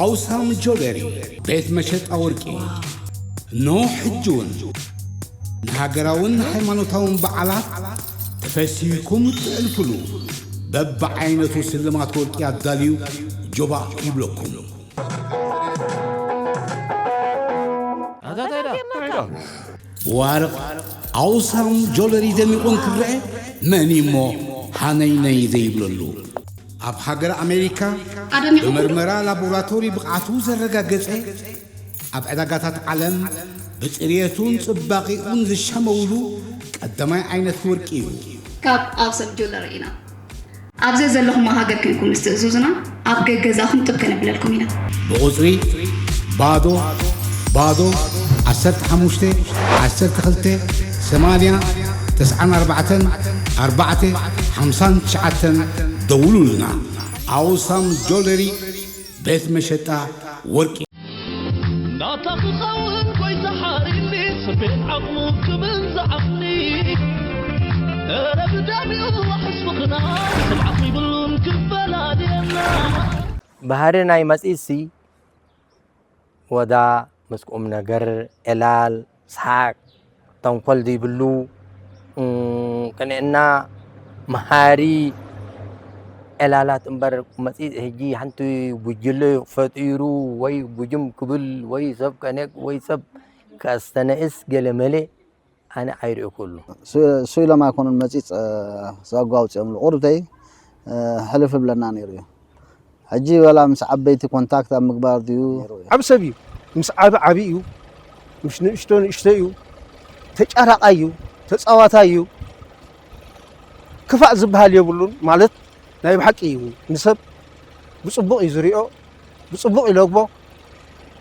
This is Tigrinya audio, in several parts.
ኣውሳም ጆለሪ ቤት መሸጣ ወርቂ። ኖ ሕጂ እውን ንሃገራውን ሃይማኖታውን በዓላት ተፈሲህኩም እትዕልፍሉ በብዓይነቱ ስልማት ወርቂ ኣዳልዩ ጆባእ ይብለኩም። ብዋርቕ ኣውሳም ጆለሪ ደሚቑ እንክረአ መን እሞ ሃነይነይ ዘይብለሉ? ኣብ ሃገር ኣሜሪካ ብመርመራ ላቦራቶሪ ብቕዓቱ ዘረጋገጸ፣ ኣብ ዕዳጋታት ዓለም ብጽርየቱን ጽባቒኡን ዝሻመውሉ ቀዳማይ ዓይነት ወርቂ እዩ። ካብ ኣውሰም ጆለሪ ኢና። ኣብ ዘዘለኹሞ ሃገር ኮንኩም ምስ ትእዝዙና ኣብ ገገዛኹም ጥብ ከነብለልኩም ኢና። ብቑጽሪ ባዶ ባዶ ዓሰርተ ሓሙሽተ ዓሰርተ ክልተ ሰማንያ ተስዓን ኣርባዕተን ኣርባዕተ ሓምሳን ትሽዓተን ደውሉልና። ኣውሳም ጆለሪ ቤት መሸጣ ወርቂ። ናታ ክኸውን ጎይታ ሓሪኒ ስሜት ዓቕሙ ክብል ዝዓቕኒ እረ ብደሚኡ ሕስፍኽና ስብዓት ይብሉን ክፈላልየና ባህሪ ናይ መጺእሲ ወዳ ምስ ቁም ነገር፣ ዕላል፣ ሰሓቅ፣ ተንኮል ዘይብሉ፣ ቅንዕና፣ መሃሪ ዕላላት እምበር መጺጽ ሕጂ ሓንቲ ጉጅለ ፈጢሩ ወይ ጉጅም ክብል ወይ ሰብ ከነቅ ወይ ሰብ ከስተነእስ ገለመለ ኣነ ኣይርእየኩሉ። እሱ ኢሎም ኣይኮኑን መጺጽ ዛጓ ኣውጺኦምሉ። ቁሩብተይ ሕልፍ ይብለና ነይሩ እዩ። ሕጂ ዋላ ምስ ዓበይቲ ኮንታክት ኣብ ምግባር ድዩ? ዓቢ ሰብ እዩ። ምስ ዓቢ ዓቢ እዩ። ምስ ንእሽቶ ንእሽቶ እዩ። ተጫራቃይ እዩ። ተጻዋታይ እዩ። ክፋእ ዝበሃል የብሉን። ማለት ናይ ብሓቂ እዩ። ንሰብ ብጽቡቕ እዩ ዝሪኦ። ብጽቡቕ ይለግቦ።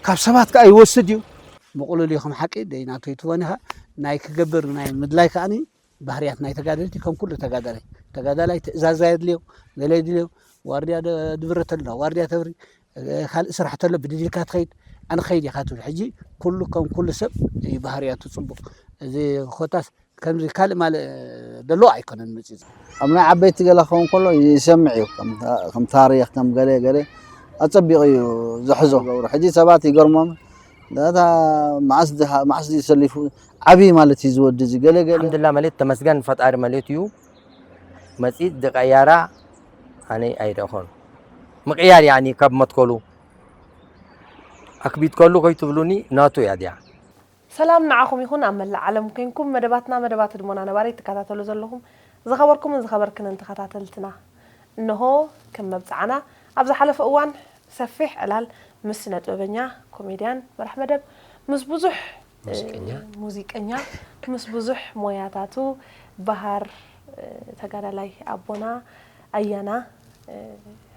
ካብ ሰባት ከኣ ይወስድ እዩ። ምቕሉል እዩ ከም ሓቂ ደይ ናተይ ትኾን ኢኻ ናይ ክገብር ናይ ምድላይ ከኣ ባህርያት ናይ ተጋደልቲ ከም ኩሉ ተጋዳላይ ተጋዳላይ ትእዛዝ ኣየድልዮ ገለ የድልዮ ዋርድያ ድብረ ተሎ ዋርድያ ተብሪ ካልእ ስራሕ ተሎ ብድድ ኢልካ ትኸይድ ኣነ ክኸይድ ኢኻ ትብል ሕጂ ኩሉ ከም ኩሉ ሰብ እዩ ባህርያቱ ጽቡቕ እዚ ኮታስ ከምዚ ካልእ ማልእ ደሎ ኣይኮነን መጺጽ ኣብ ናይ ዓበይቲ ገለ ክኸውን ከሎ ይሰምዕ እዩ ከም ታሪኽ ከም ገለ ገለ ኣጸቢቑ እዩ ዝሕዞ ገብሩ ሕጂ ሰባት ይገርሞም እታ መዓስ ድዩ ሰሊፉ ዓብዪ ማለት እዩ ዝወዲ እዚ ገለ ገለ ኣልሓምዱላ ማለት ተመስገን ፈጣሪ ማለት እዩ መጺት ዝቀያራ ኣነ ኣይረኾን ምቅያር ያኒ ካብ መትከሉ ኣክቢት ከሉ ከይትብሉኒ ናቱ እያ እዚኣ ሰላም ንዓኹም ይኹን ኣብ መላእ ዓለም ኮንኩም መደባትና መደባት ህድሞና ነባሪት ትከታተሉ ዘለኹም ዝኸበርኩምን ዝኸበርክንን ተኸታተልትና እንሆ ከም መብጽዓና ኣብ ዝሓለፈ እዋን ሰፊሕ ዕላል ምስ ስነ ጥበበኛ፣ ኮሜድያን፣ መራሕ መደብ፣ ምስ ብዙሕ ሙዚቀኛ፣ ሙዚቀኛ፣ ምስ ብዙሕ ሞያታቱ፣ በሃር ተጋዳላይ ኣቦና ኣያና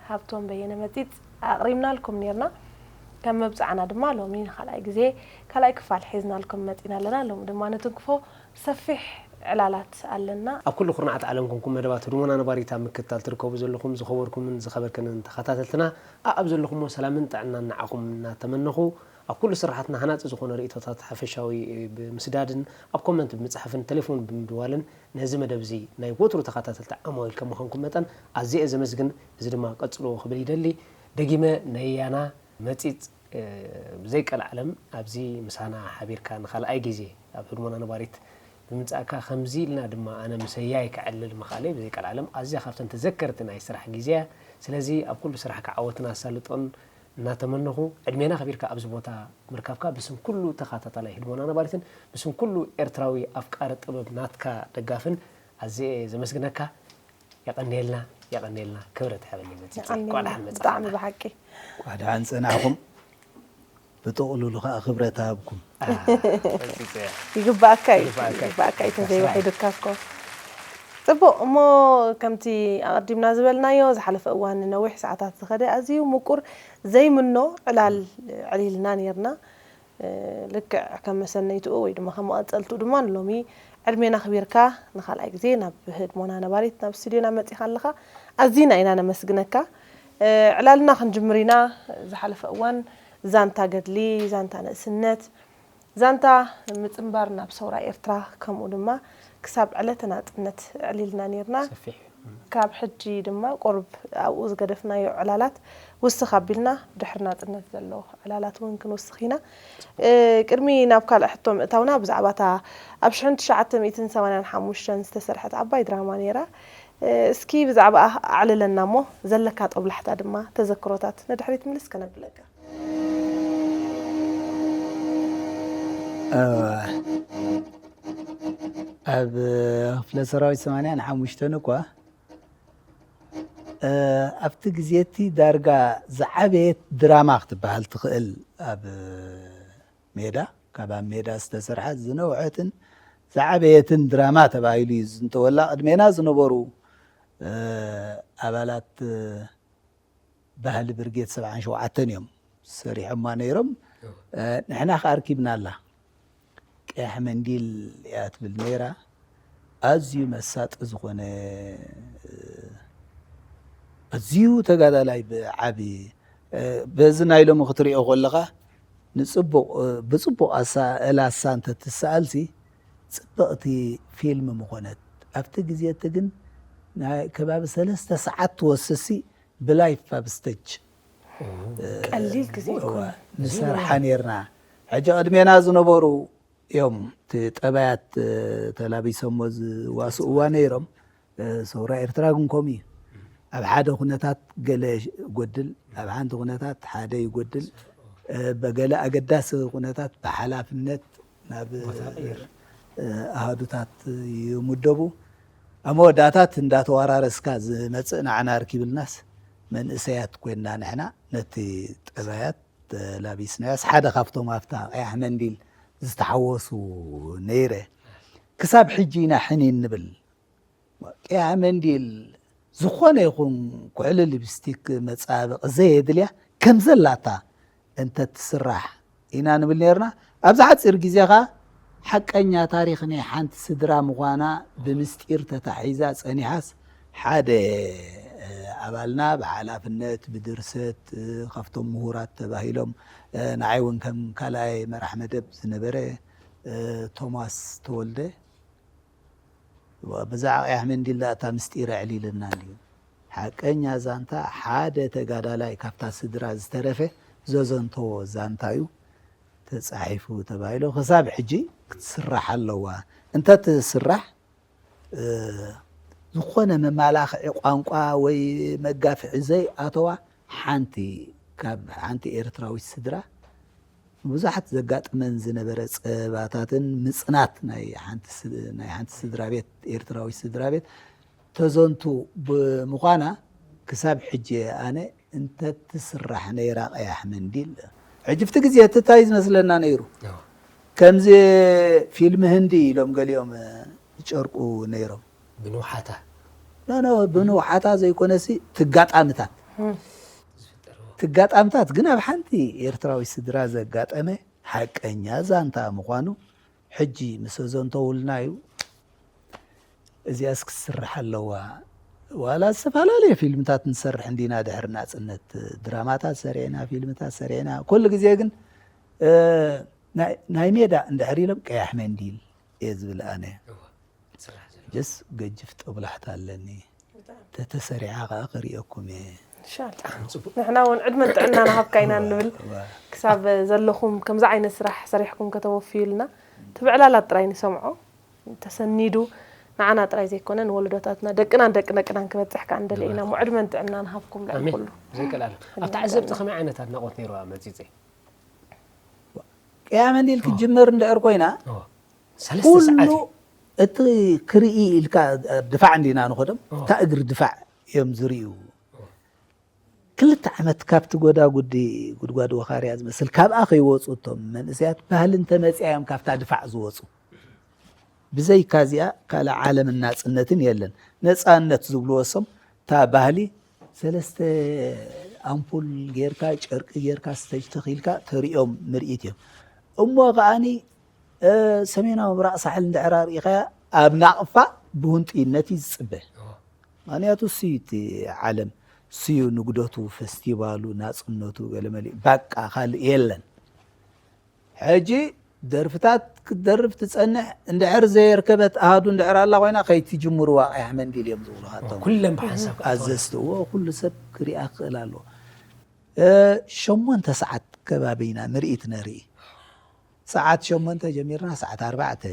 ሃብቶም በየነ መጺጽ ኣቕሪብናልኩም ኔርና። ከም መብጽዓና ድማ ሎሚ ንኻልኣይ ግዜ ካልኣይ ክፋል ሒዝናልኩም መጺና ኣለና። ሎሚ ድማ ንትንክፎ ሰፊሕ ዕላላት ኣለና። ኣብ ኩሉ ኩርናዓት ዓለም ኮንኩም መደባት ህድሞና ነባሪት ኣብ ምክትታል ትርከቡ ዘለኹም ዝኸበርኩምን ዝኸበርክንን ተኸታተልትና ኣኣብ ዘለኹሞ ሰላምን ጥዕናን ንዓኹም እናተመነኹ ኣብ ኩሉ ስራሓትና ሃናጺ ዝኾነ ርእይቶታት ሓፈሻዊ ብምስዳድን ኣብ ኮመንት ብምጽሓፍን ተሌፎን ብምድዋልን ነዚ መደብ እዚ ናይ ወትሩ ተኸታተልቲ ዓማዊል ከም ምዃንኩም መጠን ኣዝየ እየ ዘመስግን። እዚ ድማ ቀጽልዎ ክብል ይደሊ። ደጊመ ነያና መጺጽ ብዘይቀልዓለም ኣብዚ ምሳና ሓቢርካ ንኻልኣይ ግዜ ኣብ ህድሞና ነባሪት ብምምጻእካ ከምዚ ኢልና ድማ ኣነ ምሰያይ ከዕልል ምኻለይ ብዘይቀልዓለም ኣዝያ ካብተን ተዘከርቲ ናይ ስራሕ ግዜ እያ። ስለዚ ኣብ ኩሉ ስራሕካ ዓወትን ኣሳልጦን እናተመነኹ ዕድሜና ኣኽቢርካ ኣብዚ ቦታ ምርካብካ ብስም ኩሉ ተኻታታላይ ህድሞና ነባሪትን ብስም ኩሉ ኤርትራዊ ኣፍቃሪ ጥበብ ናትካ ደጋፍን ኣዝየ እየ ዘመስግነካ። የቐንየልና የቐንየልና ክብረት ይሃበለይ መጺጽ እንኳዕ ደሓን መጻእካ ብጣዕሚ ብሓቂ እንኳዕ ደሓን ጸናሕኩም ብጥቕሉሉ ከዓ ክብረት ሃብኩም ይግባኣካ እዩ ይግባኣካ እዩ ተዘይውሒዱካ እኮ ጽቡቕ እሞ ከምቲ ኣቐዲምና ዝበልናዮ ዝሓለፈ እዋን ንነዊሕ ሰዓታት ዝኸደ ኣዝዩ ምቁር ዘይምኖ ዕላል ዕሊልና ነርና ልክዕ ከም መሰነይትኡ ወይ ድማ ከም መቐጸልትኡ ድማ ንሎሚ ዕድሜና ኣኽቢርካ ንኻልኣይ ግዜ ናብ ህድሞና ነባሪት ናብ ስቱድዮና መጺኻ ኣለኻ። ኣዚና ኢና ነመስግነካ። ዕላልና ክንጅምር ኢና። ዝሓለፈ እዋን ዛንታ ገድሊ፣ ዛንታ ንእስነት፣ ዛንታ ምጽንባር ናብ ሰውራ ኤርትራ ከምኡ ድማ ክሳብ ዕለተ ናጽነት ኣዕሊልና ኔርና። ሰፊሕ እዩ። ካብ ሕጂ ድማ ቁሩብ ኣብኡ ዝገደፍናዮ ዕላላት ውስኽ ኣቢልና፣ ብድሕሪ ናጽነት ዘሎ ዕላላት እውን ክንውስኽ ኢና። እ፣ ቅድሚ ናብ ካልእ ሕቶ ምእታውና፣ ብዛዕባ እታ ኣብ ሽሕን ትሽዓተ ሚእትን ሰማንያን ሓሙሽተን ዝተሰርሐት ዓባይ ድራማ ነይራ። እ፣ እስኪ ብዛዕባኣ ኣዕልለና እሞ፣ ዘለካ ጦብላሕታ ድማ ተዘክሮታት ንድሕሪት ምልስ ከነብለካ። ኣብ ክፍለ ሰራዊት ሰማንያን ሓሙሽተን እኳ እ፣ ኣብቲ ግዜ እቲ ዳርጋ ዝዓበየት ድራማ ክትበሃል ትኽእል ኣብ ሜዳ፣ ካብ ኣብ ሜዳ ዝተሰርሐት ዝነውሐትን ዝዓበየትን ድራማ ተባሂሉ እዩ ዝዝንተወላ። ቅድሜና ዝነበሩ እ፣ ኣባላት እ፣ ባህሊ ብርጌድ ሰብዓን ሸውዓተን እዮም ሰሪሖማ ነይሮም። እ፣ ንሕና ከኣ ኣርኪብናላ። ቀያሕ መንዲል እያ ትብል ነይራ። ኣዝዩ መሳጢ ዝኾነ፣ እ፣ ኣዝዩ ተጋዳላይ ብዓቢ፣ እ፣ በዚ ናይ ሎሚ ክትሪኦ ከለኻ ንጽቡቕ፣ እ፣ ብጽቡቕ ኣሳእላሳ እንተትሰኣልሲ ጽብቕቲ ፊልም ምኾነት። ኣብቲ ግዜ እቲ ግን ናይ ከባቢ ሰለስተ ሰዓት ትወስሲ ብላይፍ ኣብ ስተጅ ቀሊል ግዜ እዋ ይኮነ። ንሰርሓ ነርና። ሕጂ ቅድሜና ዝነበሩ እዮም እቲ ጠባያት፣ እ፣ ተላቢሶሞ ዝዋስእዋ ነይሮም። እ፣ ሰውራ ኤርትራ ግን ከምኡ እዩ። ኣብ ሓደ ኩነታት ገለ ይጎድል፣ ኣብ ሓንቲ ኩነታት ሓደ ይጎድል። እ፣ በገለ ኣገዳሲ ኩነታት ብሓላፍነት ናብ ቦታ ቀይር። እ፣ ኣሃዱታት ይምደቡ። ኣብ መወዳእታት እንዳተዋራረስካ ዝመጽእ ንዓና ኣርኪብልናስ መንእሰያት ኮይንና ንሕና ነቲ ጠባያት ተላቢስናዮስ ሓደ ካብቶም ኣብታ ቀያሕ መንዲል ዝተሓወሱ ነይረ። ክሳብ ሕጂ ኢና ሕኒን ንብል። ቀያሕ መንዲል ዝኾነ ይኹን ኩሕሊ ሊፕስቲክ መጻበቂ ዘየድልያ ከም ዘላታ እንተትስራሕ ኢና ንብል ነርና። ኣብዚ ሓጺር ግዜ ኸኣ ሓቀኛ ታሪኽ ናይ ሓንቲ ስድራ ምዃና ብምስጢር ተታሒዛ ጸኒሓስ ሓደ፣ እ፣ ኣባልና ብሓላፍነት ብድርሰት፣ እ፣ ካብቶም ምሁራት ተባሂሎም፣ እ፣ ንዓይ እውን ከም ካልኣይ መራሕ መደብ ዝነበረ፣ እ፣ ቶማስ ተወልደ ብዛዕባ ቀያሕ መንዲል እታ ምስጢር ኣዕሊልና እንድዩ። ሓቀኛ ዛንታ ሓደ ተጋዳላይ ካብታ ስድራ ዝተረፈ ዘዘንተዎ ዛንታ እዩ ተጻሒፉ ተባሂሉ። ክሳብ ሕጂ ክትስራሕ ኣለዋ። እንተትስራሕ፣ እ፣ ዝኾነ መማላኽዒ ቋንቋ ወይ መጋፍሒ ዘይኣተዋ ሓንቲ ካብ ሓንቲ ኤርትራዊት ስድራ ብዙሓት ዘጋጥመን ዝነበረ ጸባታትን ምጽናት ናይ ሓንቲ ስ-፣ ናይ ሓንቲ ስድራ ቤት፣ ኤርትራዊት ስድራ ቤት ተዘንቱ ብምዃና ክሳብ ሕጂ ኣነ እንተትስራሕ ነይራ ቀያሕ መንዲል። ሕጂ ኣብቲ ግዜ እቲ እንታይ ዝመስለና ነይሩ? ከምዚ ፊልም ህንዲ ኢሎም ገሊኦም ዝጨርቁ ነይሮም። ብንውሓታ ኖ ኖ፣ ብንውሓታ ዘይኮነሲ ትጋጣምታት ትጋጣምታት ግን ኣብ ሓንቲ ኤርትራዊ ስድራ ዘጋጠመ ሓቀኛ ዛንታ ምዃኑ ሕጂ ምስ ዘንተውልና እዩ። እዚኣስ ክትስራሕ ኣለዋ። ዋላ ዝተፈላለየ ፊልምታት ንሰርሕ እንዲና ድሕሪ ናጽነት፣ ድራማታት ሰሪዕና፣ ፊልምታት ሰሪዕና። ኩሉ ግዜ ግን፣ እ፣ ናይ፣ ናይ ሜዳ እንድሕር ኢሎም ቀያሕ መንዲል እየ ዝብል ኣነ። ጀስ ገጅፍ ጠብላሕታ ኣለኒ። ተተሰሪዓ ከኣ ክርእየኩም እየ። ኢንሻላህ። ንሕና እውን ዕድመን ጥዕናን ሃብካ ኢና ንብል። ክሳብ ዘለኹም ከምዚ ዓይነት ስራሕ ሰሪሕኩም ከተወፍዩልና፣ እቲ ብዕላላት ጥራይ ንሰምዖ። ተሰኒዱ ንዓና ጥራይ ዘይኮነ ንወለዶታትና፣ ደቅናን ደቂ ደቅናን ክበጽሕ ከኣ ንደሊ ኢና እሞ፣ ዕድመን ጥዕናን ሃብኩም ልዕሊ ኣሜን። ኩሉ። ዘይቀላለ ኣብ ተዓዘብቲ ከመይ ዓይነት ኣድናቖት ነይርዋ መጺጸ? ቀያሕ መንዲል ክትጅምር እንድሕር ኮይና ሰለስተ ኩሉ ሰዓት እዩ። እቲ ክርኢ ኢልካ ድፋዕ እንዲና ንኸዶም ኦ። እታ እግሪ ድፋዕ እዮም ዝርእዩ። ክልተ ዓመት ካብቲ ጎዳጉዲ ጉድጓድ ወኻርያ ዝመስል ካብኣ ከይወፁ እቶም መንእሰያት ባህሊ እንተመፅያ እዮም ካብታ ድፋዕ ዝወፁ። ብዘይካ እዚኣ ካልእ ዓለምን ናፅነትን የለን። ነፃነት ዝብልዎ እሶም እታ ባህሊ ሰለስተ ኣምፑል ጌርካ ጨርቂ ጌርካ ስተጅ ተኺልካ ተሪኦም ምርኢት እዮም። እሞ ከዓኒ እ፣ ሰሜናዊ ምብራቕ ሳሕል እንድሕር ኣርኢኻያ ኣብ ናቕፋ ብውንጥይነት እዩ ዝፅበ። ምክንያቱ እሱ እዩ እቲ ዓለም፣ እሱ እዩ ንግደቱ፣ ፈስቲቫሉ፣ ናፅነቱ፣ ገለመሊኡ ባቃ ካልእ የለን። ሕጂ ደርፍታት ክትደርፍ ትጸንሕ፣ እንድሕር ዘየርከበት ኣሃዱ እንድሕር ኣላ ኮይና፣ ከይትጅምርዋ ቀያሕ መንዲል እዮም ዝብሉ። ካቶም ኩለን ብሓንሳብ ክትኾና። ኣዘዝቲ፣ እዎ፣ ኩሉ ሰብ ክሪኣ ክኽእል ኣለዎ። እ፣ ሸሞንተ ሰዓት ከባቢ ኢና ምርኢት ነርኢ። ሰዓት ሸሞንተ ጀሚርና ሰዓት ኣርባዕተ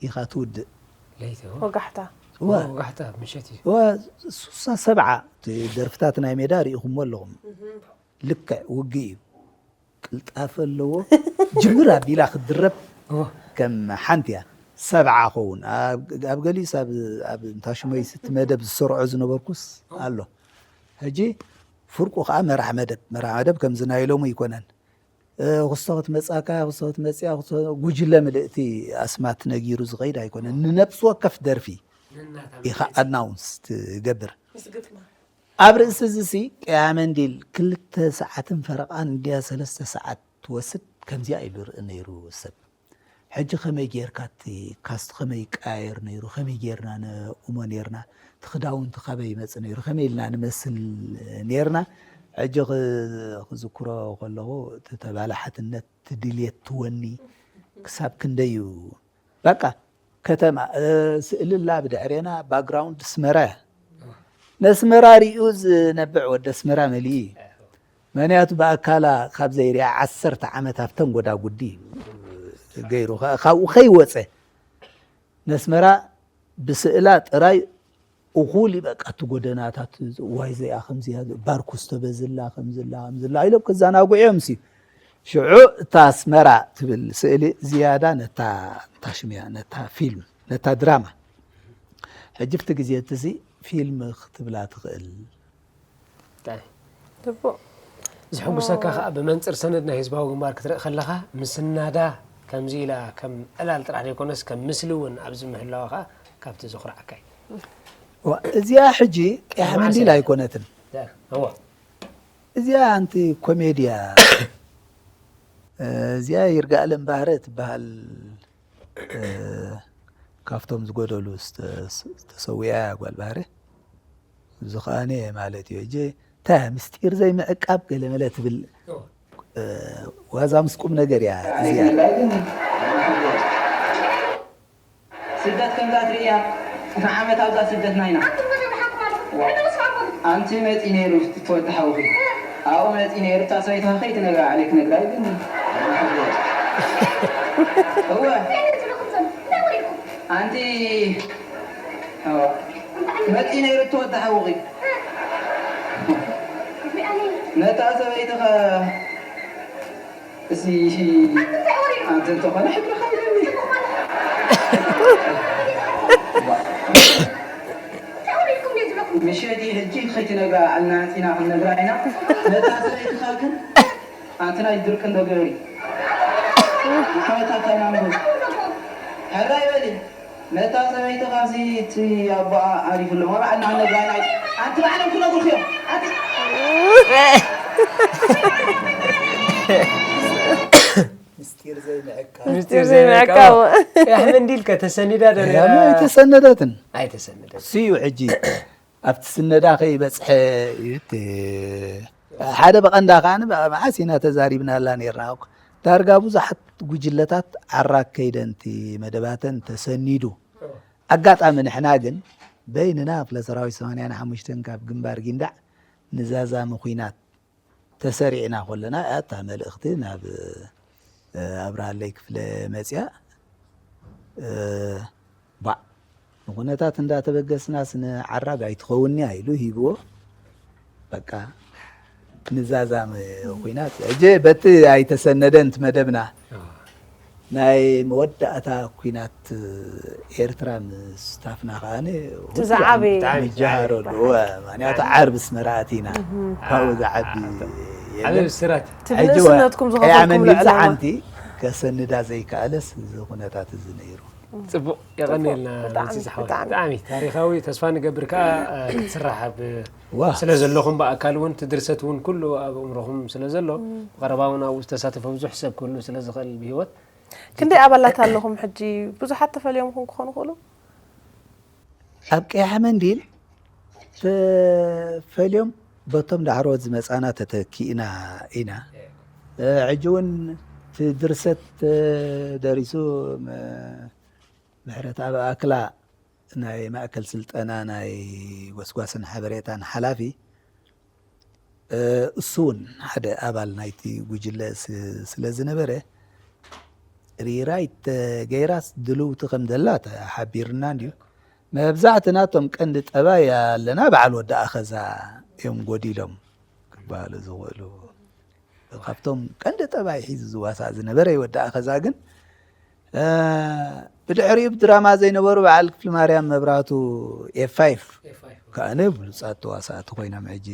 ኢኻ ትውድእ። ለይቲ እዎ። ወጋሕታ። እወ፣ ወጋሕታ ምሸት እዩ። እወ፣ ሱሳ ሰብዓ፣ እቲ ደርፍታት ናይ ሜዳ ርኢኹሞ ኣለኹም። ልክዕ ውግእ እዩ። ቅልጣፈ ኣለዎ። ጅምር ኣቢላ ክትድረብ እዎ። ከም ሓንቲ እያ። ሰብዓ ኸውን። ኣብ ኣብ ገሊኡስ ኣብ ኣብ እንታሽመይስ እቲ መደብ ዝሰርዖ ዝነበርኩስ ኣሎ። ሕጂ ፍርቁ ከዓ መራሕ መደብ፣ መራሕ መደብ ከምዚ ናይ ሎሙ ኣይኮነን። እ፣ ክስቶ ክትመጻካ፣ ክስቶ ክትመጽያ፣ ክስቶ ጉጅለ ምልእቲ ኣስማት ነጊሩ ዝኸይድ ኣይኮነን። ንነብሲ ወከፍ ደርፊ ኢኻ ኣናውንስ ትገብር። ምስ ግጥማ ኣብ ርእሲ እዚ ሲ ቀያ መንዲል ክልተ ሰዓትን ፈረቓን እንድያ ሰለስተ ሰዓት ትወስድ ከምዚኣ ኢሉ ርኢ ነይሩ ሰብ። ሕጂ ከመይ ጌርካ እቲ ካስት ከመይ ይቀያየር ነይሩ፣ ከመይ ጌርና ነእሞ ኔርና፣ እቲ ክዳውንቲ ካበይ ይመጽእ ነይሩ፣ ከመይ ኢልና ንመስል ኔርና። ሕጂ ክ- ክዝክሮ ከለኹ እቲ ተባላሓትነት፣ እቲ ድልየት፣ እቲ ወኒ ክሳብ ክንደይ እዩ። በቃ ከተማ እ፣ ስእሊ ኣላ ብድሕሬና፣ ባክግራውንድ ኣስመራ እያ። ነስመራ ሪኡ ዝነብዕ ወዲ ኣስመራ መሊኡ እዩ። ምክንያቱ ብኣካላ ካብ ዘይሪኣ ዓሰርተ ዓመት ኣብተን ጎዳጉዲ ገይሩ ከ- ካብኡ ከይወፀ ነስመራ ብስእላ ጥራይ እኹል እዩ። በቃ እቲ ጎደናታት ዋይ ዘይኣ ከምዚያ ባርኩስ ተበዝላ ከምዝላ ከምዝላ ኢሎም ክዘናግዑ እዮም። ሲ ሽዑ እታ ኣስመራ ትብል ስእሊ ዝያዳ ነታ ታሽምያ ነታ ፊልም ነታ ድራማ። ሕጂ ብቲ ግዜ እቲ ሲ ፊልም ክትብላ ትኽእል። እንታይ? ጽቡቕ። ዝሕጉሰካ ከዓ ብመንፅር ሰነድ ናይ ህዝባዊ ግንባር ክትርኢ ከለኻ ምስናዳ ከምዚ ኢላ ከም ዕላል ጥራሕ ዘይኮነስ ከም ምስሊ እውን ኣብዚ ምህላዋ ከዓ ካብቲ ዘኹርዓካ እዩ። ዋ፣ እዚኣ ሕጂ ቀያሕ መዓስ መንዲል እያ? ኣይኮነትን። ያ፣ እዋ። እዚኣ ኣንቲ ኮሜድያ እዚኣ ይርጋኣለም ባህረ ትበሃል። እ፣ ካብቶም ዝጎደሉ ዝተ- ዝተሰዊኣ እያ ጓል ባህረ። እዚ ከኣነ ማለት እዩ። እጀ እንታይ ምስጢር ዘይምዕቃብ ገለመለ ትብል። እ፣ ዋዛ ምስ ቁም ነገር እያ እዚኣ። ስደት ከምዛ ትርእያ ንዓመት ኣብዛ ስደትና ኢና። ኣንቲ መፂ ነይሩ ትወዲ ሓውኺ ኣብኡ መፂ ነይሩ እታ ሰበይትኻ ከይትነግራ ዓለይ ክነግራ እዩ ግን እወ ኣንቲ መፂ ነይሩ ትወዲ ሓውኺ ነታ ሰበይትኻ እዚ ኣንተ እንተኾነ ሕድርኻ ይደሊ ምሸት እዩ ሕጂ ከይትነግራ ኣልና ኣንቲና ክንነግራ ኢና ነታ ሰበይትኻ ግን ኣንቲ ናይ ድርቂ እንዶ ገበሪ ሓወታታ ኢና ንብል ሕራይ በሊ ነታ ሰበይቲ ካብዚ እቲ ኣቦኣ ዓሪፉ ኣሎ ባዕልና ነጋናይ ኣንቲ ባዕሎም ክነግሩኽ እዮም ኣንቲ ምስጢር ዘይምዕቃብ። ምስጢር ዘይምዕቃብ። ዘይምዕቃብ። ኣሕመድ እንዲልከ ተሰኒዳ ዶ ነይራ? ያማ ኣይተሰነደትን። ኣይተሰነደት። እሱ እዩ ሕጂ ኣብቲ ስነዳ ከይበፅሐ እዩ እቲ ሓደ በቐንዳ ከዓኒ በ- መዓስ ኢና ተዛሪብናላ ነይርና እኮ። ዳርጋ ብዙሓት ጉጅለታት ዓራግ ከይደን እቲ መደባተን ተሰኒዱ። ኣጋጣሚ ንሕና ግን በይንና ክፍለ ሰራዊት ሰማንያን ሓሙሽተን ካብ ግንባር ጊንዳዕ ንዛዛሚ ኹናት ተሰሪዕና ከለና እያ እታ መልእኽቲ ናብ እ፣ ኣብርሃለይ ክፍለ መፅያ እ፣ ባዕ ንኩነታት እንዳተበገስናስ ንዓራግ ኣይትኸውንያ ኢሉ ሂብዎ። በቃ ንዛዛም ኩናት እጀ በቲ ኣይተሰነደን እቲ መደብና ናይ መወዳእታ ኩናት ኤርትራ ምስታፍና ከዓኒ እቲ ዝዓበየ። ምጅሃር ኣለዎ። ምክንያቱ ዓርቢ ኣስመራ ኣቲና ካብኡ ዝዓቢ ዓበይ የለን። ብስራት። እቲ ሕጂ ብንእስነትኩም ቀያ ዝኸፈልኩም መንዲል ልዕለማ። ሓንቲ ከሰንዳ ዘይከኣለስ እዚ ኩነታት እዚ ነይሩ። ፅቡቕ የቐንየልና ብጣዕሚ፣ መፂ ዝሓወት ብጣዕሚ። ብጣዕሚ ታሪካዊ ተስፋ ንገብር ከዓ እ፣ ክትስራሕ ኣብ ዋ ስለ ዘለኹም ብኣካል እውን እቲ ድርሰት እውን ኩሉ ኣብ እምሮኹም ስለ ዘሎ ብቐረባ እውን ኣብኡ ዝተሳተፈ ብዙሕ ሰብ ክህሉ ስለ ዝኽእል ብሂወት ክንደይ ኣባላት ኣለኹም ሕጂ? ብዙሓት ተፈልዮም ኹም ክኾኑ ይኽእሉ። ኣብ ቀያሕ መንዲል ተፈልዮም በቶም ዳሕሮት ዝመፃና ተተኪእና ኢና። እ፣ ሕጂ እውን እቲ ድርሰት ደሪሱ ምሕረተኣብ ኣክላ ናይ ማእከል ስልጠና ናይ ጎስጓስን ሓበሬታን ሓላፊ እሱ እውን ሓደ ኣባል ናይቲ ጉጅለ ስለ ዝነበረ ሪራይት ገይራስ ድልውቲ ከም ዘላ ሓቢርና እንድዩ። መብዛሕትና እቶም ቀንዲ ጠባይ ኣለና በዓል ወዲ ኣኸዛ እዮም ጎዲሎም ክበሃሉ ዝኽእሉ። ካብቶም ቀንዲ ጠባይ ሒዙ ዝዋሳእ ዝነበረ ወዲ ኣኸዛ ግን ብድሕሪኡ ብድራማ ዘይነበሩ በዓል ክፍሊ ማርያም መብራቱ ኤፍ ፋይፍ ከኣነ ብሉፃት ተዋሳእቲ ኮይኖም ሕጂ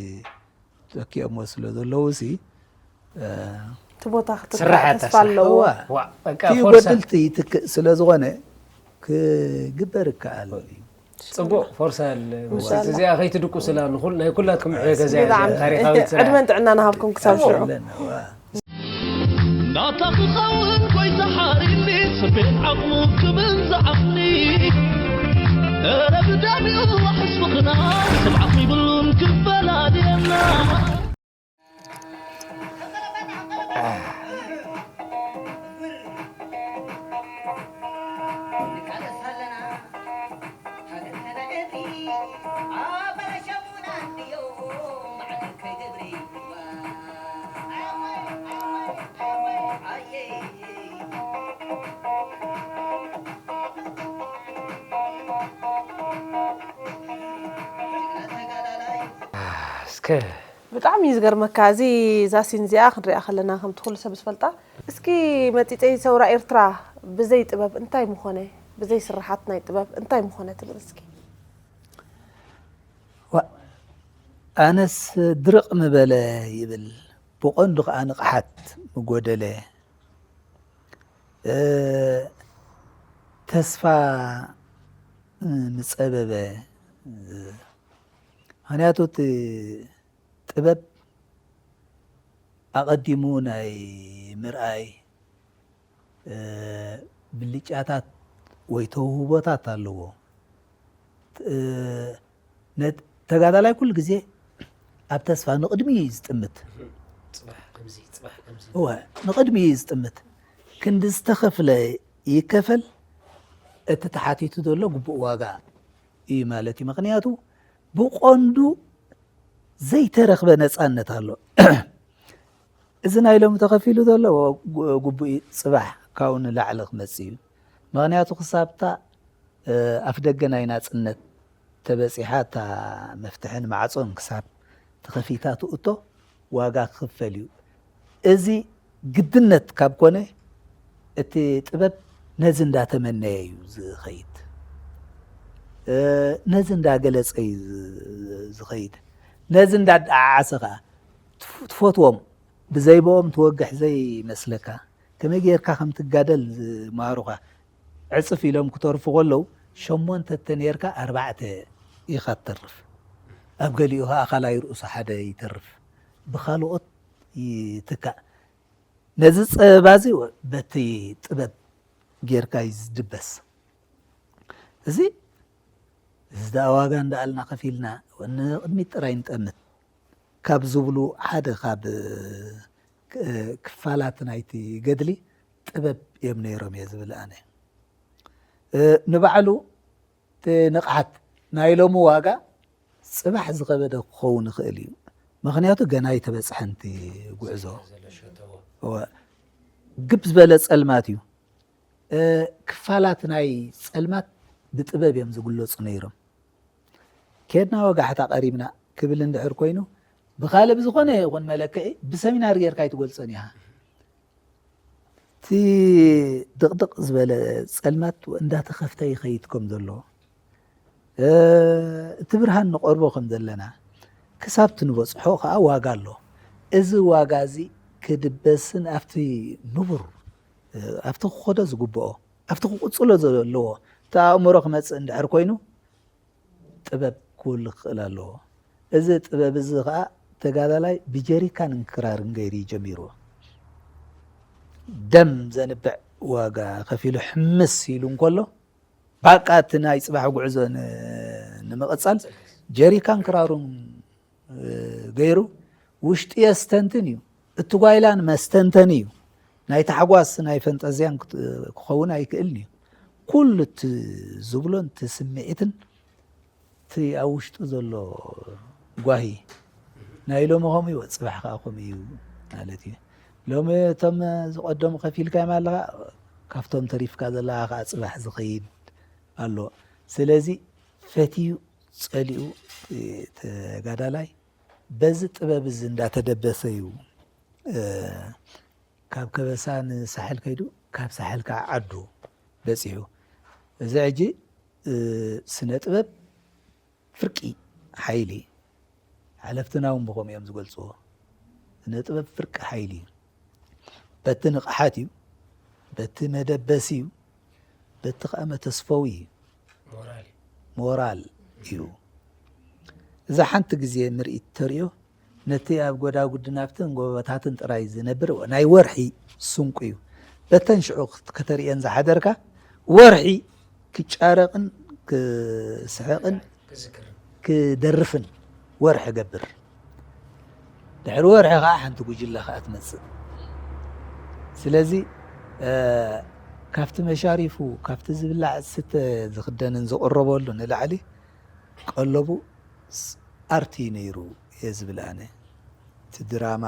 ተኪኦሞ ስለ ዘለዉ ሲ እቲ ቦታ ክትስራሕ ተስፋ ኣለዎ። ትዩ ጎድልቲ ይትክእ ስለ ዝኾነ ክግበር ይከኣል እዩ። ፅቡቅ ፎርሳ እዚኣ ከይትድቁስላ ናይ ኩላትኩም ዕዮ ገዛ ታሪካዊት ስራሕ። ዕድመን ጥዕና ንሃብኩም ክሳብ ሽዑ። ናታ ክኸውን ጎይታ ሓሪኒ ስቤት ዓቕሙ ክብል ዝዓቕኒ ረ ብዳሚኡ ዋሕስ ምኽና ስብዓኽ ይብሉን ክፈላልየና እስከ ብጣዕሚ እዩ ዝገርመካ። እዚ እዛ ሲን እዚኣ ክንሪኣ ከለና ከምቲ ኩሉ ሰብ ዝፈልጣ እስኪ መፂፀይ ሰውራ ኤርትራ ብዘይ ጥበብ እንታይ ምኾነ ብዘይ ስራሓት ናይ ጥበብ እንታይ ምኾነ ትብል እስኪ። ኣነስ ድርቕ ምበለ ይብል ብቐንዱ ከዓ ንቕሓት ምጎደለ ተስፋ ምፀበበ ምክንያቱ እቲ ጥበብ ኣቐዲሙ ናይ ምርኣይ ብልጫታት ወይ ተውህቦታት ኣለዎ። ተጋዳላይ ኩሉ ግዜ ኣብ ተስፋ ንቕድሚ እዩ ዝጥምት። እወ ንቕድሚ እዩ ዝጥምት። ክንዲ ዝተኸፍለ ይከፈል እቲ ተሓቲቱ ዘሎ ግቡእ ዋጋ እዩ ማለት እዩ። ምኽንያቱ ብቐንዱ ዘይተረኽበ ነፃነት ኣሎ። እዚ ናይ ሎሚ ተኸፊሉ ዘሎ ግቡእ እዩ። ፅባሕ ካብኡ ንላዕሊ ክመፅእ እዩ። ምኽንያቱ ክሳብታ ኣፍ ደገ ናይ ናፅነት ተበፂሓ እታ መፍትሕን ማዕፆን ክሳብ ተኸፊታ ትእቶ ዋጋ ክኽፈል እዩ። እዚ ግድነት ካብ ኮነ እቲ ጥበብ ነዚ እንዳተመነየ እዩ ዝኸይድ፣ ነዚ እንዳገለፀ እዩ ዝኸይድ፣ ነዚ እንዳደዓዓሰ ከዓ ትፈትዎም ብዘይብኦም ትወግሕ ዘይመስለካ ከመይ ጌርካ ከም ትጋደል ዝመሃሩኻ ዕፅፍ ኢሎም ክተርፉ ከለዉ ሸሞንተ ተነርካ ኣርባዕተ ኢኻ ትተርፍ ኣብ ገሊኡ ከዓ ኣኻላይ ርእሱ ሓደ ይተርፍ ብኻልኦት ይትካእ ነዚ ፀበባ እዚ በቲ ጥበብ ጌርካ እዩ ዝድበስ እዚ እዚ ደኣ ዋጋ እንዳኣልና ከፊልና ንቕድሚት ጥራይ ንጠምት ካብ ዝብሉ ሓደ ካብ ክፋላት ናይቲ ገድሊ ጥበብ እዮም ነይሮም እየ ዝብል ኣነ። ንባዕሉ እቲ ንቕሓት ናይ ሎሚ ዋጋ ፅባሕ ዝኸበደ ክኸውን ይኽእል እዩ። ምኽንያቱ ገና ኣይተበፅሐን እቲ ጉዕዞ። ግብ ዝበለ ፀልማት እዩ። ክፋላት ናይ ፀልማት ብጥበብ እዮም ዝግለፁ ነይሮም። ኬድና ወጋሕታ ቀሪብና ክብል እንድሕር ኮይኑ ብኻልእ ብዝኾነ ይኹን መለክዒ ብሰሚናር ጌርካ ኣይትገልፆን ኢኻ። እቲ ድቕድቕ ዝበለ ፀልማት እንዳተኸፍተ ይኸይድ ከም ዘሎ እቲ ብርሃን ንቐርቦ ከም ዘለና ክሳብ ትንበፅሖ ከዓ ዋጋ ኣሎ። እዚ ዋጋ እዚ ክድበስን ኣብቲ ንቡር ኣብቲ ክኸዶ ዝግብኦ ኣብቲ ክቕፅሎ ዘለዎ እቲ ኣእምሮ ክመፅእ እንድሕር ኮይኑ ጥበብ ክውልቕ ክኽእል ኣለዎ። እዚ ጥበብ እዚ ከዓ ተጋዳላይ ብጀሪካንን ክራርን ገይሩ እዩ ጀሚርዎ። ደም ዘንብዕ ዋጋ ከፊሉ ሕምስ ኢሉ እንከሎ ባቃ እቲ ናይ ፅባሕ ጉዕዞ ንምቕፃል ጀሪካን ክራሩን ገይሩ ውሽጢ የስተንትን እዩ። እቲ ጓይላን መስተንተኒ እዩ። ናይ ታሕጓስ ናይ ፈንጠዝያን ክኸውን ኣይክእልን እዩ። ኩሉ እቲ ዝብሎን እቲ ስምዒትን እቲ ኣብ ውሽጡ ዘሎ ጓሂ ናይ ሎሚ ከምኡ እዩ፣ ፅባሕ ከዓ ከምኡ እዩ ማለት እዩ። ሎሚ እቶም ዝቐደሙ ከፊልካዮም ኣለኻ፣ ካብቶም ተሪፍካ ዘለኻ ከዓ ፅባሕ ዝኸይድ ኣሎ። ስለዚ ፈትዩ ጸሊኡ ተጋዳላይ በዚ ጥበብ እዚ እንዳተደበሰ እዩ ካብ ከበሳ ንሳሕል ከይዱ፣ ካብ ሳሕል ከዓ ዓዱ በፂሑ። እዚ ሕጂ ስነ ጥበብ ፍርቂ ሓይሊ፣ ሓለፍትና እውን ብኸምኡ እዮም ዝገልፅዎ። ስነ ጥበብ ፍርቂ ሓይሊ እዩ። በቲ ንቕሓት እዩ፣ በቲ መደበሲ እዩ፣ በቲ ከዓ መተስፈዊ እዩ፣ ሞራል እዩ። እዛ ሓንቲ ግዜ ምርኢት ተርእዮ ነቲ ኣብ ጎዳጉድን ኣብትን ጎቦታትን ጥራይ ዝነብር ናይ ወርሒ ስንቁ እዩ። በተን ሽዑ ከተርእየን ዝሓደርካ ወርሒ ክጫረቕን ክስሕቕን ክደርፍን ወርሒ ገብር። ድሕሪ ወርሒ ከዓ ሓንቲ ጉጅለ ከዓ ትመፅእ። ስለዚ ካብቲ መሻሪፉ ካብቲ ዝብላዕ ዝስተ ዝኽደንን ዝቕረበሉ ንላዕሊ ቀለቡ ኣርቲ ነይሩ እየ ዝብል ኣነ። እቲ ድራማ፣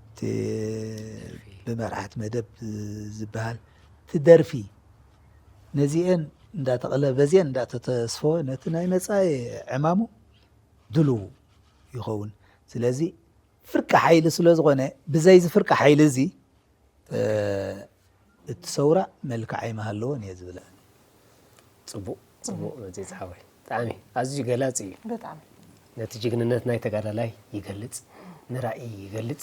እቲ ብመርሓት መደብ ዝበሃል፣ እቲ ደርፊ፣ ነዚኤን እንዳተቐለ በዚኤን እንዳተተስፈወ ነቲ ናይ መጻኢ ዕማሙ ድልው ይኸውን። ስለዚ ፍርቂ ሓይሊ ስለ ዝኾነ፣ ብዘይ እዚ ፍርቂ ሓይሊ እዚ እቲ ሰውራ መልክዕ ኣይምሃለዎን እየ ዝብል። ፅቡቕ ፅቡቕ መፅፅ ሓወይ፣ ብጣዕሚ ኣዝዩ ገላፂ እዩ። ብጣዕሚ ነቲ ጅግንነት ናይ ተጋዳላይ ይገልፅ፣ ንራእይ ይገልፅ፣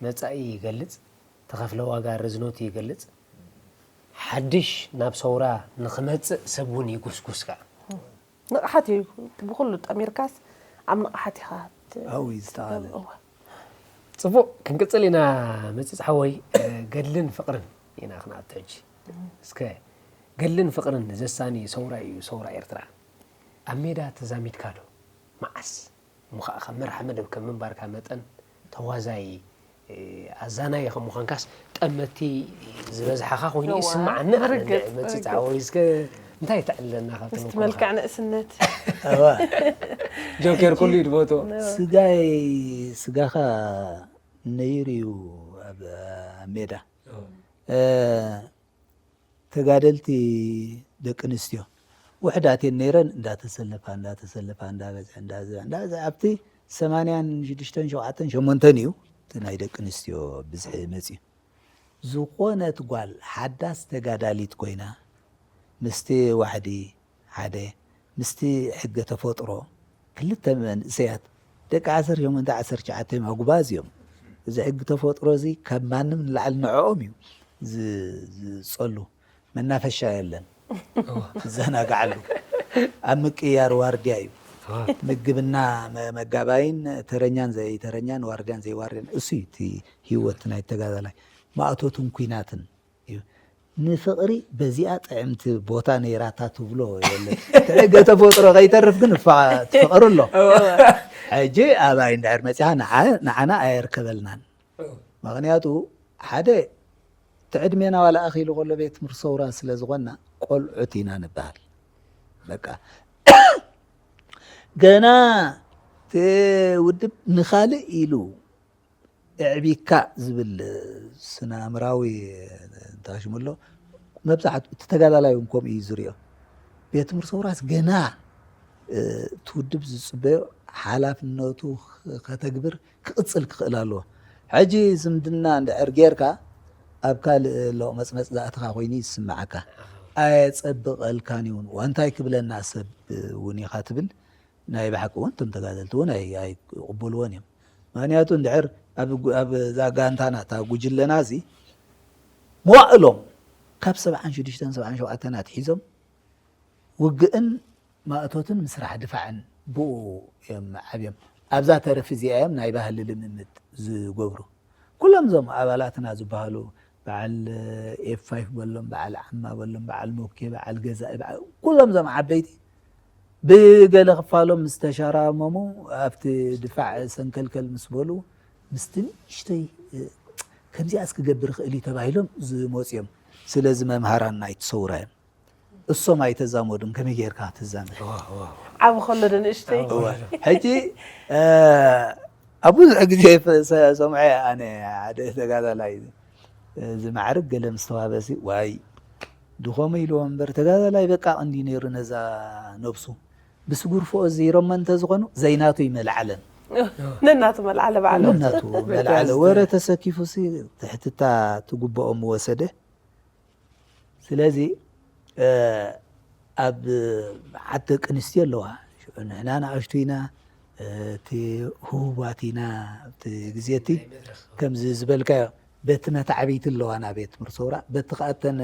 መፃኢ ይገልፅ፣ ተኸፍለ ዋጋ ርዝነቱ ይገልፅ። ሓድሽ ናብ ሰውራ ንኽመፅእ ሰብ እውን ይጉስጉስ ከዓ። ንቕሓት እዩ። ብኹሉ ጠሚርካስ ኣብ ንቕሓት ኢኻ ት- ኣብኡ እዩ ዝተቓለል። እወ። ፅቡቕ ክንቅፅል ኢና። መፅፅ ሓወይ፣ ገድልን ፍቕርን ኢና ክንኣቱ ሕጂ። እስከ ገድልን ፍቕርን ዘሳኒ ሰውራ እዩ ሰውራ ኤርትራ። ኣብ ሜዳ ተዛሚድካ ዶ? መዓስ? እሞ ከዓ ካብ መርሓ መደብ ከም ምንባርካ መጠን ተዋዛይ ኣዛናይ ከም ምዃንካስ ጠመቲ ዝበዝሓኻ ኮይኑ እዋ፣ ይስማዓኒ። ኣነ ርግፅ፣ መፂፅ ርግፅ። ሓወይ እስከ እንታይ ተዕልለና ካብ ምስቲ ተመክሮኻ? መልክዕ ንእስነት ጆከር ኩሉ እዩ ድፈትዎ። ስጋይ ስጋኻ ነይሩ እዩ ኣብ ኣብ ሜዳ። እ፣ ተጋደልቲ ደቂ ኣንስትዮ ውሕዳት እየን ነይረን፣ እንዳተሰለፋ እንዳተሰለፋ እንዳበዝሐ እንዳበዝሐ እንዳበዝሐ ኣብቲ ሰማንያን ሽዱሽተን ሸውዓተን ሸሞንተን እዩ እቲ ናይ ደቂ ኣንስትዮ ብዝሒ መፅዩ። ዝኾነት ጓል ሓዳስ ተጋዳሊት ኮይና ምስቲ ዋሕዲ ሓደ ምስቲ ሕገ ተፈጥሮ ክልተ መንእሰያት ደቂ ዓሰርተ ሸሞንተ ዓሰርተ ትሽዓተ መጉባዝ እዮም። እዚ ሕጊ ተፈጥሮ እዚ ካብ ማንም ንላዕሊ ንዕኦም እዩ ዝ- ዝጸሉ። መናፈሻ የለን፣ ዝዘናግዓሉ ኣብ ምቅያር ዋርድያ እዩ። ምግብና መ- መጋባይን ተረኛን ዘይተረኛን ዋርድያን ዘይዋርድያን እሱ እዩ እቲ ህይወት ናይ ተጋዳላይ። ማእቶትን ኩናትን እዩ። ንፍቕሪ በዚኣ ጥዕምቲ ቦታ ነይራታ ትብሎ የለን። እቲ ሕገ ተፈጥሮ ከይተርፍ ግን እፋ ትፍቕሪ ኣሎ። ሕጂ ኣባይ እንድሕር መፂኻ ንዓ- ንዓና ኣየርከበልናን። ምኽንያቱ ሓደ እቲ ዕድሜና ዋላ ኣኺሉ ከሎ ቤት ትምህርቲ ሰውራ ስለ ዝኾንና ቆልዑት ኢና ንበሃል። በቃ ገና እቲ ውድብ ንኻልእ ኢሉ ኣዕቢካ ዝብል ስነ ኣእምራዊ እንታሽሙ ኣሎ። መብዛሕትኡ እቲ ተጋዳላይ እውን ከምኡ እዩ ዝሪኦ። ቤት ትምህርቲ ሰውራስ ገና እቲ ውድብ ዝፅበዮ ሓላፍነቱ ከተግብር ክቕፅል ክኽእል ኣለዎ። ሕጂ ዝምድና እንድሕር ጌርካ ኣብ ካልእ ሎቕመፅመፅ ዝኣተኻ ኮይኑ ይስምዓካ። ኣየፀብቐልካን እውን ዋንታይ ክብለና ሰብ እውን ኢኻ ትብል። ናይ ብሓቂ እውን እቶም ተጋደልቲ እውን ኣይ- ኣይቅበልዎን እዮም። ምክንያቱ እንድሕር ኣብ ግ- ኣብ እዛ ጋንታና እታ ጉጅለና እዚ መዋእሎም ካብ ሰብዓን ሽዱሽተን ሰብዓን ሸውዓተን ኣትሒዞም ውግእን ማእቶትን ምስራሕ ድፋዕን ብኡ እዮም ዓብዮም። ኣብዛ ተረፍ እዚኣ እዮም ናይ ባህሊ ልምምድ ዝገብሩ። ኩሎም እዞም ኣባላትና ዝበሃሉ በዓል ኤፍ ፋይፍ በሎም፣ በዓል ዓማ በሎም፣ በዓል ሞኬ፣ በዓል ገዛኢ፣ በዓል ኩሎም እዞም ዓበይቲ ብገለ ክፋሎም ምስ ተሻራመሙ ኣብቲ ድፋዕ ሰንከልከል ምስ በሉ ምስቲ ንእሽተይ ከምዚኣስ ክገብር ይኽእል እዩ ተባሂሎም ዝመፁ እዮም። ስለዚ መምሃራን ናይቲ ሰውራ እዮም። እሶም ኣይተዛመዱን፣ ከመይ ጌርካ ክትዛመድ? ዓቢ ከሎ ዶ ንእሽተይ? እወ። ሕጂ ኣብ ብዙሕ ግዜ ሰምዐ። ኣነ ሓደ ተጋዳላይ ዝማዕርግ ገለ ምስ ተዋህበሲ ዋይ ድኾመ ኢልዎ እምበር፣ ተጋዳላይ በቃ ቀንዲ ነይሩ ነዛ ነብሱ። ብስጉርፍኦ ዘይሮመ እንተዝኾኑ ዘይናቱ ይመልዓለን። ነናቱ መልዓለ ባዕሉ። ነናቱ መልዓለ ወረ ተሰኪፉሲ ትሕትታ ትግብኦም ወሰደ። ስለዚ ኣብ ዓዲ ደቂ ኣንስትዮ ኣለዋ። ንሕና ንኣሽቱ ኢና፣ እቲ ህቡባት ኢና። ኣብቲ ግዜ እቲ ከምዚ ዝበልካዮ በቲ መታዕብይቲ ኣለዋና ቤት ትምህርቲ ሰውራ፣ በቲ ከኣተን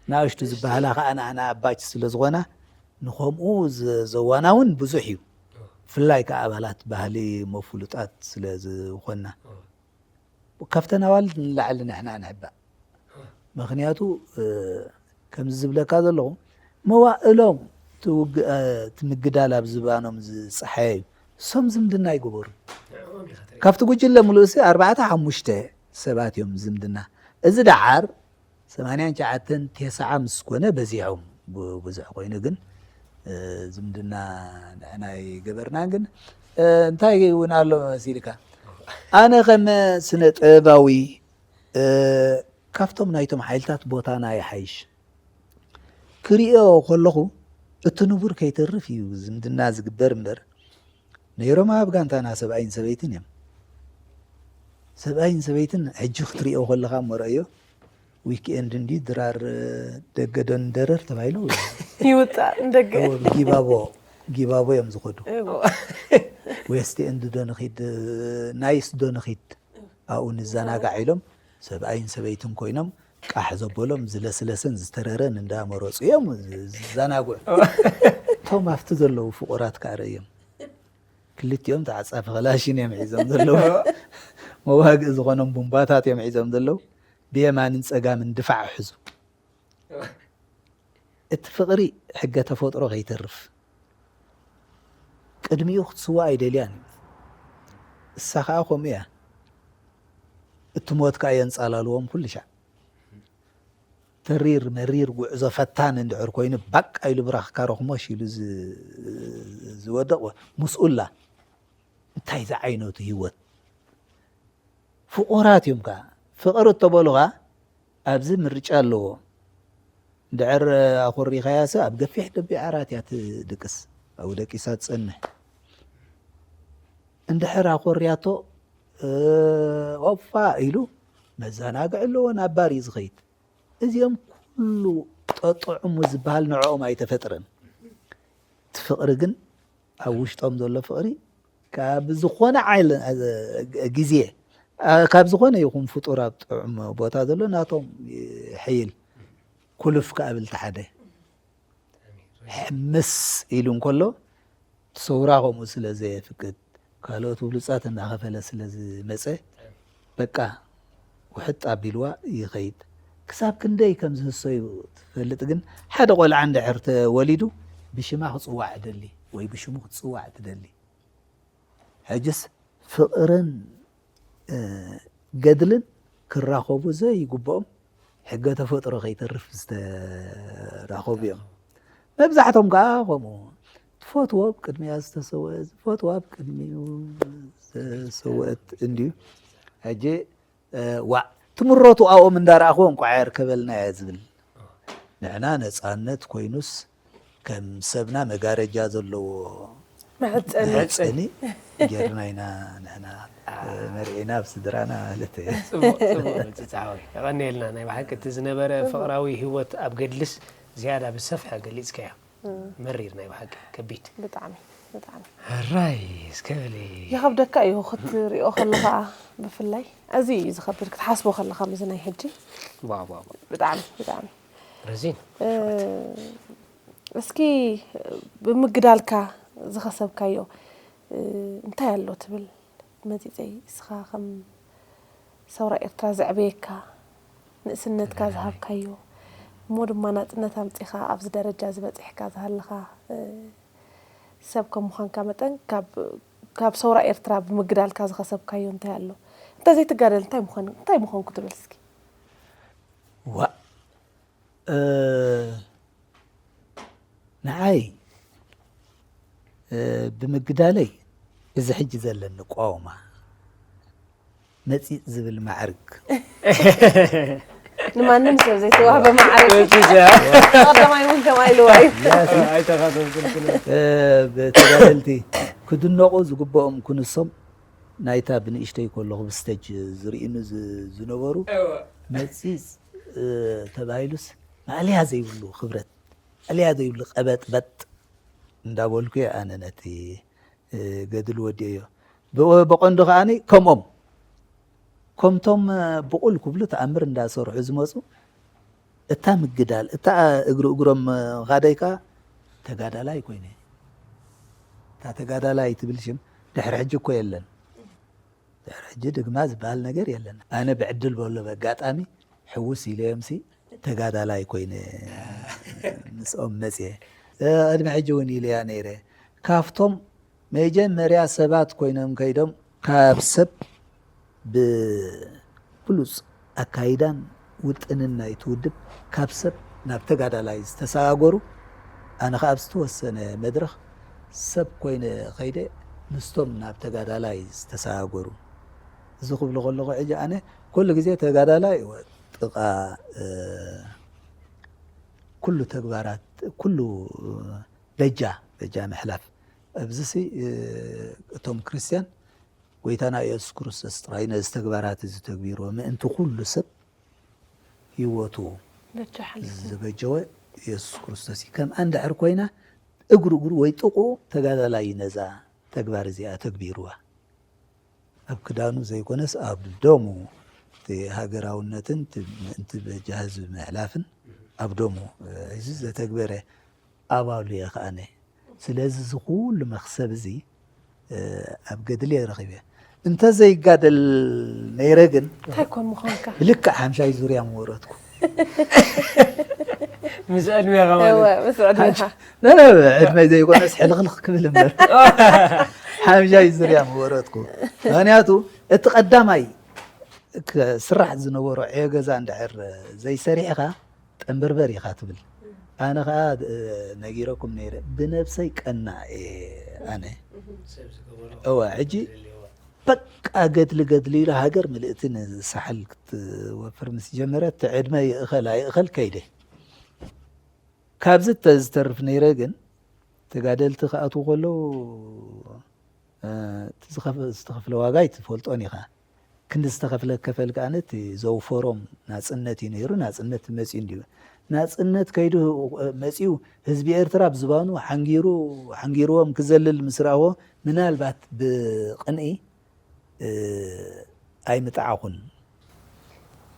ንኣሽቱ ዝበሃላ ከዓ ንኣና ኣባች ስለ ዝኾና ንኸምኡ ዘዋናውን ብዙሕ እዩ። ብፍላይ ከዓ ኣባላት ባህሊ መፍሉጣት ስለ ዝኾንና ካብተን ኣዋልድ ንላዕሊ ንሕና ንሕባእ። ምኽንያቱ ከምዚ ዝብለካ ዘለኹ መዋእሎም እቲ ምግዳል ኣብ ዝባኖም ዝፀሓየ እዩ። እሶም ዝምድና ኣይገበሩ። ካብቲ ጉጅለ ምሉእሲ ኣርባዕተ ሓሙሽተ ሰባት እዮም ዝምድና። እዚ ደሓር ሰማንያን ትሽዓተን ቴስዓ ምስ ኮነ በዚሖም ብዙሕ ኮይኑ ግን ዝምድና ንሕና ኣይገበርናን። ግን እንታይ እውን ኣሎ መሲልካ ኣነ ከም ስነ ጥበባዊ ካብቶም ናይቶም ሓይልታት ቦታና ይሓይሽ ክሪኦ ከለኹ እቲ ንቡር ከይተርፍ እዩ ዝምድና ዝግበር እምበር ነይሮም ኣብ ጋንታና ሰብኣይን ሰበይትን እዮም። ሰብኣይን ሰበይትን ሕጂ ክትሪኦ ከለኻ እሞ ረእዮ ዊክኤንድ እንዲ ድራር ደገ ዶ ንደረር ተባሂሉ ይውፃእ ንደገ ጊባቦ ጊባቦ እዮም ዝኸዱ። ዌስት ኤንድ ዶ ንኺድ ናይስ ዶ ንኺድ ኣብኡ ንዘናጋዕ ኢሎም ሰብኣይን ሰበይትን ኮይኖም ቃሕ ዘበሎም ዝለስለሰን ዝተረረን እንዳመረፁ እዮም ዝዘናግዑ። እቶም ኣብቲ ዘለዉ ፍቑራት ከዓ ረእዮም ክልቲኦም ተዓፃፊ ከላሽን እዮም ሒዞም ዘለዉ። መዋግእ ዝኾኖም ቡምባታት እዮም ሒዞም ዘለዉ። ብየማንን ፀጋምን ድፋዕ ሕዙ። እቲ ፍቕሪ ሕገ ተፈጥሮ ከይተርፍ ቅድሚኡ ክትስዋእ ኣይደልያን እዩ። እሳ ከዓ ከምኡ እያ። እቲ ሞት ከዓ የንፃላልዎም ኩሉ ሻዕ። ተሪር መሪር ጉዕዞ ፈታኒ እንድሕር ኮይኑ ባቃ ኢሉ ብራኽካ ረኽሞሽ ኢሉ ዝወደቕ ምስኡላ እንታይ ዝዓይነቱ ህይወት ፍቑራት እዮም ከዓ ፍቕሪ እተበሉኻ ኣብዚ ምርጫ ኣለዎ። እንድሕር ኣኾሪኻያሰ ኣብ ገፊሕ ደቢዕ ዓራት እያ ትድቅስ ኣብኡ ደቂሳ ትፀንሕ። እንድሕር ኣኾርያቶ ኦፋ ኢሉ መዘናግዒ ኣለዎ ናብ ባር እዩ ዝኸይድ። እዚኦም ኩሉ ጠጥዑሙ ዝበሃል ንዕኦም ኣይተፈጥረን። እቲ ፍቕሪ ግን ኣብ ውሽጦም ዘሎ ፍቕሪ ካብ ዝኾነ ዓይለ ግዜ ካብ ዝኾነ ይኹን ፍጡር ኣብ ጥዑም ቦታ ዘሎ ናቶም ይሕይል። ኩልፍ ክኣብልቲ ሓደ ሕምስ ኢሉ እንከሎ እቲ ሰውራ ከምኡ ስለ ዘየፍቅድ ካልኦት ብሉፃት እናኸፈለ ስለ ዝመፀ በቃ ውሕጥ ኣቢልዋ ይኸይድ። ክሳብ ክንደይ ከም ዝህሰዩ ትፈልጥ ግን ሓደ ቆልዓ እንድሕር ተወሊዱ ብሽማ ክፅዋዕ እደሊ ወይ ብሽሙ ክትፅዋዕ ትደሊ። ሕጅስ ፍቕርን ገድልን ክራኸቡ ዘይግብኦም ሕገ ተፈጥሮ ከይተርፍ ዝተራኸቡ እዮም። መብዛሕቶም ከዓ ከምኡ ትፈትዎ ኣብ ቅድሚያ ዝተሰወአ ዝፈትዎ ኣብ ቅድሚኡ ዝተሰወአት እንድዩ። ሕጂ ዋዕ ትምረቱ ኣብኦም እንዳረኣኽዎ እንቋዕ የርከበልና እየ ዝብል። ንሕና ነፃነት ኮይኑስ ከም ሰብና መጋረጃ ዘለዎ መሕፀኒ ጌርና ኢና ንሕና መርዒና ኣብ ስድራና ማለት እየ። የቐንየልና ናይ ብሓቂ እቲ ዝነበረ ፍቕራዊ ህይወት ኣብ ገድልስ ዝያዳ ብሰፍሐ ገሊፅካዮ። መሪር ናይ ብሓቂ ከቢድ። ብጣዕሚ ብጣዕሚ ሕራይ እስከ በሊ። ይኸብደካ እዩ ክትሪኦ ከለኻ ብፍላይ ኣዝዩ እዩ ዝኸብድ ክትሓስቦ ከለኻ ምዚ ናይ ሕጂ ዋው ዋው ዋው። ብጣዕሚ ብጣዕሚ ረዚን እስኪ ብምግዳልካ ዝኸሰብካዮ እንታይ ኣሎ ትብል መፂፀይ እስኻ ከም ሰውራ ኤርትራ ዘዕበየካ ንእስነትካ ዝሃብካዮ እሞ ድማ ናፅነት ኣምፂኻ ኣብዚ ደረጃ ዝበፅሕካ ዝሃለኻ ሰብ ከም ምዃንካ መጠን ካብ ሰውራ ኤርትራ ብምግዳልካ ዝኸሰብካዮ እንታይ ኣሎ? ተዘይትጋደል እንታይ ምኾን እንታይ ምኾንኩ ትብል እስኪ? ዋ እ፣ ንዓይ እ፣ ብምግዳለይ እዚ ሕጂ ዘለኒ ቋውማ መፂፅ ዝብል ማዕርግ ንማንም ሰብ ዘይተዋህበ ማዕረግ ቀዳማይ እውን ከምኣ ኢልዋ እዩ። እ፣ ብተጋደልቲ ክድነቑ ዝግብኦም ክንሶም ናይታ ብንእሽተይ ከለኹ ብስተጅ ዝርእዩኒ ዝ- ዝነበሩ መፂፅ እ፣ ተባሂሉስ ማእለያ ዘይብሉ ክብረት ማእለያ ዘይብሉ ቀበጥበጥ እንዳበልኩ እየ ኣነ ነቲ እ፣ ገድሊ ወዲኦዮ። ብ- ብቐንዱ ከዓኒ ከምኦም ከምቶም እ፣ ብቑል ክብሉ ተኣምር እንዳሰርሑ ዝመፁ እታ ምግዳል እታ እግሪ እግሮም ኻደይ ከዓ ተጋዳላይ ኮይነ እታ ተጋዳላይ ትብል ሽም ድሕሪ ሕጂ እኮ የለን። ድሕሪ ሕጂ ድግማ ዝበሃል ነገር የለን። ኣነ ብዕድል በሎ በጋጣሚ ሕውስ ኢለዮምሲ ተጋዳላይ ኮይነ ምስኦም መፅየ። ቅድሚ ሕጂ እውን ኢለያ ነይረ። ካብቶም መጀመርያ ሰባት ኮይኖም ከይዶም ካብ ሰብ ብብሉፅ ኣካይዳን ውጥንን ናይቲ ውድብ ካብ ሰብ ናብ ተጋዳላይ ዝተሰጋገሩ ኣነ ከዓ ኣብ ዝተወሰነ መድረኽ ሰብ ኮይነ ከይደ ምስቶም ናብ ተጋዳላይ ዝተሰጋገሩ እዚ ክብሎ ከለኹ ሕጂ ኣነ ኩሉ ግዜ ተጋዳላይ ጥቓ ኩሉ ተግባራት ኩሉ በጃ በጃ ምሕላፍ ኣብዚሲ እቶም ክርስትያን ጎይታና ኢየሱስ ክርስቶስ ጥራይ ነዚ ተግባራት እዚ ተግቢርዎ ምእንቲ ኩሉ ሰብ ህይወቱ ዘበጀወ ኢየሱስ ክርስቶስ እዩ። ከምኣ እንድሕር ኮይና እግሩ እግሩ ወይ ጥቕኡ ተጋዳላይ እዩ ነዛ ተግባር እዚኣ ተግቢርዋ። ኣብ ክዳኑ ዘይኮነስ ኣብ ደሙ እቲ ሃገራውነትን እቲ ምእንቲ በጃ ህዝቢ ምሕላፍን ኣብ ደሙ ሒዙ ዘተግበረ ኣባሉ እየ ከኣነ። ስለዚ እዚ ኩሉ መኽሰብ እዚ ኣብ ገድሊ እየ ረኺበ። እንተዘይጋደል ነይረ ግን እንታይ ኮን ምዃንካ ብልክዕ ሓምሻይ ዙርያ ምወረድኩ። ምስ ዕድሜኻ ማለት ምስ ዕድሜኻ ዕድመይ ዘይኮነስ ሕልኽልኽ ክብል እምበር ሓምሻይ ዙርያ ምወረድኩ። ምክንያቱ እቲ ቀዳማይ ስራሕ ዝነበሮ ዕዮ ገዛ እንድሕር ዘይሰሪሕኻ ጠንበርበር ኢኻ ትብል። ኣነ ኸዓ ነጊረኩም ነይረ ብነብሰይ ቀናእ እየ ኣነ። እወ ሕጂ በቃ ገድሊ ገድሊ ኢሉ ሃገር ምልእቲ ንሳሕል ክትወፍር ምስ ጀመረት ዕድመ ይእኸል ኣይእኸል ከይደ። ካብዚ ተዝተርፍ ነይረ ግን ተጋደልቲ ክኣትዉ ከለዉ ዝተኸፍለ ዋጋ ኣይትፈልጦን ኢኻ። ክንዲ ዝተኸፍለ ከፈል ከኣ ነቲ ዘውፈሮም ናጽነት እዩ ነይሩ። ናጽነት መጺኡ እንድዩ። ናጽነት ከይዱ መጺኡ ህዝቢ ኤርትራ ብዝባኑ ሓንጊሩ ሓንጊርዎም ክዘልል ምስ ረኣዎ ምናልባት ብቕንኢ ኣይምጠዓኹን።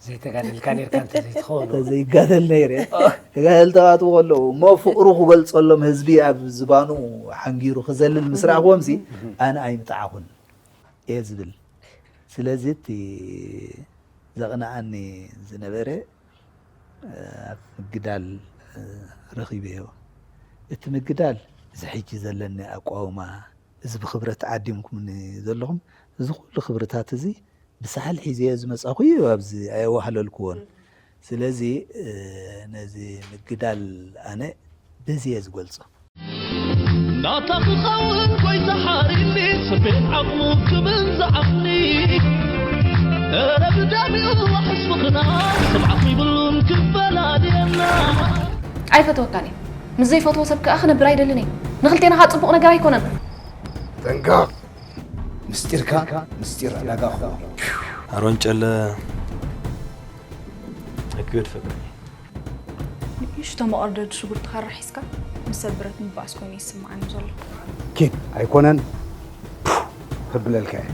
ዘይተጋደልካ ነርካ እንተዘይትኸውን ዘይጋደል ነይረ ተጋደል ተባትኡ ከለዉ እሞ ፍቕሩ ክገልጸሎም ህዝቢ ኣብ ዝባኑ ሓንጊሩ ክዘልል ምስ ረኣኽዎም ሲ ኣነ ኣይምጠዓኹን እየ ዝብል። ስለዚ እቲ ዘቕንኣኒ ዝነበረ ኣብ ምግዳል ረኺበዮ። እቲ ምግዳል እዚ ሕጂ ዘለኒ ኣቋውማ፣ እዚ ብኽብረት ዓዲምኩምኒ ዘለኹም፣ እዚ ኩሉ ክብርታት እዚ ብሳሕል ሒዘዮ ዝመጻኹ እዩ ኣብዚ ኣየዋህለልክዎን። ስለዚ ነዚ ምግዳል ኣነ በዚ እየ ዝገልጾ። ናታ ክኸውን ጎይታ ሓሪኒ ስርቤን ዓቕሙ ክብል ዝዓቕኒ ኧረ ብዳሚኡ ዋሕስ ምኽና ስምዓት ይብሉን ክፈላልየና ኣይፈተወካን እየ ምስ ዘይፈትዎ ሰብ ከኣ ክነብር ኣይደልን እየ ንኽልቴና ኸኣ ጽቡቕ ነገር ኣይኮነን ጥንቃቕ ምስጢርካ ምስጢር ዕዳጋ ክኸውን እዩ ኣሮን ጨለ ኣይክገድፈካ ንእሽቶ መቐርደዲ ሽጉርትኻ ኣራሒስካ ምስ ሰብ ብረት ምባኣስ ኮይኑ ይስምዓኒ ዘሎ። ኪድ ኣይኮነን ፉ ከብለልካ እየ።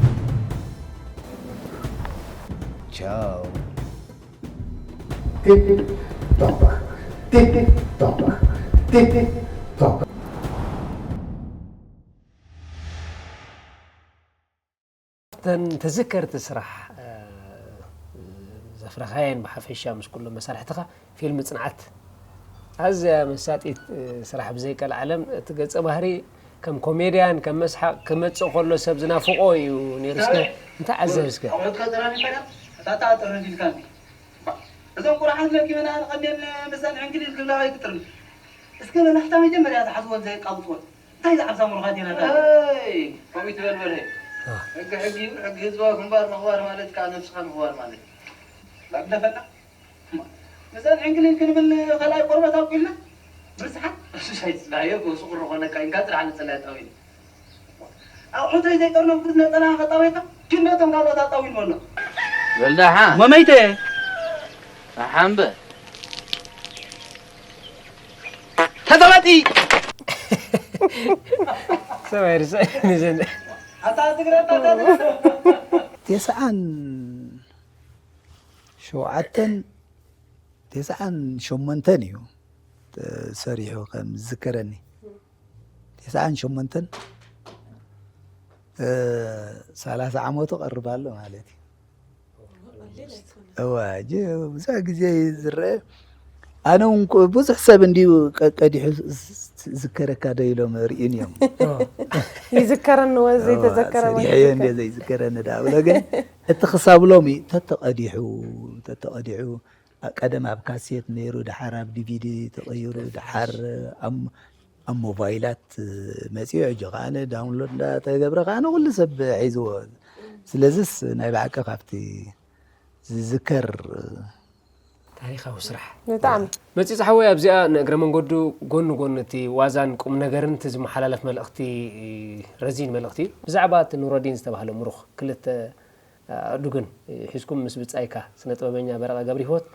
ቻው። ቲክ ቶክ ቲክ ቶክ ቲክ ቶክ እተን ተዘከርቲ ስራሕ ዘፍረኻየን ብሓፈሻ ምስ ኩሎም መሳርሕትኻ ፊልም ፅንዓት ኣዝያ መሳጢት ስራሕ ብዘይቀልዓለም እቲ ገፀ ባህሪ ከም ኮሜድያን ከም መስሓቕ ክመጽእ ከሎ ሰብ ዝናፍቖ እዩ ነይሩ። እስከ እንታይ ዓዘብ እስከ? ኣቑሑት ከጥረን ይፈዳ። እታ ተኣጥር ነዲልካ እንዲ። እዞም ቁራሓት ለኪመና ንቐንዴል ምሳን ዕንክሊል ክብላ ኣይትጥርን። እስከ በላሕታ መጀመርያ ዝሓዝወን ዘየቃብጽወን። እንታይ ዝዓብሳ ምሩኻት ኢና እታ? ኣይ፣ ከምኡ ትበል በለ። ኣህ። ሕጊ ሕጊ እዩ፣ ሕጊ ህዝባዊ ግንባር ምኽባር ማለት ከዓ ነብስኻ ምኽባር ማለት እዩ። ላግደፈና። ምሳን ዕንክሊል ክንብል ካልኣይ ቆርበት ኣብቂልና? ብርስሓት? እሱ ሳይትስናዮ፣ ብእሱ ቁሪ ኮነካ፣ ኢንካ ጥራሕ ንጽላይ ኣጣዊኒ። ኣቑሑተይ ዘይጠርነፍኩት ነጸላ ከጣወይካ፣ ክንደቶም ካልኦት ኣጣዊን መሎ። በልዳሓ። መመይተ። ኣሓምበ። ተጠመጢ። ሰብኣይ ርሳይ ንዘን ኣታ ትግረታ። ተስዓን ሸውዓተን፣ ተስዓን ሸሞንተን እዩ ተሰሪሑ ከም ዝዝከረኒ። ተስዓን ሸሞንተን፣ እ፣ ሰላሳ ዓመቱ ቀርብ ኣሎ ማለት እዩ። እዋ፣ እጂ ብዙሕ ግዜ እዩ ዝረአ። ኣነ እውን ኮ-፣ ብዙሕ ሰብ እንዲዩ ቀ-፣ ቀዲሑ ዝ-፣ ዝ-፣ ዝዝከረካ ዶ ኢሎም ርእዩኒ እዮም። ይዝከረኒ ወ ዘይተዘከረ እዋ፣ ማለት ሰሪሐዮ ይዝከር። እንደ ዘይዝከረኒ ዳ ብሎ፣ ግን እቲ ክሳብ ሎሚ ተተቐዲሑ፣ ተተቐዲሑ፣ ቀደም ኣብ ካሴት ነይሩ፣ ድሓር ኣብ ዲቪዲ ተቐይሩ፣ ድሓር ኣብ፣ ኣብ ሞባይላት መጺኡ፣ ሕጂ ከኣ ዳውንሎድ እንዳተገብረ ከኣ ንኹሉ ሰብ ሒዝዎ። ስለዚስ ናይ ብሓቂ ካብቲ ዝዝከር ታሪኻዊ ስራሕ። ብጣዕሚ። መጺጽ ሓወይ ኣብዚኣ ንእግረ መንገዱ ጎኒ ጎኒ እቲ ዋዛን ቁም ነገርን እቲ ዝመሓላለፍ መልእኽቲ ረዚን መልእኽቲ እዩ። ብዛዕባ እቲ ኑረዲን ዝተባህለ ምሩኽ ክልተ ኣእዱግን ሒዝኩም ምስ ብጻይካ ስነ ጥበበኛ በረቐ ገብረሂወት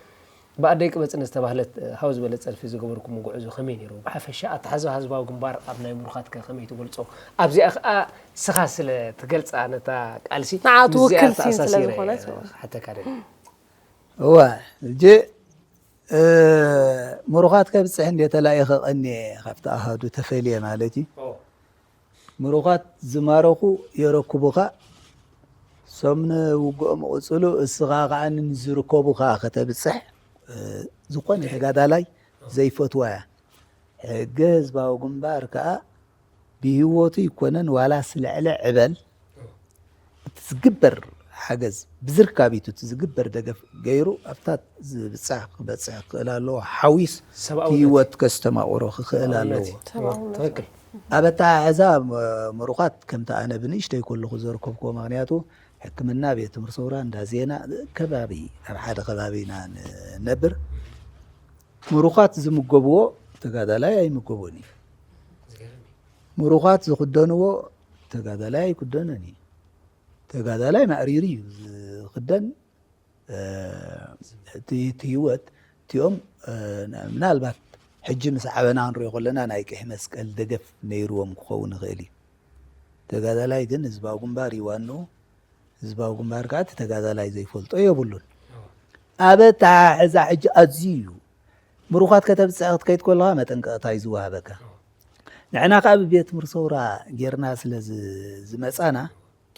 ብኣደይ ቅበጽ ንዝተባህለት ሃው ዝበለ ጸድፊ ዝገበርኩሞ ጉዕዞ ከመይ ነይሩ? ብሓፈሻ ኣተሓሕዛ ህዝባዊ ግንባር ኣብ ናይ ምሩኻትከ ከመይ ትገልጾ? ኣብዚኣ ከኣ ስኻ ስለ ትገልጻ ነታ ቃልሲ ንዓኣ ምስዚኣ ትውክል ሲን ስለ ተኣሳሲረ ዝኾነት። ሓተካ ደልየ። እዋ፣ እጂ፣ እ፣ ምሩኻት ከብጽሕ እንዴ ተላኢኸ ቀንየ ካብቲ ኣሃዱ ተፈልየ ማለት እዩ። ኦ። ምሩኻት ዝማረኹ የረክቡኻ፣ እሶም ንውግኦም ይቕጽሉ፣ እስኻ ከኣ ንዝርከቡኻ ከተብጽሕ፣ እ፣ ዝኾነ ተጋዳላይ ዘይፈትዋ እያ። ሕገ ህዝባዊ ግንባር ከኣ ብህይወቱ ይኮነን ዋላ ስለዕለ ዕበል እቲ ዝግበር ሓገዝ ብዝርካቢቱ እቲ ዝግበር ደገፍ ገይሩ ኣብታ ዝብጻሕ ክበጽሕ ክኽእል ኣለዎ። ሓዊስ ሰብኣውነት። ህይወት ከስተማቕሮ ክኽእል ኣለዎ። ሰብኣውነት እዩ። ሰብኣውነት። ትኽክል። ኣብ ኣተሓሕዛ ም-፣ ምሩኻት ከምቲ ኣነ ብንእሽተይ ከለኹ ዘርከብክዎ፣ ምኽንያቱ ሕክምና ቤት ትምህርቲ ሰውራ እንዳ ዜና ከባቢ ኣብ ሓደ ከባቢ ኢና ንነብር። ምሩኻት ዝምገብዎ ተጋዳላይ ኣይምገቦን እዩ። ዝገርም እዩ። ምሩኻት ዝኽደንዎ ተጋዳላይ ኣይክደኖን እዩ። ተጋዳላይ ማዕሪሩ እዩ ዝኽደን። እ፣ እቲ፣ እቲ ህይወት እቲኦም፣ እ፣ ምናልባት ሕጂ ምስ ዓበና ክንሪኦ ከለና ናይ ቀይሕ መስቀል ደገፍ ነይርዎም ክኸውን ይኽእል እዩ። ተጋዳላይ ግን ህዝባዊ ግንባር እዩ ዋንኡ። ህዝባዊ ግንባር ከኣ እቲ ተጋዳላይ ዘይፈልጦ የብሉን። ኣብ ኣተሓሕዛ ሕጂ ኣዝዩ እዩ። ምሩኻት ከተብጽሕ ክትከይድ ከለኻ መጠንቀቕታ እዩ ዝወሃበካ። ንሕና ከኣ ብቤት ትምህርቲ ሰውራ ጌርና ስለ ዝ-፣ ዝመጻና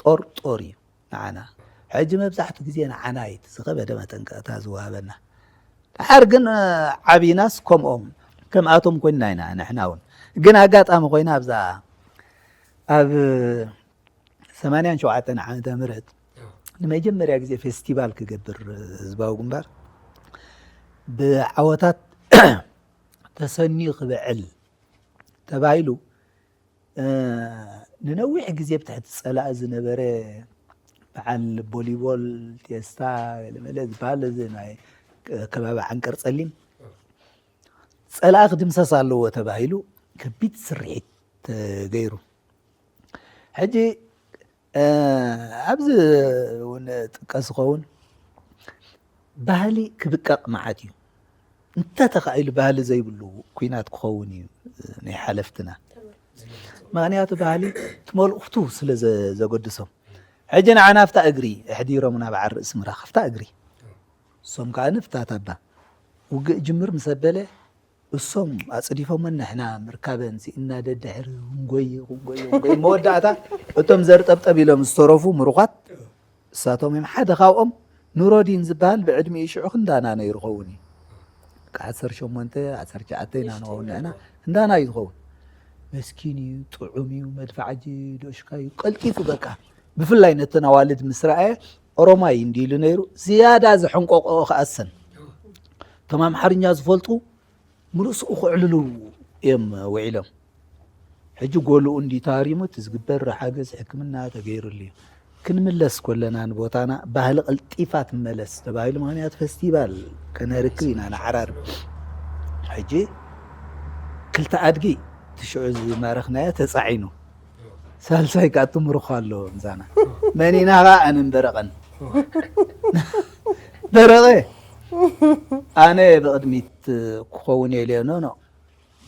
ጦር ጦር እዩ ንዓና። ሕጂ መብዛሕትኡ ግዜ ንዓና እዩ እቲ ዝኸበደ መጠንቀቕታ ዝወሃበና። ድሓር ግን፣ እ፣ ዓቢናስ ከምኦም፣ ከምኣቶም ኮይንና ኢና ንሕና እውን። ግን ኣጋጣሚ ኮይና ኣብዛ፣ ኣብ ሰማንያን ሸውዓተን ዓመተ ምህረት ንመጀመርያ ግዜ ፌስቲቫል ክገብር ህዝባዊ ግንባር ብዓወታት ተሰንዩ ክብዕል ተባሂሉ፣ እ፣ ንነዊሕ ግዜ ብትሕቲ ጸላኢ ዝነበረ በዓል ቦሊቦል፣ ቴስታ፣ ገለመለ ዝበሃል እዚ ናይ ከባቢ ዓንቀር ጸሊም ጸላኢ ክድምሰስ ኣለዎ ተባሂሉ ከቢድ ስርሒት ተገይሩ። ሕጂ፣ እ፣ ኣብዚ እውን ጥቀስ ዝኸውን ባህሊ ክብቀቕ መዓት እዩ። እንተተኻኢሉ ባህሊ ዘይብሉ ኲናት ክኸውን እዩ ናይ ሓለፍትና። ምኽንያቱ ባህሊ እቲ መልእኽቱ ስለ ዘ-፣ ዘገድሶም። ሕጂ ንዓና ኣብታ እግሪ ኣሕዲሮምና በዓል ርእሲ ምራ፣ ኣብታ እግሪ። እሶም ከኣ ንፍታት ኣባ ውግእ ጅምር ምስ ኣበለ እሶም ኣጽዲፎመን ንሕና ምርካበን ስኢንና ደድሕሪ ክንጎይ፣ ክንጎይ፣ ክንጎይ። መወዳእታ እቶም ዘርጠብጠብ ኢሎም ዝተረፉ ምሩኻት እሳቶም እዮም። ሓደ ካብኦም ኑረዲን ዝበሃል ብዕድሚኡ ሽዑ ክንዳና ነይሩ ኸውን እዩ። በቃ ዓሰርተ ሸሞንተ፣ ዓሰርተ ትሽዓተ ኢና ንኸውን ንሕና። ክንዳና እዩ ዝኸውን። መስኪን እዩ፣ ጥዑም እዩ፣ መድፋዕጂ ዶሽካ እዩ፣ ቀልጢፉ በቃ። ብፍላይ ነተን ኣዋልድ ምስ ረኣየ ኦሮማይ እንዲሉ ነይሩ ዝያዳ ዘሐንቆቆ ከኣሰን። እቶም ኣምሓርኛ ዝፈልጡ ምርሱኡ ክዕልሉ እዮም ውዒሎም። ሕጂ ጎልኡ እንዲ ተሃሪሙ እቲ ዝግበር ሓገዝ ሕክምና ተገይሩሉ እዩ። ክንምለስ ኮለና ንቦታና ባህሊ ቀልጢፋ ትመለስ ተባሂሉ፣ ምክንያት ፈስቲቫል ከነርክብ ኢና ንዓራርብ። ሕጂ ክልተ ኣድጊ ትሽዑ ዝማረኽናዮ ተጻዒኑ፣ ሳልሳይ ከኣ ትምርኾ ኣሎ ምሳና። መን ኢና ኸኣ? ኣነን በረቐን። በረቐ፣ ኣነ ብቕድሚት ክኸውን እየ ኢለዮ። ኖ ኖ፣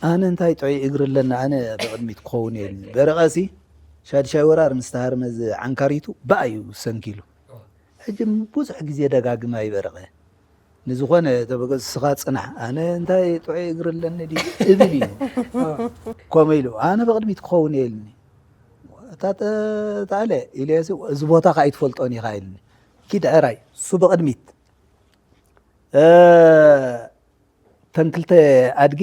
ኣነ እንታይ ጥዑይ እግሪ ኣለኒ፣ ኣነ ብቕድሚት ክኸውን እየ ኢልኒ። በረቐሲ ሻድሻይ ወራር ምስ ተሃርመ እዚ ዓንካሪቱ ብኣዩ ሰንኪሉ። ሕጂ ብዙሕ ግዜ ደጋግማ ይበረቐ። ንዝኾነ ተበገስ ስኻ ጽናሕ፣ ኣነ እንታይ ጥዑይ እግሪ ኣለኒ ድዩ እብል እዩ። ከምኡ ኢሉ ኣነ ብቕድሚት ክኸውን እየ ኢልኒ። እታ ተ-፣ ተኣለ ኢለሲ፣ እዚ ቦታ ከኣ ኣይትፈልጦን ኢኻ ኢልኒ። ኪድ ዕራይ እሱ ብቕድሚት፣ እ፣ ተን ክልተ ኣድጊ፣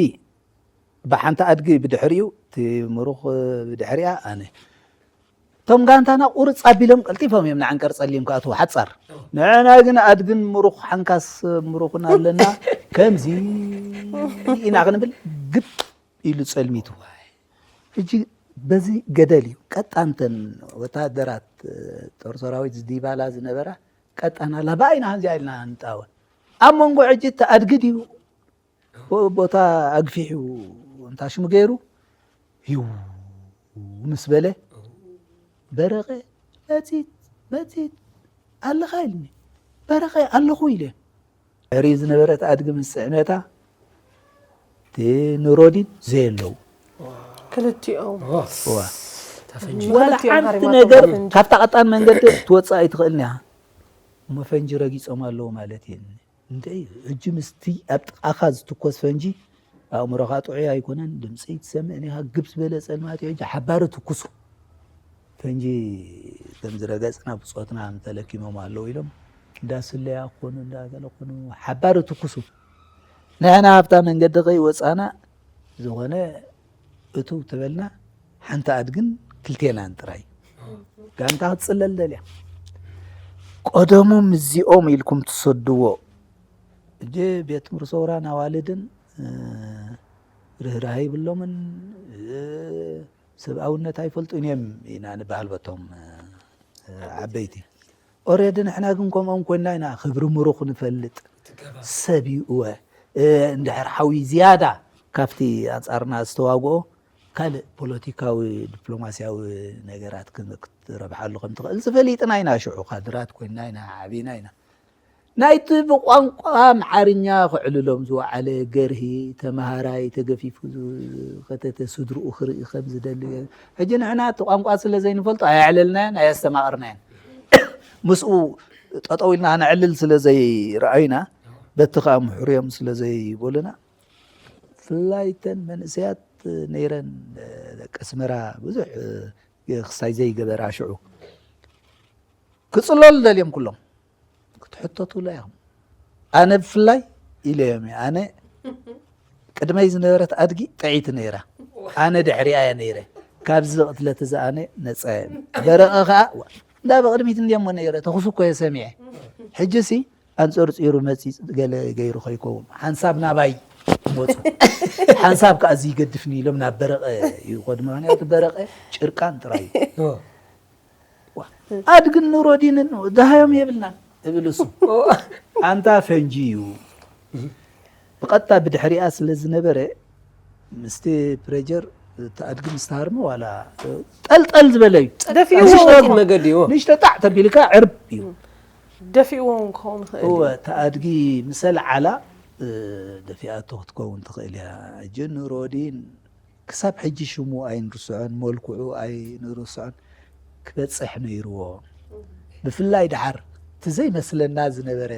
ብሓንቲ ኣድጊ ብድሕሪኡ፣ እቲ ምሩኽ ብድሕሪኣ ኣነ። እቶም ጋንታና ቁርጽ ኣቢሎም ቀልጢፎም እዮም ንዓንቀር ጸሊም ክኣትዉ ሓጻር። ንዕና ግን ኣድግን ምሩኽ ሓንካስ ምሩኽን ኣለና፣ ከምዚ ኢና ክንብል ግብ ኢሉ ጸልሚቱ። ሕጂ በዚ ገደል እዩ ቀጣንተን ወታደራት ጦር ሰራዊት ዝዲባላ ዝነበራ ቀጣና ላባ ኢና ከምዚኣ ኢልና ንጣወ። ኣብ መንጎ ሕጂ እቲ ኣድጊ ድዩ ብ-፣ ቦታ ኣግፊሑ እንታ ሽሙ ገይሩ፣ ሂው ምስ በለ፣ በረቐ፣ መጺት፣ መጺት፣ ኣለኻ ኢልኒ። በረቐ፣ ኣለኹ ኢለ። ድሕሪኡ ዝነበረት ኣድጊ ምስ ጽዕነታ፣ እቲ ንሮዲን ዘየለዉ። ክልቲኦም። ዋ። እታ ፈንጂ። ዋላ ክልቲኦም ሓንቲ ሃሪማቶም ነገር ፈንጂ። ካብታ ቀጣን መንገዲ ክትወጽእ ኣይትኽእልን ኢኻ። እሞ ፈንጂ ረጊጾም ኣለዉ ማለት እዩ። እንተ ሕጂ ምስቲ ኣብ ጥቓኻ ዝትኮስ ፈንጂ ኣእምሮኻ ጥዑይ ኣይኮነን፣ ድምፂ ትሰምዕ ኔኻ፣ ግብ ዝበለ ጸልማት እዩ። ሕጂ ሓባሪ ትኩሱ። ፈንጂ ከም ዝረገጽና ብጾትና ተለኪሞም ኣለዉ ኢሎም እንዳ ስለያ ክኾኑ እንዳ ገለ ክኾኑ ሓባሪ ትኩሱ። ንሕና ኣብታ መንገዲ ከይወጻና ዝኾነ እትው ተበልና ሓንቲ ኣድግን ክልቴናን ጥራይ። ጋንታ ክትጽለል ደልያ። ቀደሞም እዚኦም ኢልኩም ትሰድዎ። እጀ ቤት ትምህርቲ ሰውራን ኣዋልድን፣ እ፣ ርህራሄ ይብሎምን፣ እ፣ ሰብኣውነት ኣይፈልጡን እዮም ኢና ንበሃል በቶም፣ እ፣ ዓበይቲ። ኦሬዲ ንሕና ግን ከምኦም ኮይንና ኢና ክብሪ ምሩኽ ንፈልጥ። ትገባ። ሰብ እዩ እወ። እ፣ እንድሕር ሓዊ ዝያዳ ካብቲ ኣንጻርና ዝተዋግኦ ካልእ ፖለቲካዊ፣ ዲፕሎማስያዊ ነገራት ክን-፣ ክትረብሓሉ ከም ትኽእል ዝፈሊጥና ኢና። ሽዑ ካድራት ኮይንና ኢና፣ ዓቢና ኢና። ናይቲ ብቋንቋ ኣምሓርኛ ክዕልሎም ዝወዓለ ገርሂ ተመሃራይ ተገፊፉ ዝ-፣ ከተተ ስድርኡ ክርኢ ከም ዝደሊ። ሕጂ ንሕና እቲ ቋንቋ ስለ ዘይንፈልጦ ኣየዕለልናዮን ኣየስተማቕርናዮን። ምስኡ ጠጠው ኢልና ነዕልል ስለ ዘይረኣዩና፣ በቲ ከኣ ምሕርዮም ስለ ዘይበሉና፣ ብፍላይ እተን መንእሰያት ነይረን፣ ደቂ ኣስመራ ብዙሕ ክሳይ ዘይገበራ ሽዑ ክጽለሉ ደልዮም ኩሎም ክትሕተቱላ ኢኹም። ኣነ ብፍላይ ኢለዮም እየ። ኣነ ቅድመይ ዝነበረት ኣድጊ ጥዕይቲ ነይራ። ኣነ ድሕሪኣ እየ ነይረ። ካብዚ ቅትለት እዚ ኣነ ነጻ እየ። በረቐ ኸኣ፣ ዋ፣ እንዳ ብቕድሚት እንድየሞ ነይረ። ተኹሱ እኮ እየ ሰሚዐ። ሕጂሲ ኣንጸርጺሩ መጺጽ ገለ ገይሩ ከይከውን። ሓንሳብ ናባይ መጹ። ሓንሳብ ከኣ እዚ ይገድፍኒ ኢሎም ናብ በረቐ ይኸዱ። ምኽንያቱ በረቐ ጭርቃን ጥራይ እዩ። ኦ። ዋ፣ ኣድግን ኑሮዲንን ደሃዮም የብልናን እብል እሱ። ኦ። ኣንታ ፈንጂ እዩ። ብቐጥታ ብድሕሪኣ ስለ ዝነበረ፣ ምስቲ ፕሬጀር እቲ ኣድጊ ምስ ተሃርመ ዋላ ጠልጠል ዝበለ እዩ። ደፊኡ ንእሽቶ፣ መገዲ እዩ። ንእሽቶ ጣዕ ተቢልካ ዕርብ እዩ። ደፊእዎ እውን ክኸውን ይኽእል እወ፣ እዩ። እቲ ኣድጊ ምስ ኣልዓላ፣ እ፣ ደፊኣቶ ክትከውን ትኽእል እያ። ሕጂ ኑሮዲን ክሳብ ሕጂ ሽሙ ኣይንርስዖን፣ መልክዑ ኣይንርስዖን። ክበጽሕ ነይርዎ። ብፍላይ ደሓር እቲ ዘይመስለና ዝነበረ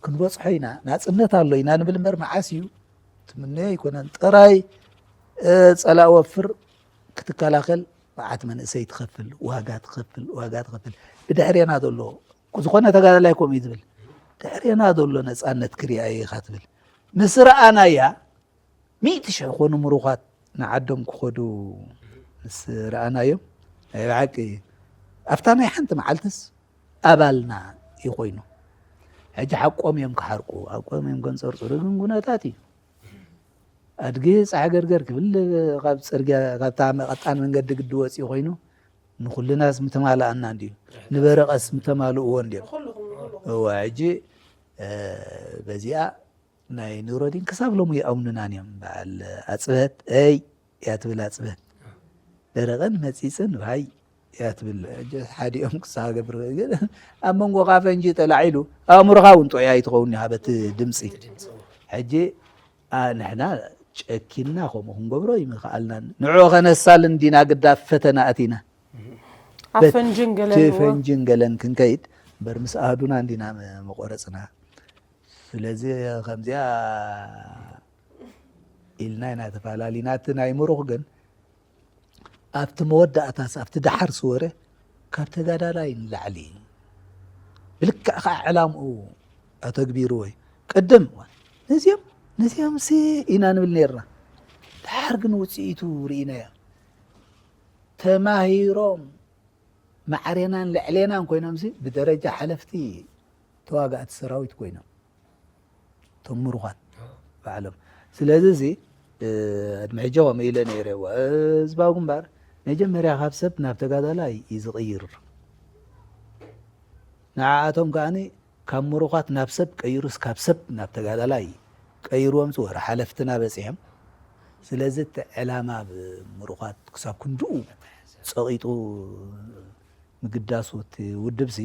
ክንበጽሖ ኢና፣ ናጽነት ኣሎ ኢና ንብል እምበር መዓስ እዩ ትምነዮ ኣይኮነን። ጥራይ፣ እ፣ ጸላኢ ወፍር ክትከላኸል መዓት መንእሰይ ትኸፍል፣ ዋጋ ትኸፍል፣ ዋጋ ትኸፍል። ብድሕሬና ዘሎ፣ ዝኾነ ተጋዳላይ ከምኡ እዩ ዝብል። ድሕሬና ዘሎ ነጻነት ክሪኣ እየ ኢኻ ትብል። ምስ ረኣናያ፣ ሚእቲ ሽሕ ኮኑ ምሩኻት ንዓዶም ክኸዱ ምስ ረኣናዮም፣ ናይ ብሓቂ ኣብታ ናይ ሓንቲ መዓልትስ ኣባልና እዩ ኮይኑ። ሕጂ ሓቆም እዮም ክሓርቁ፣ ሓቆም እዮም ከንጸርጽሩ፣ ግን ኩነታት እዩ። ኣድጊ ጻሕ ገርገር ክብል ካብ ጽርግያ፣ ካብታ ቀጣን መንገዲ ግዲ ወጺኡ ኮይኑ፣ ንኹልናስ ምተማልኣና እንድዩ፣ ንበረቐስ ምተማልእዎ እንድዮም። እዋ፣ ሕጂ፣ እ፣ በዚኣ ናይ ኑረዲን ክሳብ ሎሚ ይኣምኑናን እዮም። በዓል ኣጽብሀት፣ "እይ" እያ ትብል ኣጽብሀት። ደረቐን መጺጽን፣ "ዋይ" እያ ትብል። ሕጂ ሓዲኦም ክሳብ ገብር፣ ግን ኣብ መንጎኻ ፈንጂ ተላዒሉ፣ ኣእምሮኻ እውን ጥዑይ ኣይትኸውን ኢኻ በቲ ድምጺ። ሕጂ፣ ኣ፣ ንሕና ጨኪንና ከምኡ ክንገብሮ ይምኸኣልናን። ንዕኡ ኸነሳልን ዲና ግዳፍ ፈተና ኣቲና። ኣብ በት-፣ ፈንጅን እቲ ገለን፣ እዋ። ፈንጅን ገለን ክንከይድ እምበር ምስ ኣህዱና እንዲና መ-፣ መቆረጽና። ስለዚ ከምዚኣ ኢልና ኢና ተፋላሊና። እቲ ናይ ምሩኽ ግን ኣብቲ መወዳእታስ፣ ኣብቲ ደሓር ስወረ ካብ ተጋዳላይ ንላዕሊ ብልክዕ ከዓ ዕላምኡ ኣተግቢርዎ እዩ። ቅድም ነዚኦም፣ ነዚኦም ሲ ኢና ንብል ነርና። ደሓር ግን ውፅኢቱ ርኢናዮ። ተማሂሮም ማዕሬናን ልዕሌናን ኮይኖም ሲ ብደረጃ ሓለፍቲ ተዋጋእቲ ሰራዊት ኮይኖም። እቶም ምሩኻት ባዕሎም። ስለዚ እዚ፣ እ፣ ቅድሚ ሕጂ ከምኡ ኢለ ነይረ። እ፣ ህዝባዊ ግንባር መጀመርያ ካብ ሰብ ናብ ተጋዳላይ እዩ ዝቕይር። ንዓኣቶም ከኣኒ ካብ ምሩኻት ናብ ሰብ ቀይሩስ ካብ ሰብ ናብ ተጋዳላይ ቀይርዎም ዝወረ ሓለፍትና በጺሖም። ስለዚ እቲ ዕላማ ብምሩኻት ክሳብ ክንድኡ ጸቒጡ ምግዳሱ እቲ ውድብሲ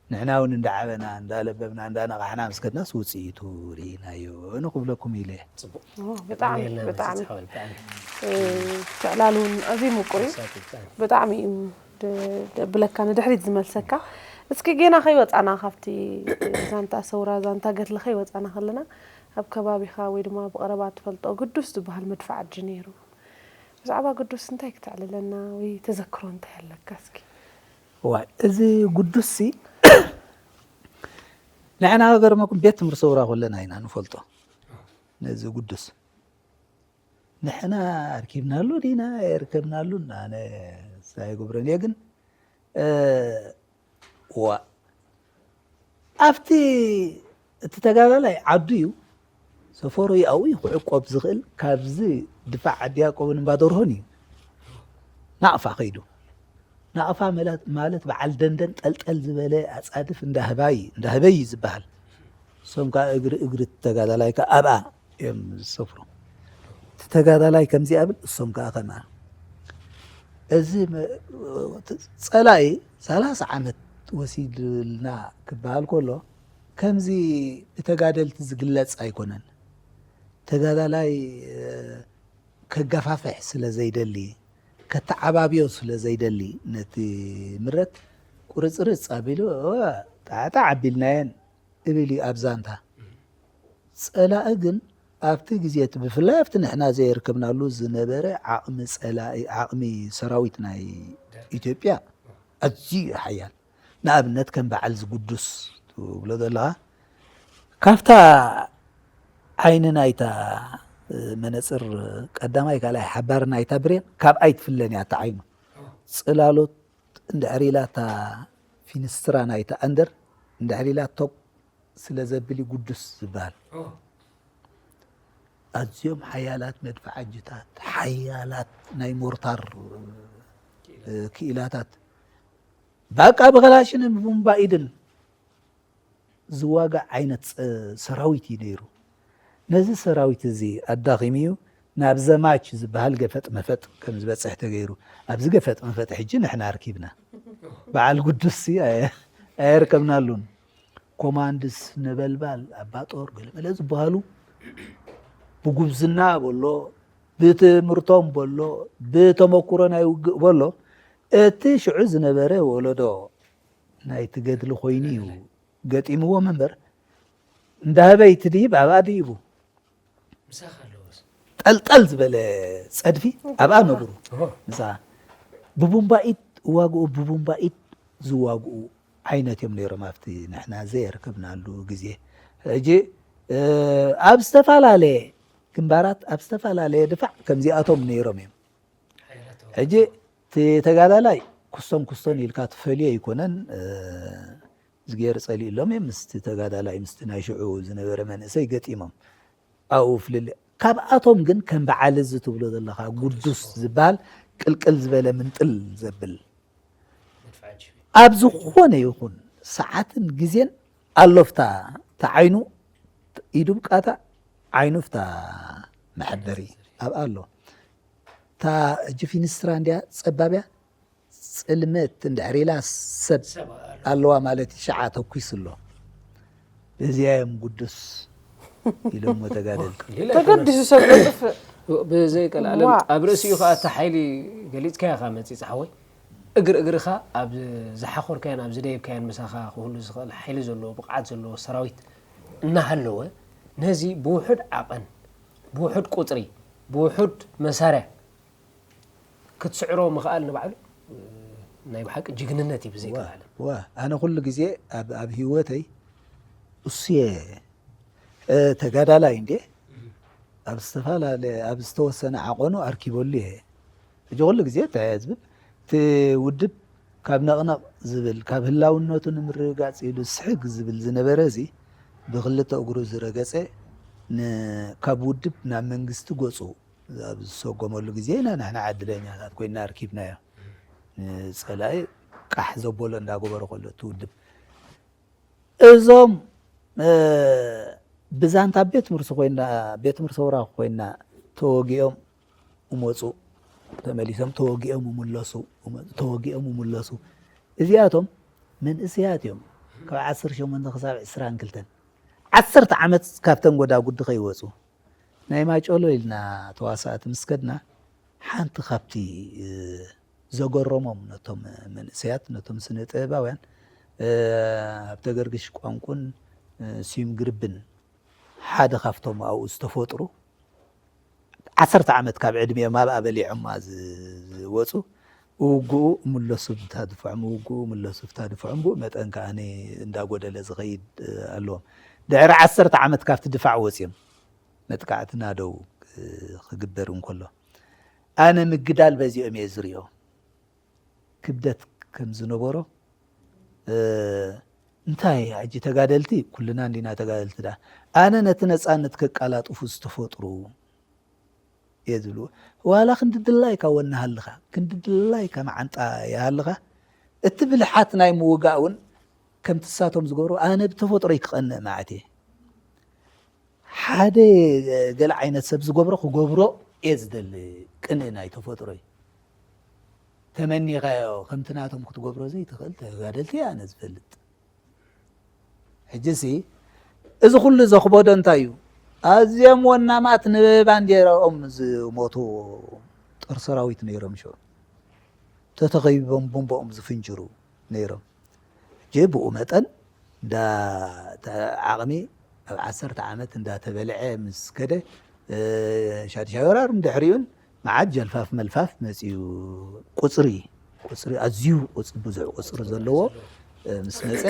ንሕና እውን እንዳዓበና፣ እንዳለበብና፣ እንዳነቓሕና ምስ ከድናስ ውፅኢቱ ርኢናዮ ንክብለኩም ኢለ እየ። ጽቡቕ። ኦ፣ ብጣዕሚ፣ የቐንየልና ብጣዕሚ። መስተር ሓወል፣ ብጣዕሚ። እ፣ ትዕላሉ እውን ኣዝዩ ምቁር እዩ። መሳጢ፣ ብጣዕሚ። ብጣዕሚ እዩ ድ-፣ ደብለካ፣ ንድሕሪት ዝመልሰካ። እስኪ ጌና ከይወጻና፣ ካብቲ ዛንታ ሰውራ፣ ዛንታ ገድሊ ከይወጻና ከለና፣ ኣብ ከባቢኻ ወይ ድማ ብቐረባ ትፈልጦ ግዱስ ዝበሃል መድፍዓጂ ነይሩ። ብዛዕባ ግዱስ እንታይ ክተዕልለና ወይ ተዘክሮ እንታይ ኣለካ እስኪ? እዋይ፣ እዚ ግዱስ ሲ ንሕና ክገርመኩም ቤት ትምህርቲ ሰውራ ከለና ኢና ንፈልጦ። ነዚ ግዱስ ንሕና ኣርኪብናሉ ዲና ኣይርከብናሉን ኣነ ኣይገብሮን እየ፣ ግን፣ እ፣ ዋ፣ ኣብቲ እቲ ተጋዳላይ ዓዱ እዩ፣ ሰፈሩ እዩ፣ ኣብኡ እዩ ክዕቆብ ዝኽእል። ካብዚ ድፋዕ ዓዲ ያዕቆብን እምባ ደርሆን እዩ ናቕፋ ከይዱ። ናቕፋ መላ-፣ ማለት በዓል ደንደን ጠልጠል ዝበለ ኣጻድፍ እንዳህባይ፣ እንዳህበይ እዩ ዝበሃል። እሶም ከኣ እግሪ፣ እግሪ ተጋዳላይ ከኣ ኣብኣ እዮም ዝሰፍሩ። እቲ ተጋዳላይ ከምዚ ይብል፣ እሶም ከኣ ከምኣ። እዚ መ-፣ ጸላኢ ሰላሳ ዓመት ወሲድልና ክበሃል ከሎ፣ ከምዚ ብተጋደልቲ ዝግለጽ ኣይኮነን። ተጋዳላይ፣ እ፣ ከጋፋፍሕ ስለ ዘይደሊ፣ ከተዓባብዮ ስለ ዘይደሊ፣ ነቲ ምረት ቁርጽርጽ ኣቢሉ፣ "እወ፣ ጣዕጣዕ ኣቢልናየን" እብል እዩ ኣብ ዛንታ። ጸላኢ ግን ኣብቲ ግዜ እቲ፣ ብፍላይ ኣብቲ ንሕና ዘየርከብናሉ ዝነበረ ዓቕሚ ጸላኢ፣ ዓቕሚ ሰራዊት ናይ ኢትዮጵያ ኣዝዩ እዩ ሓያል። ንኣብነት ከም በዓል ዝጉዱስ ትብሎ ዘለኻ፣ ካብታ ዓይኒ ናይታ፣ እ፣ መነጽር ቀዳማይ ካልኣይ ሓባር ናይታ ብሬን ካብኣይ ትፍለን እያ እታ ዓይኑ። ጽላሎት እንድሕር ኢላ እታ ፊንስትራ ናይታ ኣንደር እንድሕር ኢላ ቶብ ስለ ዘብል እዩ ጉዱስ ዝበሃል። ኦ። ኣዝዮም ሓያላት መድፍዓጅታት፣ ሓያላት ናይ ሞርታር፣ እ፣ ክኢላታት፣ ባቃ ብኸላሽንን ብቡምባ ኢድን ዝዋጋእ ዓይነት ጸ-፣ ሰራዊት እዩ ነይሩ። ነዚ ሰራዊት እዚ ኣዳኺሙ እዩ ናብ ዘማች ዝበሃል ገፈጥ መፈጥ ከም ዝበጽሕ ተገይሩ። ኣብዚ ገፈጥ መፈጥ ሕጂ ንሕና ኣርኪብና። በዓል ጉዱስ ሲ ኣየ-፣ ኣየርከብናሉን። ኮማንድስ፣ ነበልባል፣ ኣባጦር፣ ገለመለ ዝበሃሉ ብጉብዝና በሎ፣ ብትምህርቶም በሎ፣ ብተመኩሮ ናይ ውግእ በሎ፣ እቲ ሽዑ ዝነበረ ወለዶ ናይቲ ገድሊ ኮይኑ እዩ ገጢምዎም እምበር፣ እንዳ ህበይ ትድይብ ኣብኣ ድይቡ። ምሳኻ ኣለዎስ? ጠልጠል ዝበለ ጸድፊ ኣብኣ ነብሩ። ኦሆ። ምሳኻ። ብቡምባኢት ዋግኡ፣ ብቡምባኢት ዝዋግኡ ዓይነት እዮም ነይሮም ኣብቲ ንሕና ዘየርከብናሉ ግዜ። ሕጂ፣ እ፣ ኣብ ዝተፈላለየ ግንባራት ኣብ ዝተፈላለየ ድፋዕ ከምዚኣቶም ነይሮም እዮም። ሕጂ እቲ ተጋዳላይ ኩስቶን ኩስቶን ኢልካ ትፈልዮ ኣይኮነን። ዝገይር ጸሊእሎም እዮም ምስቲ ተጋዳላይ ምስቲ ናይ ሽዑ ዝነበረ መንእሰይ ገጢሞም ኣብኡ ፍልልይ። ካብኣቶም ግን ከም በዓል እዚ ትብሎ ዘለኻ ጉዱስ ዝበሃል ቅልቅል ዝበለ ምንጥል ዘብል ኣብ ዝኾነ ይኹን ሰዓትን ግዜን ኣሎፍታ ተዓይኑ ኢዱ ብቃታ ዓይኑ ፍታ መሐበሪ ኣብ ኣሎ። እታ ሕጂ ፊንስትራ እንድያ ጸባብያ ጽልመት እንድሕር ኢላ ሰብ ኣለዋ ማለት እዩ። ሸዓ ተኩሱ ኣሎ። በዚኣ እዮም ጉዱስ ኢሎሞ ተጋደልቲ። ተገዲሱ ሰብ ዘጥፍእ ብዘይቀልዓለም ኣብ ርእሲኡ ከዓ እቲ ሓይሊ ገሊፅካዮ ኢኻ መፂ ፀሓወይ እግር እግርኻ ኣብ ዝሓኾርካዮን ኣብ ዝደየብካዮን ምሳኻ ክህሉ ዝኽእል ሓይሊ ዘለዎ ብቕዓት ዘለዎ ሰራዊት እናሃለወ ነዚ ብውሑድ ዓቐን ብውሑድ ቁፅሪ ብውሑድ መሳርያ ክትስዕሮ ምኽኣል ንባዕሉ ናይ ብሓቂ ጅግንነት እዩ ብዘይቀልዓለም። ዋ ኣነ ኩሉ ግዜ ኣብ ኣብ ህይወተይ እሱየ ተጋዳላይ እንዴ ኣብ ዝተፈላለየ ኣብ ዝተወሰነ ዓቐኑ ኣርኪበሉ እየ። ሕጂ ኩሉ ግዜ እንታይ እየ ዝብል እቲ ውድብ ካብ ነቕነቕ ዝብል ካብ ህላውነቱ ንምርግጋፅ ኢሉ ስሕግ ዝብል ዝነበረ እዚ ብክልተ እግሩ ዝረገፀ ካብ ውድብ ናብ መንግስቲ ገፁ ኣብ ዝሰጎመሉ ግዜ ኢና ንሕና ዕድለኛታት ኮይና ኣርኪብናዮ። ንፀላኢ ቃሕ ዘበሎ እንዳገበረ ከሎ እቲ ውድብ እዞም ብዛንታ ቤት ትምህርቲ ኮይና ቤት ትምህርቲ ሰውራ ኮይና ተወጊኦም እመፁ ተመሊሶም ተወጊኦም እምለሱ ተወጊኦም እምለሱ እዚኣቶም መንእሰያት እዮም ካብ ዓሰርተ ሸሞንተ ክሳብ ዕስራን ክልተን ዓሰርተ ዓመት ካብተን ጎዳጉዲ ከይወፁ ናይ ማጨሎ ኢልና ተዋሳእቲ ምስ ከድና ሓንቲ ካብቲ ዘገረሞም ነቶም መንእሰያት ነቶም ስነ ጥበባውያን ኣብ ተገርግሽ ቋንቁን ስዩም ግርብን ሓደ ካብቶም ኣብኡ ዝተፈጥሩ ዓሰርተ ዓመት ካብ ዕድሚኦም ኣብኣ በሊዖማ ዝወፁ ውግኡ ምለሱ ብታ ድፍዖም ውግኡ ምለሱ ብታ ድፍዖም ብኡ መጠን ከዓ እንዳጎደለ ዝኸይድ ኣለዎም ድሕሪ ዓሰርተ ዓመት ካብቲ ድፋዕ ወፅዮም መጥቃዕትና ደው ክግበር እንከሎ ኣነ ምግዳል በዚኦም እየ ዝሪኦ ክብደት ከም ዝነበሮ እንታይ ሕጂ ተጋደልቲ ኩልና እንዲና ተጋደልቲ ዳ ኣነ ነቲ ነፃነት ከቃላጥፉ ዝተፈጥሩ እየ ዝብሉ ዋላ ክንዲ ድላይካ ወናሃልኻ ክንዲ ድላይካ መዓንጣ ይሃልኻ እቲ ብልሓት ናይ ምውጋእ እውን ከምቲ ሳቶም ዝገብሩ ኣነ ብተፈጥሮይ ክቐንእ መዓት እየ ሓደ ገለ ዓይነት ሰብ ዝገብሮ ክገብሮ እየ ዝደሊ ቅንእ ናይ ተፈጥሮይ ተመኒኻዮ ከምቲ ናቶም ክትገብሮ ዘይትኽእል ተጋደልቲ እየ ኣነ ዝፈልጥ ሕጂሲ እዚ ኩሉ ዘኽበዶ እንታይ እዩ ኣዝዮም ወናማት ንባንዴራኦም ዝሞቱ ጦር ሰራዊት ነይሮም ሽዑ ተተኸቢቦም ቦምቦኦም ዝፍንጅሩ ነይሮም ሕጂ ብኡ መጠን እንዳ ዓቕሚ ኣብ ዓሰርተ ዓመት እንዳተበልዐ ምስ ከደ ሻድሻይ ወራር ድሕሪኡን መዓት ጀልፋፍ መልፋፍ መፅዩ ቁፅሪ ቁፅሪ ኣዝዩ ብዙሕ ቁፅሪ ዘለዎ ምስ መፀ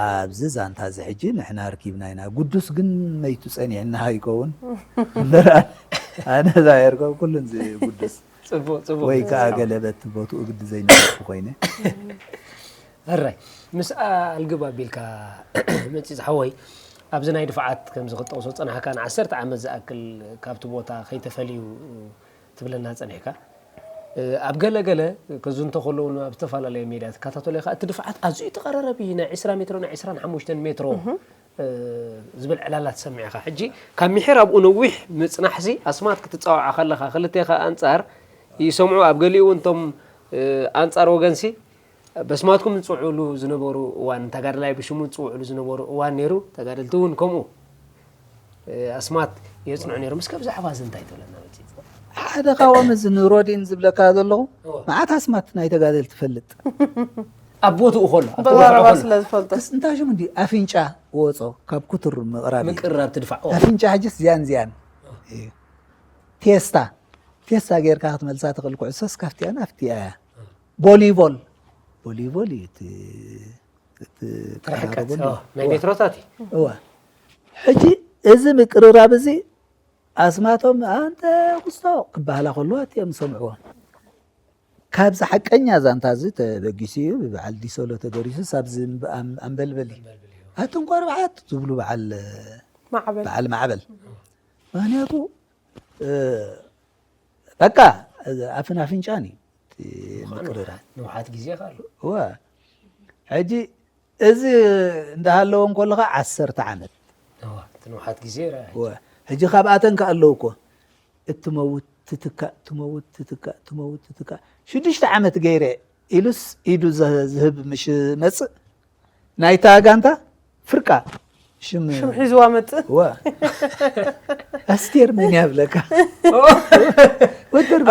ኣብዚ ዛንታ እዚ ሕጂ ንሕና ኣርኪብና ኢና። ጉዱስ ግን መይቱ ፀኒሕና ይኸውን እምበር ኣነ ዛየርኮ ኩሉን ጉዱስ ወይ ከዓ ገለበት ቦትኡ ግዲ ዘይነበርኩ ኮይነ ሕራይ ምስኣ ኣልግብ ኣቢልካ መፂ ዝሓወይ ኣብዚ ናይ ድፍዓት ከምዚ ክትጠቕሶ ዝፀናሕካ ንዓሰርተ ዓመት ዝኣክል ካብቲ ቦታ ከይተፈልዩ ትብለና ፀኒሕካ ኣብ ገለ ገለ ከዝንቶ ከለዉ ኣብ ዝተፈላለየ ሜድያ ትከታተሎ ኢኻ እቲ ድፍዓት ኣዝዩ ተቐራረቢ ናይ ዕስራ ሜትሮ ናይ ዕስራን ሓሙሽተን ሜትሮ ዝብል ዕላላ ትሰምዕ ኢኻ ሕጂ ካብ ምሒር ኣብኡ ነዊሕ ምፅናሕሲ ኣስማት ክትፃወዓ ከለኻ ክልቴኻ ኣንፃር ይሰምዑ ኣብ ገሊኡ እውን እቶም ኣንፃር ወገንሲ በስማትኩም ዝፅውዕሉ ዝነበሩ እዋን ተጋዳላይ ብሽሙ ዝፅውዕሉ ዝነበሩ እዋን ነይሩ ተጋደልቲ እውን ከምኡ ኣስማት የፅንዑ ነይሮም እስከ ብዛዕባ እዚ እንታይ ትብለና መፂ ሓደ ካብኦም እዚ ንሮዲን ዝብለካ ዘለኹ መዓት ኣስማት ናይ ተጋደልቲ ትፈልጥ ኣብ ቦትኡ ከሎ ኣብ ተጋዳላይ ስለ ዝፈልጦ እንታይ ሽሙ እንዲ ኣፍንጫ ወፆ ካብ ኩቱር ምቕራብ እዩ። ምቅራብ ትድፋዕ ኦ፣ ኣፍንጫ ሕጅስ ዝያን ዝያን እዩ። ቴስታ ቴስታ ጌርካ ክትመልሳ ትኽእል ኩዕሶስ ካፍቲያ ናፍቲያ እያ። ቦሊቦል ቦሊቦል እዩ እቲ እቲ ትርሕቀት ቀራረቦ ኦ፣ ናይ ሜትሮታት እዩ እዋ ሕጂ እዚ ምቅርራብ እዚ ኣስማቶም ኣንተ ኩስቶ ክበሃላ ከለዋ እዮም ዝሰምዕዎ። ካብዚ ሓቀኛ ዛንታ እዚ ተበጊሱ እዩ ብበዓል ዲሶሎ ተደሪሱስ ኣብዚ ኣንበልበል እዩ። ኣትንኮ ኣርባዓት ዝብሉ በዓል ማዕበል በዓል ማዕበል። ምክንያቱ በቃ ኣፍን ኣፍንጫን እዩ ምቅርራ ንውሓት ግዜ ካሉ ዋ ሕጂ እዚ እንዳሃለዎም ከለካ ዓሰርተ ዓመት ንውሓት ግዜ ራ ሕጂ ካብኣተን ከ ኣለዉ እኮ እትመውት ትትካእ ትመውት ትትካእ ትመውት ትትካእ ሽዱሽተ ዓመት ገይረ ኢሉስ ኢዱ ዝህብ ምሽ መፅእ ናይታ ጋንታ ፍርቃ ሽም ሽም ሒዝዋ መፅእ ዋ ኣስቴር መን ያብለካ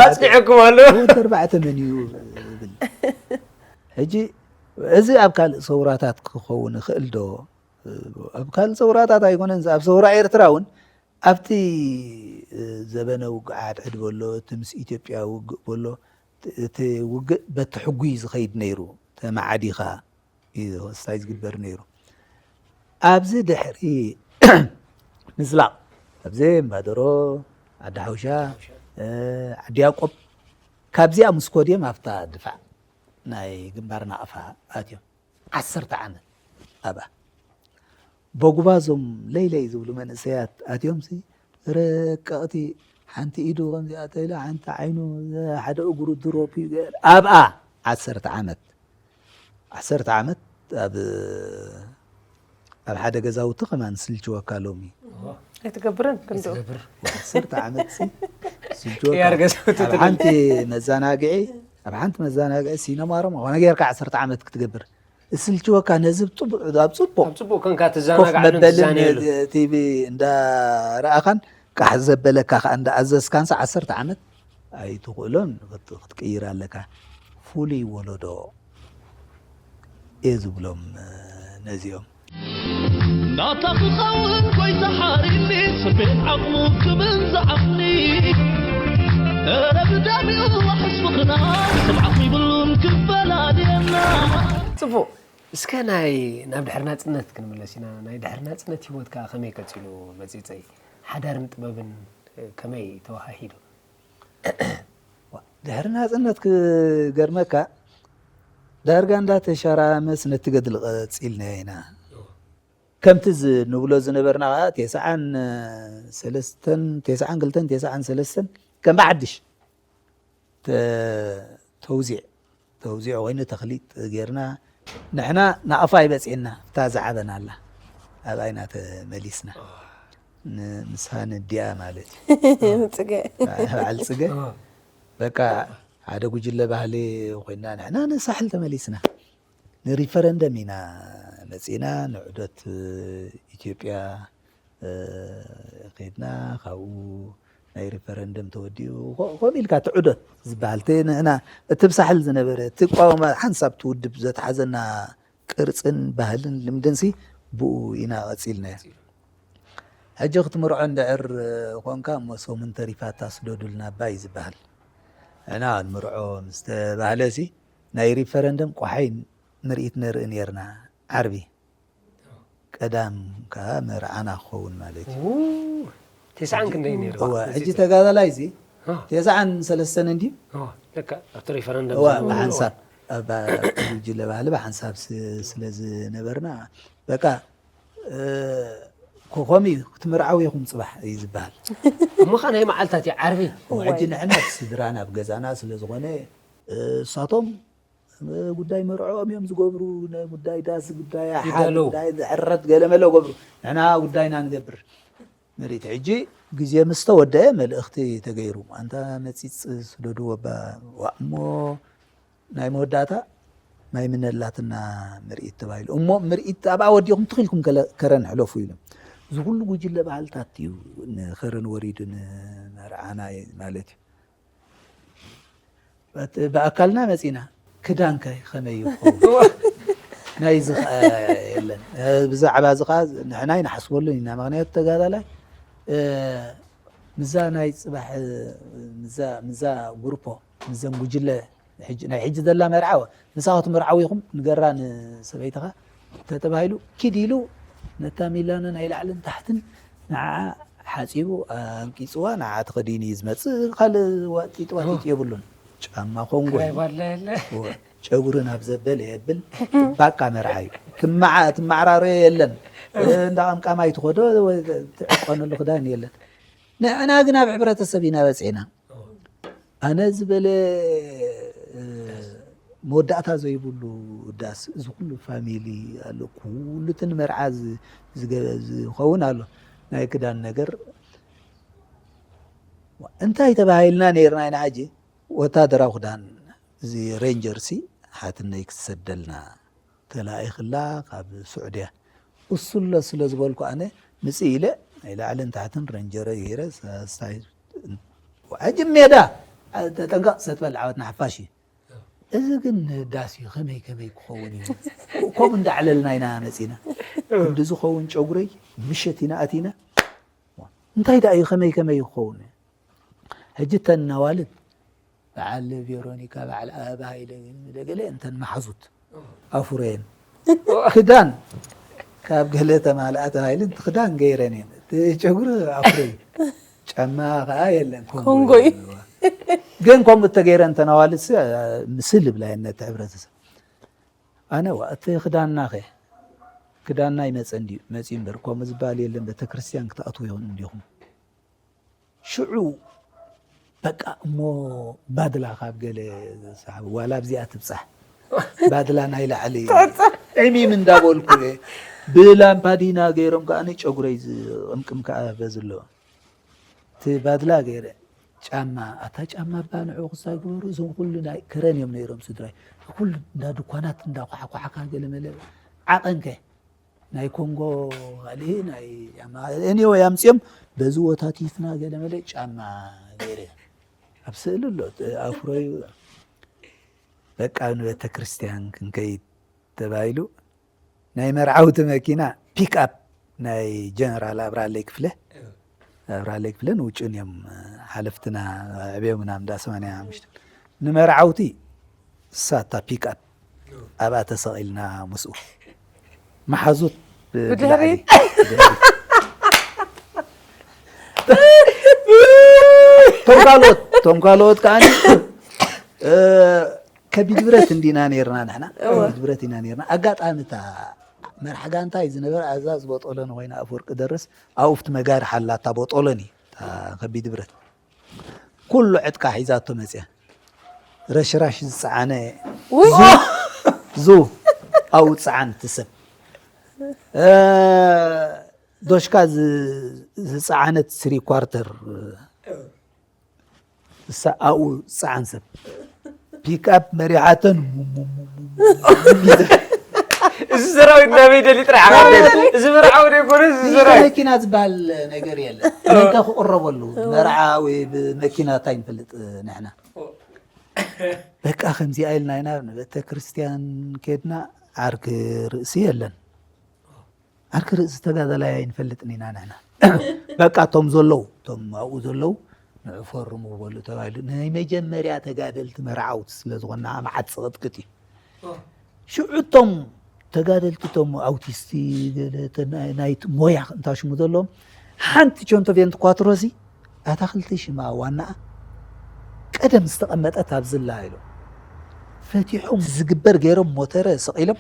ኣፅኒዐኩም ኣሎ ወዲ ኣርባዕተ መን እዩ ብል ሕጂ እዚ ኣብ ካልእ ሰውራታት ክኸውን ይኽእል ዶ ኣብ ካልእ ሰውራታት ኣይኮነን ኣብ ሰውራ ኤርትራ እውን ኣብቲ ዘበነ ውግእ ሓድሕድ በሎ እቲ ምስ ኢትዮጵያ ውግእ በሎ እቲ ውግእ በቲ ሕጉ እዩ ዝኸይድ ነይሩ ተማዓዲኻ እዩ ክስታይ ዝግበር ነይሩ ኣብዚ ድሕሪ ምዝላቕ ኣብዚ እምባደሮ ዓዲ ሓውሻ ዓዲ ያቆብ ካብዚኣ ምስ ኮድዮም ኣብታ ድፋዕ ናይ ግንባር ናቕፋ ኣትዮም ዓሰርተ ዓመት ኣብኣ በጉባዞም ለይለይ ዝብሉ መንእሰያት ኣትዮም ሲ ረቀቕቲ ሓንቲ ኢዱ ከምዚኣ ተኢላ ሓንቲ ዓይኑ ሓደ እግሩ ድሮፕ እዩ ገለ ኣብኣ ዓሰርተ ዓመት ዓሰርተ ዓመት ኣብ ኣብ ሓደ ገዛውቲ ከማን ስልችወካ ሎሚ ኣይትገብርን ክንዱ ትገብር ዓሰርተ ዓመት ሲ ስልችወካ ቅያር ገዛውቲ ኣብ ሓንቲ መዘናግዒ ኣብ ሓንቲ መዘናግዒ ሲነማ ሮማ ኮነ ጌርካ ዓሰርተ ዓመት ክትገብር እስልችወካ ነዚ ብፅቡቅ ኣብ ፅቡቅ ኣብ ፅቡቅ ከንካ ኮፍ ትዘናጋዕሉን መበልን ትዛነየሉ ቲቪ እንዳረኣኻን ቃሕ ዘበለካ ከዓ እንዳኣዘዝካንስ ዓሰርተ ዓመት ኣይትኽእሎን ክት- ክትቅይር ኣለካ ፍሉይ ወለዶ እየ ዝብሎም ነዚኦም ናታ ክኸውን ጎይታ ሓሪኒ ስቤት ዓቕሙ ክብል ዝዓቕኒ እረ ብዳሚኡ ዋሕስ ፍቕርና ስምዓ ከይብሉን ክፈላልየና ፅቡቅ እስከ ናይ ናብ ድሕሪ ናፅነት ክንምለስ ኢና ናይ ድሕሪ ናፅነት ሂወት ከዓ ከመይ ቀፂሉ መፂፀይ ሓዳርን ጥበብን ከመይ ተወሃሂዱ ድሕሪ ናፅነት ክገርመካ ዳርጋ እንዳተሸራመስ ነቲ ገድሊ ቀፂልና ኢና ከምቲ ንብሎ ዝነበርና ከዓ ቴስዓን ሰለስተን ቴስዓን ክልተን ቴስዓን ሰለስተን ከም ብሓድሽ ተውዚዕ ተውዚዕ ኮይኑ ተኽሊጥ ጌርና ንሕና ናቕፋ ይበፅና እታ ዝዓበና ኣላ ኣብኣይና ተመሊስና ንሳ ንዲኣ ማለት እዩ ፅገ በዓል ፅገ በቃ ሓደ ጉጅለ ባህሊ ኮይና ንሕና ንሳሕል ተመሊስና ንሪፈረንደም ኢና መፂና ንዑደት ኢትዮጵያ ከድና ካብኡ ናይ ሪፈረንደም ተወዲኡ ከምኡ ኢልካ እቲ ዑደት ዝበሃል እቲ ንሕና እቲ ብሳሕል ዝነበረ እቲ ቋወማ ሓንሳብ እቲ ውድብ ዘትሓዘና ቅርፅን ባህልን ልምድንሲ ብኡ ኢና ቀፂልናዮ ሕጂ ክትምርዖ እንድዕር ኮንካ እሞ ሰሙን ተሪፋታ ስደዱልና ኣባይ ዝበሃል ንሕና ንምርዖ ምስ ተባህለ ሲ ናይ ሪፈረንደም ቋሓይ ምርኢት ንርኢ ነርና ዓርቢ ቀዳም ከዓ መርዓና ክኸውን ማለት እዩ ቴስዓን ክንደይ ነይሩ እወ ሕጂ ተጋዳላይ እዚ አ። ቴስዓን ሰለስተን እንድዩ አ፣ ለካ ኣብቲ ሪፈረንደም እዋ ዝነበረ ብሓንሳብ ኣብ ጉጅለ ባህሊ ብሓንሳብ ስ- ስለ ዝነበርና በቃ እ፣ ኮ- ኮሚ ክትምርዓው ኢኹም ፅባሕ እዩ ዝበሃል እሞ ኸ ናይ መዓልታት እዩ ዓርቢ ሕጂ ንሕና ስድራ ናብ ገዛና ስለ ዝኾነ እ፣ እሳቶም እ፣ ጉዳይ መርዕኦም እዮም ዝገብሩ ነ- ጉዳይ ዳስ ጉዳይ ሓ ይዳለዉ። ጉዳይ ዝሕረት ገለመለ ገብሩ ንሕና ጉዳይና ንገብር ምሪት ሕጂ ግዜ ምስ ተወደአ መልእኽቲ ተገይሩ ኣንታ መፂፅ ስደዱ ወባ ዋ እሞ ናይ መወዳእታ ናይ ምነላትና ምርኢት ተባሂሉ እሞ ምርኢት ኣብኣ ወዲኹም ትኽኢልኩም ከለ- ከረን ሕለፉ ኢሎም እዚ ኩሉ ጉጅለ ባህልታት እዩ ንኸረን ወሪዱ ንመርዓና ማለት እዩ በት- ብኣካልና መፂና ክዳንከ ከመይ ይኸውን ናይዚ ኸ የለን እ፣ ብዛዕባ እዚ ኸ ንሕና ይንሓስበሉ ኢና ምክንያቱ ተጋዳላይ እ፣ ምዛ ናይ ፅባሕ እ፣ ምዛ- ምዛ ጉርፖ ምዘን ጉጅለ ሕጂ- ናይ ሕጂ ዘላ መርዓወ ምሳ ክትምርዓው ኢኹም ንገራ ንሰበይትኻ ተተባሂሉ ኪድ ኢሉ ነታ ሚላኖ ናይ ላዕልን ታሕትን ንዓ ሓጺቡ ኣንቂጽዋ ንዓ ተኸዲኑ እዩ ዝመጽእ። ካልእ ዋጢጥ ዋጢጥ የብሉን። ጫማ ኮንጎ ክራይ እዩ። ባላ የለ ጨጉሪ ናብ ዘበለ የብል። ባቃ መርዓ እዩ። ትመዓ- ትመዓራረዮ የለን። እንዳ ቀምቃማይ ትኸዶ ወይ ትዕቆነሉ ክዳን የለን። ንዕና ግን ኣብ ሕብረተሰብ ኢና በጺሕና። ኣነ ዝበለ መወዳእታ ዘይብሉ ዳስ እዚ ኩሉ ፋሚሊ ኣሎ። ኩሉ እቲ ንመርዓ ዝኸውን ኣሎ። ናይ ክዳን ነገር እንታይ ተባሂልና ነይርና ኢና ሕጂ? ወታደራዊ ክዳን እዚ ሬንጀር ሲ ሓትነይ ክትሰደልና ተላኢኽላ ካብ ሱዑድያ። እሱ ኣሎ ስለ ዝበልኩ ኣነ ምጽእ ኢለ ናይ ላዕልን ታሕትን ረንጀረ ገይረ ሳስታይ ሕጂ ሜዳ ተጠንቀቕ ሰትበል ዓወት ንሓፋሽ እዩ። እዚ ግን ዳስ እዩ። ከመይ ከመይ ክኸውን እዩ? ከምኡ እንዳዕለልና ኢና መጺና። ክንዲ ዝኸውን ጨጉረይ ምሸት ኢና ኣቲና። እንታይ ደኣ እዩ ከመይ ከመይ ክኸውን? ሕጂ እተን ነዋልድ በዓል ቬሮኒካ በዓል ኣበባ ሃይለ ገለ እንተን መሓዙት ኣፉረየን ክዳን ካብ ገለ ተማልኣ ተባሂሉ ክዳን ገይረን እየን። እቲ ጨጉሪ ኣፍረዩ ጫማ ከዓ የለን ኮንጎ ኮንጎ እዩ። ይብልዋ። ግን ከምኡ እተገይረ እንተን ኣዋልድ ምስል ብላየነት ሕብረተሰብ ኣነ ዋ እቲ ክዳንና ኸ ክዳንና ይመፀ እንዲዩ መፂኡ እምበር ከምኡ ዝበሃል የለን። ቤተክርስትያን ክትኣትዉ ይኹን እንዲኹም ሽዑ በቃ እሞ ባድላ ካብ ገለ ዝሰሓብ ዋላ ኣብዚኣ ትብፃሕ ባድላ ናይ ላዕሊ ዕሚም እንዳበልኩ እየ ብላምፓዲና ገይሮም ከዓ ጨጉረይ ዝቕምቅም ከዓ በዚ ኣለዎ እቲ ባድላ ገይረ ጫማ ኣታ ጫማ እባ ንዑ ክሳይ ግበሩ እዞም ኩሉ ናይ ከረን እዮም ነይሮም ስድራይ ኩሉ እንዳ ድኳናት እንዳ ኳሓኳሓካ ገለመለ ዓቐንከ ናይ ኮንጎ ካልእ ናይ ጫማ anyway ኣምፅኦም በዚ ወታቲፍና ገለመለ ጫማ ገይረ ኣብ ስእሊ ኣሎ ኣፍሮዩ በቃ ንቤተ ክርስቲያን ክንከይድ ተባሂሉ ናይ መርዓውቲ መኪና ፒክ ኣፕ ናይ ጀነራል ኣብራለይ ክፍለ ኣብራለይ ክፍለ ንውጭን እዮም ሓለፍትና ዕብዮምና እንዳ ሰማንያ ሓሙሽተ ንመርዓውቲ እሳታ ፒክ ኣፕ ኣብኣ ተሰቒልና ምስኡ መሓዙት ብድሕሪት? ቶም ካልኦት ቶም ካልኦት ከዓ ከቢድ ብረት እንዲና ነርና ንሕና ከቢድ ብረት ኢና ነርና ኣጋጣሚ እታ መርሓ ጋንታ እዩ ዝነበረ ኣዛ ዝቦጦሎኒ ኮይና ኣፍወርቂ ደርስ ኣብኡ ፍቲ መጋርሕ ኣላ እታ ቦጦሎኒ እታ ከቢድ ብረት ኩሉ ዕጥቃ ሒዛቶ መፅያ ረሽራሽ ዝፀዓነ ዙ ኣብኡ ፀዓን ትሰብ ዶሽካ ዝፀዓነት ስሪ ኳርተር እሳ ኣብኡ ዝፀዓን ሰብ ፒክኣፕ መሪሓተን እዚ ሰራዊት ናበይ ደሊ ጥራሕ ዓቐብ እዚ መርዓዊ ደይኮነ እዚ ሰራዊት መኪና ዝበሃል ነገር የለ እንተ ክቕረበሉ መርዓ ወይ ብመኪና እንታይ ንፈልጥ ንሕና በቃ ከምዚኣ ኢልና ኢና ንቤተ ክርስቲያን ከድና ዓርኪ ርእሲ የለን ዓርኪ ርእሲ ተጋዳላይ ኣይንፈልጥን ኢና ንሕና በቃ እቶም ዘለዉ እቶም ኣብኡ ዘለዉ ንዑ ፈርሙ በሉ ተባሂሉ ናይ መጀመርያ ተጋደልቲ መርዓውቲ ስለ ዝኾንና መዓት ፅቕጥቅጥ እዩ ሽዑ እቶም ተጋደልቲ እቶም ኣውቲስቲ ናይቲ ሞያ እንታሽሙ ዘለዎም ሓንቲ ቾንቶ ቬንቲ ኳትሮ ሲ ኣታ ክልተ ሽማ ዋናኣ ቀደም ዝተቐመጠት ኣብዝላ ኢሎም ፈቲሖም ዝግበር ገይሮም ሞተረ ስቕ ኢሎም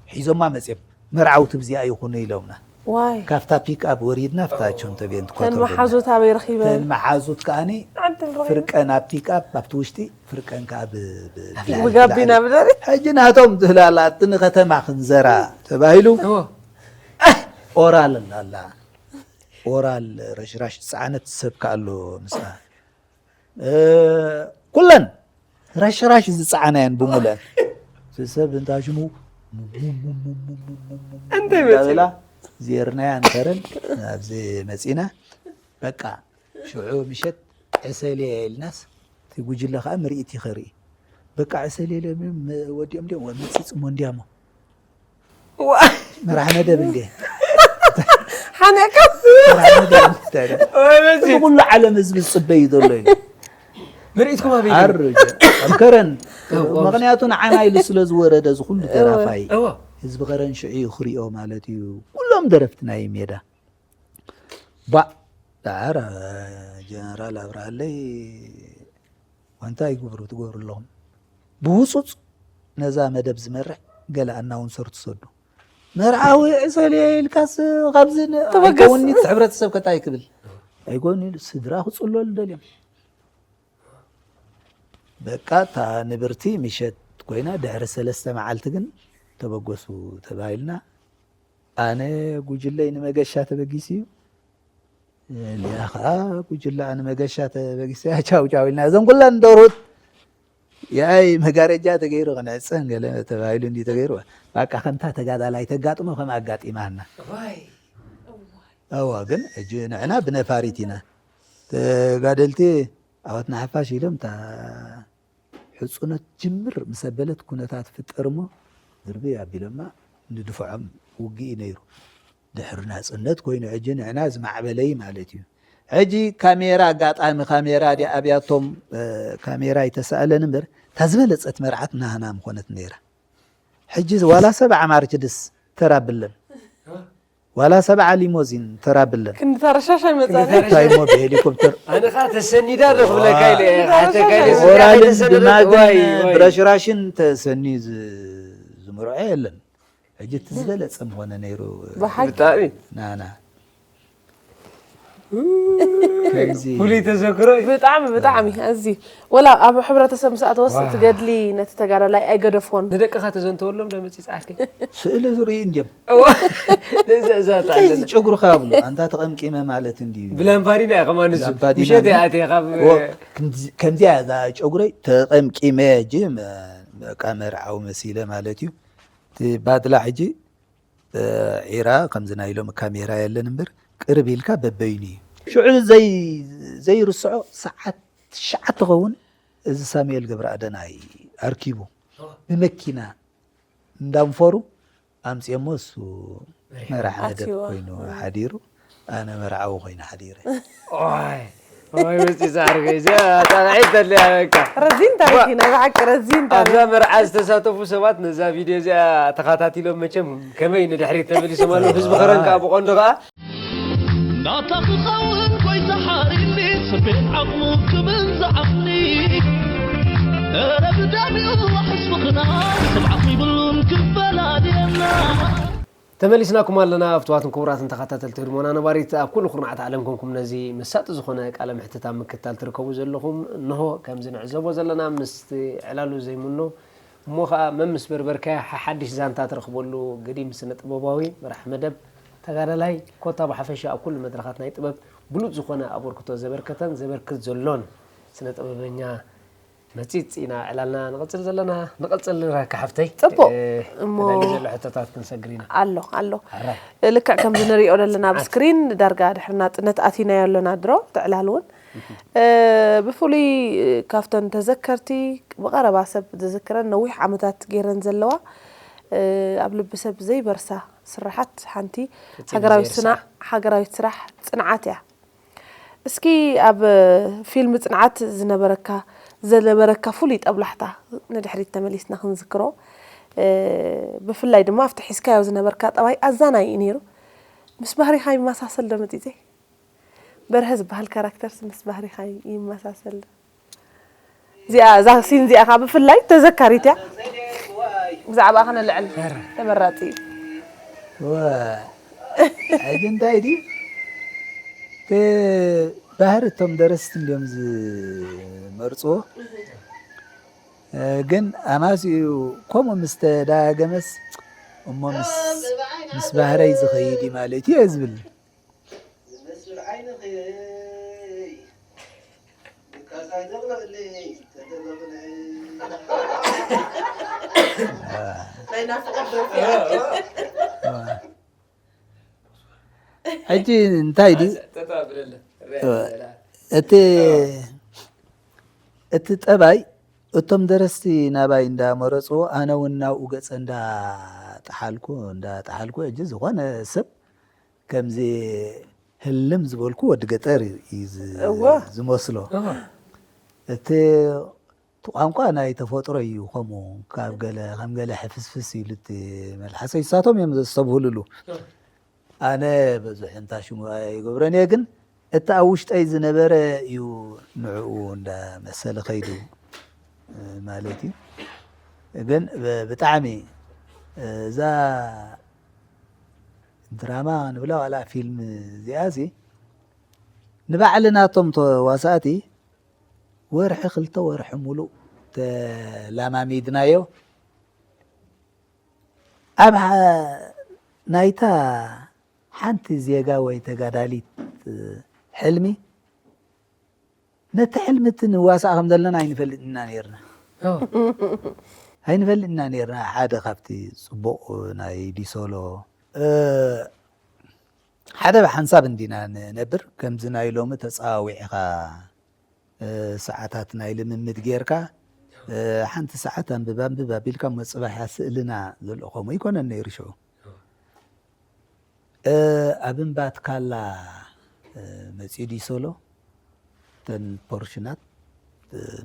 ሒዞማ መፅዮም መርዓውቲ ብዚኣ ይኹኑ ኢሎምና ዋይ ካብታ ፒክ ኣብ ወሪድና ፍታ ቸንቶ ቤንት ተን መሓዙት ኣበይ ረኺበ ተን መሓዙት ከዓኒ ዓዲ ንረኺበ። ፍርቀን ኣብ ፒክ ኣብ ኣብቲ ውሽጢ ፍርቀን ከዓ ብ- ብ- ብጋቢና ብደሪ ሕጂ ናቶም ዝህላላ እቲ ንከተማ ክንዘራ ተባሂሉ እዎ ኦራል ኣላ ኦራል ረሽራሽ ዝፀዓነት ሰብ ከኣሎ ምስኣ እ፣ ኩለን ረሽራሽ ዝፀዓና እየን ብሙለን እቲ ሰብ እንታይ ሽሙ እንታይ መፅእ? እንዳበላ ዜርናያ እንተረን ኣብዚ መፂና በቃ ሽዑ ምሸት ዕሰል እየ ኢልናስ እቲ ጉጅለ ከዓ ምርኢት ይኸርኢ በቃ ዕሰል የለ ወዲኦም ዲኦም መፂ ፅሞ እንዲያሞ ዋ መራሕ መደብ እንዴ ሓነቀ መራሕ መደብ እንታይ ደ? እዚ ኩሉ ዓለም ህዝቢ ዝፅበይ ዘሎ እዩ ምርኢትኩም ኣበይ ዓር ኣብ ከረን እዎ። ምክንያቱ ንዓና ኢሉ ስለ ዝወረደ እዚ ኩሉ ደራፋይ እዎ ህዝቢ ከረን ሽዑ እዩ ክሪኦ ማለት እዩ ኩሎም ደረፍቲ ናይ ሜዳ ባእ ደሓር ጀነራል ኣብርሃለይ እንታይ ይግብሩ ትገብሩ ኣለኹም? ብህጹጽ ነዛ መደብ ዝመርሕ ገለ ኣናውንሰር ትሰዱ። መርዓዊ ዕሰልየ ኢልካስ ካብዚ ን- ተበገስ። ኣይከውንኒ እቲ ሕብረተሰብ ከ እንታይ ክብል? ኣይኮን ኢሉ ስድራ ክጽለሉ ደልዮም። በቃ እታ ንብርቲ ምሸት ኮይና ድሕሪ ሰለስተ መዓልቲ ግን ተበገሱ ተባሂልና። ኣነ ጉጅለይ ንመገሻ ተበጊሱ እዩ። ሊያ ከዓ ጉጅላ ንመገሻ ተበጊሰ ቻው ቻው ኢልና። እዞም ኩለን ደርሁት ያይ መጋረጃ ተገይሩ ክንዕፀን ገለ ተባሂሉ እንዲ ተገይሩ። በቃ ከምታ ተጋዳላይ ተጋጥሞ ከም ኣጋጢማና። እዋ ግን ሕጂ ንዕና ብነፋሪት ኢና ተጋደልቲ። ኣወት ንሓፋሽ ኢሎም እታ ሕፁነት ጅምር ምስ ኣበለት ኩነታት ፍጠር እሞ ድርብይ ኣቢሎማ ንድፍዖም ውግኢ ነይሩ። ድሕሪ ናፅነት ኮይኑ ሕጂ ንዕና ዝማዕበለይ ማለት እዩ። ሕጂ ካሜራ ኣጋጣሚ ካሜራ ድያ ኣብያቶም ካሜራ ይተሳእለን እምበር እታ ዝበለፀት መርዓት ናህና ምኾነት ነይራ። ሕጂ ዋላ ሰብዓ ማርችድስ ተራብለን ዋላ ሰብዓ ሊሞዚን ተራብለን ክንዲ ታረሻሽ ኣይመፃን። እንታይ እሞ ብሄሊኮፕተር ኣነ ከዓ ተሰኒዳ ዶ ክብለካ ኢለ እየ። ሓተካ ኢለ ስጋ ኦራልን ኣይተሰነደት። ድማግን ዋይ፣ ዋይ። ብረሽራሽን ተሰኒ ዝ- ዝምርዖ የለን። ሕጂ እቲ ዝበለፀ ምኾነ ነይሩ። ብሓቂ። ብጣዕሚ። ናና ከምዚ ፍሉይ ተዘክሮ እዩ። ብጣዕሚ ብጣዕሚ ኣዝዩ ወላ ኣብ ሕብረተሰብ ምስ ኣተወስ እቲ ገድሊ ነቲ ተጋዳላይ ኣይገደፎን። ንደቅኻ ተዘንተወሎም ዶ መፂ ፃሓፍከ? ስእሊ ዝርኢ እንድዮም። እዋ፣ እዛ እዛ እንታይ ታለና። እዚ ጨጉርኻ ብሉ ኣንታ ተቐምቂመ ማለት እንድዩ። ብላምባዲና እያ ከማን እሱ። ላምባዲና ምሸት እያ ነው። ኣትየ ካብ ኦ፣ ከምዚ- ከምዚያ እዛ ጨጉረይ ተቐምቂመ እጂ መ- በቃ መርዓዊ መሲለ ማለት እዩ። እቲ ባድላ ሕጂ ዒራ ከምዚ ናይ ሎሚ ካሜራ የለን እምበር ቅርብ ኢልካ በበይኑ እዩ። ሽዑ ዘይ ዘይርስዖ ሰዓት ትሽዓተ ትኸውን እዚ ሳሙኤል ገብረኣደናይ ኣርኪቡ ብመኪና እንዳንፈሩ ኣምፅኦሞ እሱ መራሕ መደብ ኮይኑ ሓዲሩ ኣነ መርዓዊ ኮይኑ ሓዲረ። ኦይ ኦይ ውፅኢ ፃዕሪ ገይዘ ኣጣቃዒት ተለያ በቃ ረዚን ታሪክ ኢና ብሓቂ ረዚን ታሪክ ኣብዛ መርዓ ዝተሳተፉ ሰባት ነዛ ቪድዮ እዚኣ ተኸታቲሎም መቸም ከመይ ንድሕሪት ተመሊሶም ኣለዉ ህዝቢ ከረን ከዓ ብቐንዱ ከዓ ናታ ክኸውን ጎይታ ሓሪኒ ስቤት ዓቕሙ ክብል ዝዓቕኒ እረ ብዳሚኡ ሕስብኽና ስብዓት ይብሉን ክፈላልየና ተመሊስናኩም ኣለና ፍትዋትን ክቡራትን ተኸታተልቲ ህድሞና ነባሪት ኣብ ኩሉ ኩርናዕቲ ዓለም ኮንኩም ነዚ መሳጢ ዝኾነ ቃለ ምሕትት ኣብ ምክትታል ትርከቡ ዘለኹም እንሆ ከምዚ ንዕዘቦ ዘለና ምስቲ ዕላሉ ዘይምኖ እሞ ኸዓ መምስ በርበርካያ ሓሓድሽ ዛንታ ትረኽበሉ ገዲም ስነ ጥበባዊ መራሕ መደብ ተጋዳላይ ኮታ ብሓፈሻ ኣብ ኩሉ መድረኻት ናይ ጥበብ ብሉፅ ዝኾነ ኣበርክቶ ዘበርከተን ዘበርክት ዘሎን ስነ ጥበበኛ መፂፅ ኢና ዕላልና ንቐፅል ዘለና ንቐፅል ንረካ ሓፍተይ ፅቡቕ እሞ ተዳልዩ ዘሎ ሕቶታት ክንሰግር ኢና ኣሎ ኣሎ ልክዕ ከምዚ ንሪኦ ዘለና ኣብ ስክሪን ዳርጋ ድሕሪ ናፅነት ኣቲናዮ ኣለና ድሮ ትዕላል እውን ብፍሉይ ካብተን ተዘከርቲ ብቐረባ ሰብ ዝዝክረን ነዊሕ ዓመታት ገይረን ዘለዋ ኣብ ልቢ ሰብ ዘይበርሳ ስራሓት ሓንቲ ሃገራዊት ስራሕ ፅንዓት እያ እስኪ ኣብ ፊልም ፅንዓት ዝነበረካ ዘነበረካ ፍሉይ ጠብላሕታ ንድሕሪት ተመሊስና ክንዝክሮ ብፍላይ ድማ ኣብቲ ሒዝካዮ ዝነበርካ ጠባይ ኣዛናይ እዩ ነይሩ ምስ ባህሪኻ ይመሳሰል ዶ መፂፀይ በርሀ ዝበሃል ካራክተርስ ምስ ባህሪኻ ይመሳሰል ዶ እዚኣ እዛ ሲን እዚኣ ከዓ ብፍላይ ተዘካሪት እያ ብዛዕባ ከነልዕል ተመራፂ እዩ ሕጂ እንታይ ድዩ ባህሪ እቶም ደረስቲ እንዲዮም ዝመርፅዎ ግን ኣማስኡ ከምኡ ምስ ተዳገመስ እሞ ምስ ባህረይ ዝኸይድ እዩ ማለት እዩ ዝብል ዝመስል ዓይንኺ ድቃስ ኣይተቕልዕለይ ተተለቕልዐይ ናይ ናፍቆት ደርፊ እያ። ሕጂ እንታይ ድዩ እቲ እቲ ጠባይ እቶም ደረስቲ ናባይ እንዳመረፅዎ ኣነ እውን ናብኡ ገፀ እንዳጠሓልኩ እንዳጠሓልኩ ሕጂ ዝኾነ ሰብ ከምዚ ህልም ዝበልኩ ወዲ ገጠር እዩ ዝመስሎ እቲ ቋንቋ ናይ ተፈጥሮ እዩ ከምኡ ካብ ገለ ከም ገለ ሕፍስፍስ ኢሉ እቲ መልሓሰ ይሳቶም እዮም ዘስተብህልሉ ኣነ ብዙሕ እንታ ሽሙ ኣይገብረን እየ ግን እቲ ኣብ ውሽጠይ ዝነበረ እዩ ንዕኡ እንዳመሰለ ከይዱ ማለት እዩ። ግን ብጣዕሚ እዛ ድራማ ንብላ ዋላ ፊልም እዚኣ ሲ ንባዕልናቶም ተዋሳእቲ ወርሒ ክልተ ወርሒ ሙሉእ ተላማሚድናዮ። ኣብ ናይታ ሓንቲ ዜጋ ወይ ተጋዳሊት ሕልሚ ነቲ ሕልሚ እቲ ንዋሳእ ከም ዘለና ኣይንፈልጥ ኢና ነርና። ኣይንፈልጥ ኢና ነርና። ሓደ ካብቲ ጽቡቕ ናይ ዲሶሎ ሓደ ሓንሳብ እንዲና ንነብር። ከምዚ ናይ ሎሚ ተጻዊዕኻ ሰዓታት ናይ ልምምድ ጌርካ ሓንቲ ሰዓት ኣንብብ ኣንብብ ኣቢልካ መጽባሕያ ስእልና ዘሎ ከምኡ ይኮነን ነይሩ ሽዑ። ኣብ እምባ ትካላ መጺኡ ዲሶሎ እተን ፖርሽናት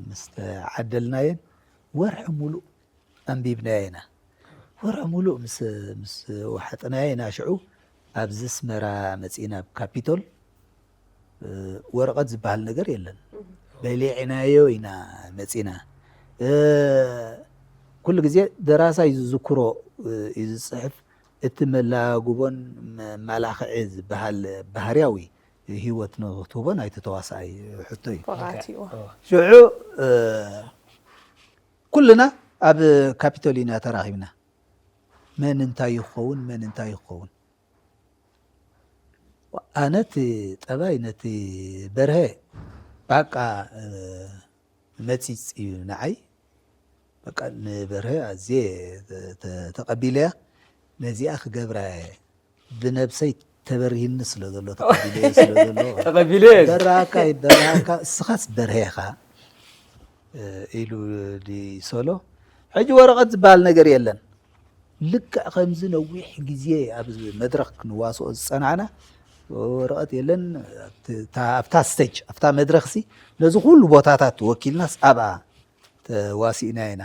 ምስ ተዓደልናየን ወርሒ ሙሉእ ኣንቢብናዮ ኢና። ወርሒ ሙሉእ ምስ ምስ ወሓጥናዮ ኢና ሽዑ ኣብዚ ኣስመራ መጺእና ኣብ ካፒቶል ወረቐት ዝበሃል ነገር የለን። በሊዕናዮ ኢና መጺና። ኩሉ ግዜ ደራሳይ ዝዝክሮ እዩ ዝጽሕፍ። እቲ መላግቦን መማላኽዒ ዝበሃል ባህርያዊ ህይወት ንክትህቦ ናይቲ ተዋሳኣይ ሕቶ እዩ። ሽዑ ኩልና ኣብ ካፒቶል ኢና ተራኺብና። መን እንታይ ይኸውን፣ መን እንታይ ይኸውን። ኣነ እቲ ጠባይ ነቲ በርሀ ባቃ መጺጽ እዩ ንዓይ። በቃ ንበርሀ ኣዝየ ተቐቢለያ። ነዚኣ ክገብራ እየ ብነብሰይ ተበሪህኒ ስለ ዘሎ ተቐቢለዮ ስለ ዘሎ ተቐቢለዮ። በራካ ይበራካ እስኻስ በርሀ ኢኻ ኢሉ ዲሶሎ። ሕጂ ወረቐት ዝበሃል ነገር የለን። ልክዕ ከምዚ ነዊሕ ግዜ ኣብ መድረኽ ክንዋስኦ ዝጸናዕና ወረቐት የለን። ኣብታ ስቴጅ ኣብታ መድረኽሲ ነዚ ኩሉ ቦታታት ወኪልናስ ኣብኣ ተዋሲእና ኢና።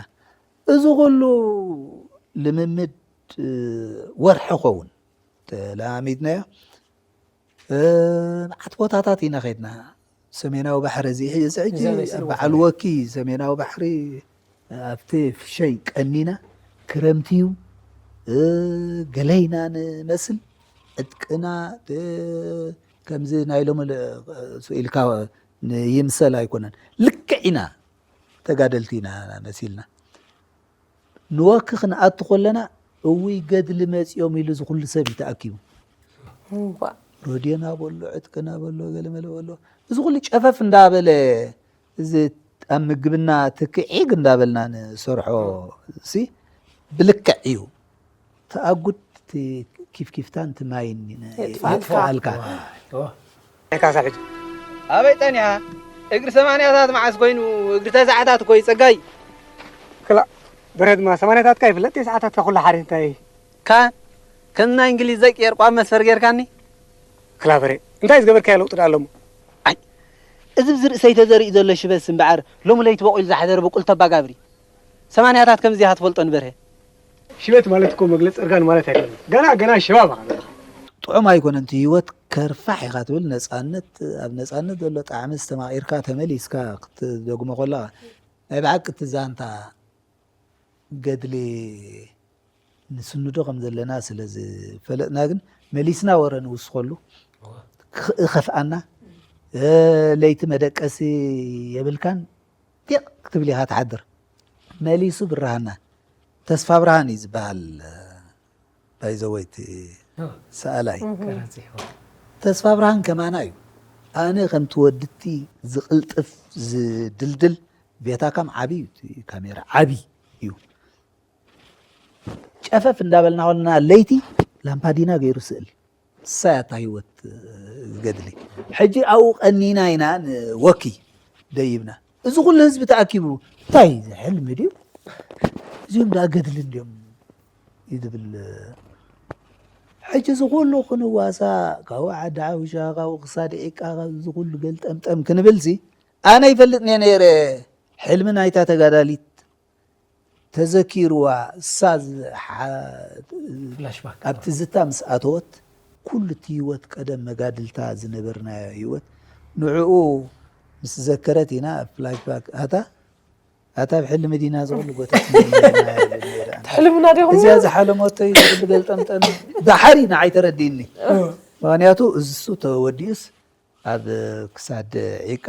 እዚ ኩሉ ልምምድ ወርሒ ኸውን ተለማሚድናዮ። መዓት ቦታታት ኢና ከድና። ሰሜናዊ ባሕሪ እዚ ሕጂ በዓል ወኪ ሰሜናዊ ባሕሪ ኣብቲ ፍሸይ ቀኒና ክረምቲ እዩ። ገለይና ንመስል ዕጥቅና ከምዚ ናይ ሎሚ ኢልካ ይምሰል ኣይኮነን። ልክዕ ኢና ተጋደልቲ ኢና መሲልና። ንወኪ ክንኣቱ ከለና እውይ ገድሊ መጺኦም ኢሉ እዚ ኩሉ ሰብ እዩ ተኣኪቡ። ሮድዮና በሎ፣ ዕጥቅና በሎ፣ ገለመለ በሎ። እዚ ኩሉ ጨፈፍ እንዳበለ እዚ ኣብ ምግብና ትክዒግ እንዳበልና ንሰርሖ ሲ ብልክዕ እዩ። ተኣጉድ እቲ ኪፍኪፍታን እቲ ማይን የጥፍኣልካ። የጥፍኣልካ። ሕካሳ ሕጂ ኣበይ ጸኒሓ? እግሪ ሰማንያታት መዓስ ኮይኑ እግሪ ተስዓታት እኮ እዩ ጸጋይ። ክላ ብረት ድማ ሰማንያታትካ ይፍለጥ ተስዓታትካ ኩሉ ሓደ እንታይ? ካን ከም ናይ እንግሊዝ ዘይቅየር ቋብ መስፈር ጌርካኒ። ክላ በሬ እንታይ ዝገበርካዮ ለውጢ ደኣ ኣለሞ? ኣይ እዚ ብዚ ርእሰይ ተዘሪኡ ዘሎ ሽበስ እምበዓር ሎሚ ለይቲ በቑሉ ዝሓደረ ብቁል ተባጋብሪ። ሰማንያታት ከምዚ ኢኻ ትፈልጦ ንበርሀ። ሽበት ማለት እኮ መግለጺ እርጋን ማለት ኣይኮነን። ገና ገና ሸባብ ኢኻ ዘለኻ። ጥዑም ኣይኮነን እቲ ህይወት ከርፋሕ ኢኻ ትብል ነጻነት ኣብ ነጻነት ዘሎ ጣዕሚ ዝተማቒርካ ተመሊስካ ክትደግሞ ከለኻ ናይ ብሓቂ እቲ ዛንታ ገድሊ ንስንዶ ከም ዘለና ስለ ዝፈለጥና ግን መሊስና ወረ ንውስኸሉ ክኸፍኣና ለይቲ መደቀሲ የብልካን ዲቕ ክትብል ኢኻ ትሓድር። መሊሱ ብርሃና ተስፋ ብርሃን እዩ ዝበሃል። ባይዘወይ እቲ ሰኣላይ ተስፋ ብርሃን ከማና እዩ። ኣነ ከምቲ ወድቲ ዝቕልጥፍ ዝድልድል ቤታካም ዓብዩ እዩ። ካሜራ ዓብይ እዩ። ጨፈፍ እንዳበልና ከለና ለይቲ ላምፓዲና ገይሩ ስእል ሳያታ ህይወት ዝገድሊ ሕጂ ኣብኡ ቀኒና ኢና ንወኪ ደይብና እዚ ኩሉ ህዝቢ ተኣኪቡ እንታይ ሕልሚ ድዩ እዚኦም ዳ ገድሊ እንዲዮም ይዝብል ሕጂ እዚ ኩሉ ክንዋሳ ካብኡ ዓዲ ሓውሻ ካብኡ ክሳድ ዒቃ እዚ ኩሉ ገልጠምጠም ክንብልሲ ኣነ ይፈልጥ ነይረ ሕልሚ ናይታ ተጋዳሊት ተዘኪርዋ እሳ ኣብ ትዝታ ምስ ኣተወት ኩሉ እቲ ህይወት ቀደም መጋድልታ ዝነበርናዮ ህይወት ንዕኡ ምስ ዘከረት ኢና ኣብ ፍላሽባክ ኣታ ኣታ ኣብ ሕልሚ ዲና ዝኹሉ ቦታ ሕልምና ዲኹም እዚኣ ዝሓለመቶ እዩ ዝብል ገልጠምጠም ዳሓር ኢና ኣይተረዲእኒ። ምክንያቱ እሱ ተወዲኡስ ኣብ ክሳድ ዒቃ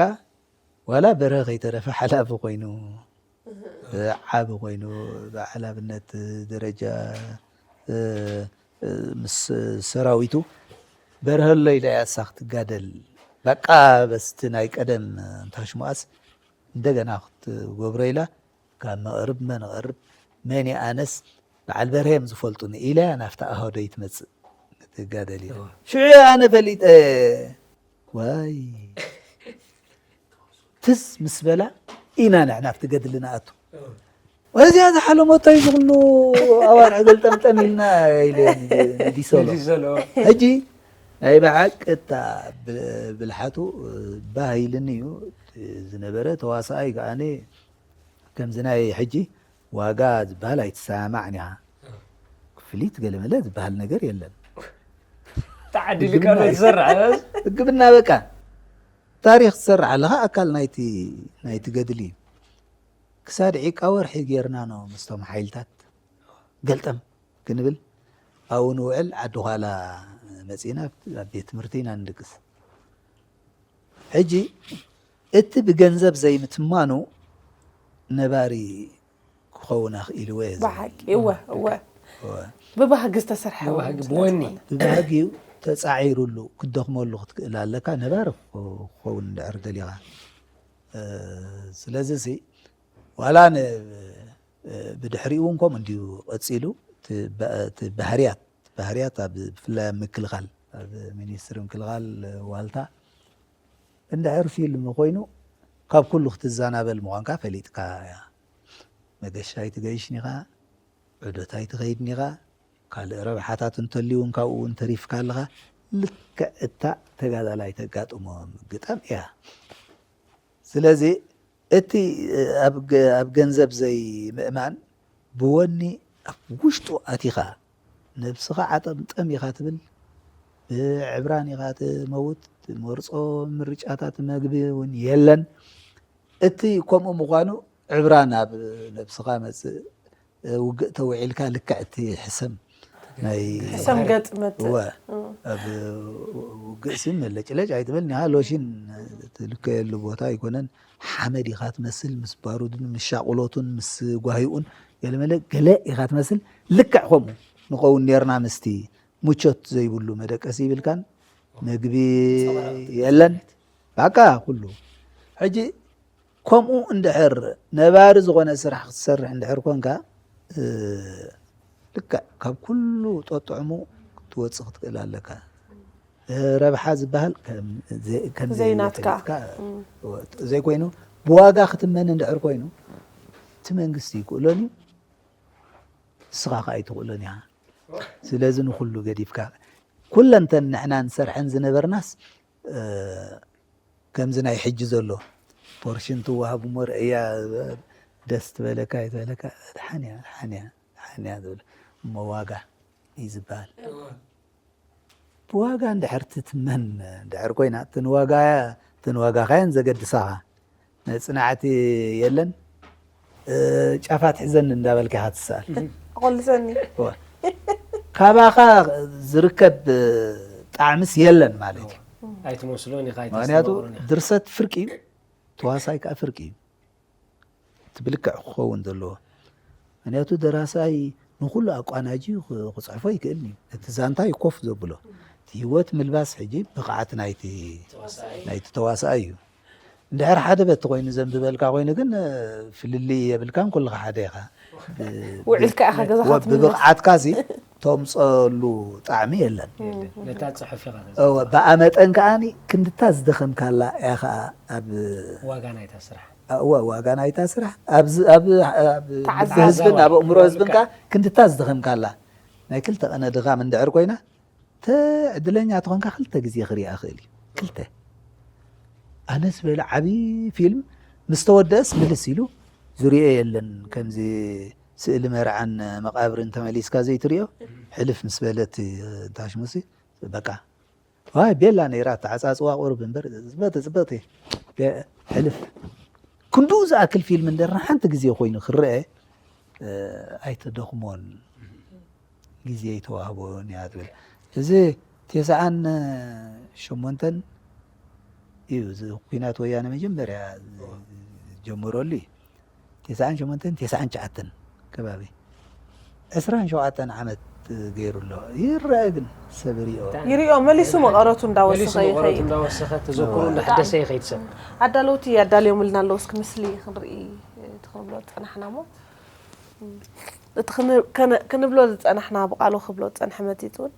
ዋላ በርሀ ከይተረፈ ሓላፊ ኮይኑ ዓቢ ኮይኑ ብዓላብነት ደረጃ ምስ ሰራዊቱ በርሀሎ ኢላ እያ እሳ ክትጋደል። በቃ በስቲ ናይ ቀደም እንታሽሙኣስ እንደገና ክትገብሮ ኢላ ካብ መቐርብ መን ቐርብ መን ኣነስ በዓል በርሀ እዮም ዝፈልጡኒ ኢላ እያ ናብቲ ኣሃደይ ትመፅእ ክትጋደል ኢላ። ሽዑ ኣነ ፈሊጠ ዋይ ትዝ ምስ በላ ኢና ንሕና ኣብቲ ገድሊ ንኣቱ። እዚኣ ዝሓለመቶ እዩ ዝኽሉ ኣዋርሕ ገልጠምጠም ኢልና ኢለ ንዲሰሎ። ሕጂ ናይ ብሓቂ እታ ብልሓቱ ባህ ኢልኒ እዩ ዝነበረ ተዋሳኣይ ከዓኒ ከምዚ ናይ ሕጂ ዋጋ ዝበሃል ኣይትሰማማዕን ኢኻ። ክፍሊት ገለመለ ዝበሃል ነገር የለን። ተዓዲልካ ዶ ትሰርሕ? እግብና በቃ ታሪኽ ትሰርሕ ኣለኻ ኣካል ናይቲ ናይቲ ገድሊ እዩ። ክሳድ ዒቃ ወርሒ ጌርና ነው ምስቶም ሓይልታት ገልጠም ክንብል ኣብኡ ንውዕል ዓዲ ዃላ መፂና ኣብ ቤት ትምህርቲ ኢና ንድቅስ። ሕጂ እቲ ብገንዘብ ዘይምትማኑ ነባሪ ክኸውን ኣኽኢልዎ እየ ዝብል። ብሓቂ እወ እወ እወ። ብባህጊ ዝተሰርሐ እውን ብባህጊ ስለ ብወኒ። ዝኾነ። ብባህጊ እዩ ተፃዒሩሉ ክትደኽመሉ ክትክእል ኣለካ ነባሪ ክኸውን እንድሕር ደሊኻ እ፣ ስለዚ ሲ ዋላ ን- እ፣ ብድሕሪኡ እውን ከምኡ እንድዩ ቀፂሉ እቲ ባ- እቲ ባህርያት ባህርያት ኣብ ብፍላይ ኣብ ምክልኻል ኣብ ሚኒስትሪ ምክልኻል ዋልታ እንድሕር ፊልም ኮይኑ ካብ ኩሉ ክትዘናበል ምዃንካ ፈሊጥካ እያ። መገሻ ኣይትገይሽ ኒኻ፣ ዑደት ኣይትኸይድ ኒኻ፣ ካልእ ረብሓታት እንተልዩ እውን ካብኡ እውን ተሪፍካ ኣለኻ። ልክዕ እታ ተጋዳላይ ተጋጥሞ ግጠም እያ። ስለዚ እቲ ኣብ ገ- ኣብ ገንዘብ ዘይምእማን ብወኒ ኣብ ውሽጡ ኣቲኻ ነብስኻ ዓጠምጠም ኢኻ ትብል ብዕብራን ኢኻ ትመውት ትመርጾ ምርጫታት መግቢ እውን የለን እቲ ከምኡ ምዃኑ ዕብራን ኣብ ነብስኻ መጽእ ውግእ ተውዒልካ ልክዕ እቲ ሕሰም ናይ ሕሰም ገጥ መጽእ እወ ኣብ ውግእ ስም መለጭለጭ ኣይትበል ኒሃ ሎሽን ትልከየሉ ቦታ ኣይኮነን ሓመድ ኢኻ ትመስል ምስ ባሩድን ምስ ሻቁሎቱን ምስ ጓሂኡን ገለመለ ገለ ኢኻ ትመስል ልክዕ ከምኡ ንኸውን ኔርና ምስቲ ምቾት ዘይብሉ መደቀሲ ይብልካን መግቢ የለን ባቃ ኩሉ ሕጂ ከምኡ እንድሕር ነባሪ ዝኾነ ስራሕ ክትሰርሕ እንድሕር ኮንካ ልክዕ ካብ ኩሉ ጠጥዕሙ ክትወፅእ ክትክእል ኣለካ ረብሓ ዝበሃል ከም ዘይናትካ ዘይኮይኑ ብዋጋ ክትመን እንድሕር ኮይኑ እቲ መንግስቲ ይክእሎን እዩ ንስኻ ከዓ ኣይትኽእሎን ኢኻ ስለዚ ንኩሉ ገዲፍካ ኩለንተን ንሕና ንሰርሐን ዝነበርናስ ከምዚ ናይ ሕጂ ዘሎ ፖርሽን ትወሃብ እሞ ርእያ ደስ ትበለካ ይትበለካ ድሓንያ ድሓንያ ድሓንያ ዝብል እሞ ዋጋ እዩ ዝበሃል ብዋጋ እንድሕር ትትመን እንድሕር ኮይና ትንዋጋያ ትንዋጋኻየን ዘገድሳኻ መፅናዕቲ የለን ጫፋት ሕዘኒ እንዳበልካ ኢኻ ትሰኣል ኣቆልሰኒ ካባኻ ዝርከብ ጣዕምስ የለን ማለት እዩ ኣይትመስሎን ኢኻ ምክንያቱ ኣይተስተማቕሮን ኢኻ ድርሰት ፍርቂ እዩ ተዋሳይ ከዓ ፍርቂ እዩ እቲ ብልክዕ ክኸውን ዘለዎ ምክንያቱ ደራሳይ ንኩሉ ኣቋናጂ ክፅሕፎ ይክእል እዩ እቲ ዛንታ እዩ ኮፍ ዘብሎ እቲ ህይወት ምልባስ ሕጂ ብቕዓት ናይቲ ናይቲ ተዋሳኣይ እዩ እንድሕር ሓደ በቲ ኮይኑ ዘንብበልካ ኮይኑ ግን ፍልልይ የብልካን ኩልካ ሓደ ኢኻ ውዒልካ ኢኻ ገዛኻ ትምለስ ብብቕዓትካ ሲ ተምፀሉ ጣዕሚ የለን ነታ ፅሑፍ ኢኻ ተዘ- እወ ብኣ መጠን ከዓኒ ክንድታ ዝደኸምካላ እያ ከዓ ኣብ ዋጋ ናይታ ስራሕ እወ ዋጋ ናይታ ስራሕ ኣብዚ ኣብ ኣብ ተዓዛቢ ህዝብን ኣብ ኣእምሮ ህዝብን ከዓ ክንድታ ዝደኸምካላ ናይ ክልተ ቀነ ድኻም እንድሕር ኮይና ተ ዕድለኛ ተኾንካ ክልተ ግዜ ክሪኣ ክእል እዩ ክልተ ኣነስ በለ ዓብዪ ፊልም ምስ ተወደእስ ምልስ ኢሉ ዝሪኦ የለን ከምዚ ስእሊ መርዓን መቃብርን ተመሊስካ ዘይትሪኦ ሕልፍ ምስ በለት ታሽሙሲ በቃ ዋይ ቤላ ነይራ ተዓፃፅዋ ቁሩብ እምበር ፅበቲ ፅበቲ ሕልፍ ክንዱ ዝኣክል ፊልም እንደርና ሓንቲ ግዜ ኮይኑ ክረአ ኣይተደኽሞን ግዜ ኣይተዋህቦን እያ ትብል። እዚ ተስዓን ሸሞንተን እዩ እዚ ኩናት ወያነ መጀመርያ ጀምረሉ እዩ። ተስዓን ሸሞንተን ተስዓን ትሽዓተን ከባቢ ዕስራን ሸውዓተን ዓመት ገይሩ ኣሎ። ይረአ ግን ሰብ ሪኦ ይሪኦ መሊሱ መቐረቱ እንዳወሰኸ ይኸይድ። እንዳወሰኸ ተዘክሩ እንዳሕደሰ ይኸይድ ሰብ። ኣዳለውቲ ኣዳልዮምልና ኣለዉ እስኪ ምስሊ ክንርኢ እቲ ክንብሎ ዝፀናሕና እሞ እቲ ክንብሎ ዝፀናሕና ብቃሉ ክብሎ ዝፀንሐ መፂፅ እውን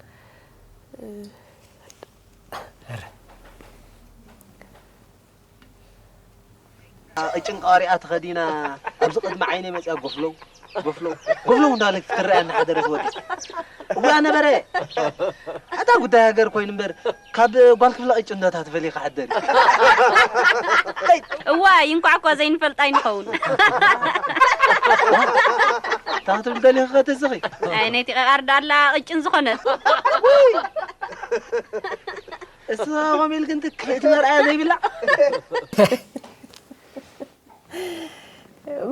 ቅጭን ቃሪኣ ተኸዲና ኣብዚ ቅድሚ ዓይነይ መፅያ ጎፍለው ጎፍለው ጎፍለው እንዳለት ክትረኣያ እናሓደረት ወዲ እዋ ነበረ ኣታ ጉዳይ ሃገር ኮይኑ እምበር ካብ ጓል ክፍለ ቅጭን ዶ እታ ትፈልይ ክሓደር እዩ እዋይ እንኳዕ እኳ ዘይንፈልጣ ኣይንኸውን ታትብል ደሊኺ ከተስኺ ናይ ነይቲ ቀቃር ዳላ ቅጭን ዝኾነት እስኻ ከምኡ ኢልክን ትክፍእቲ መርኣያ ዘይብላ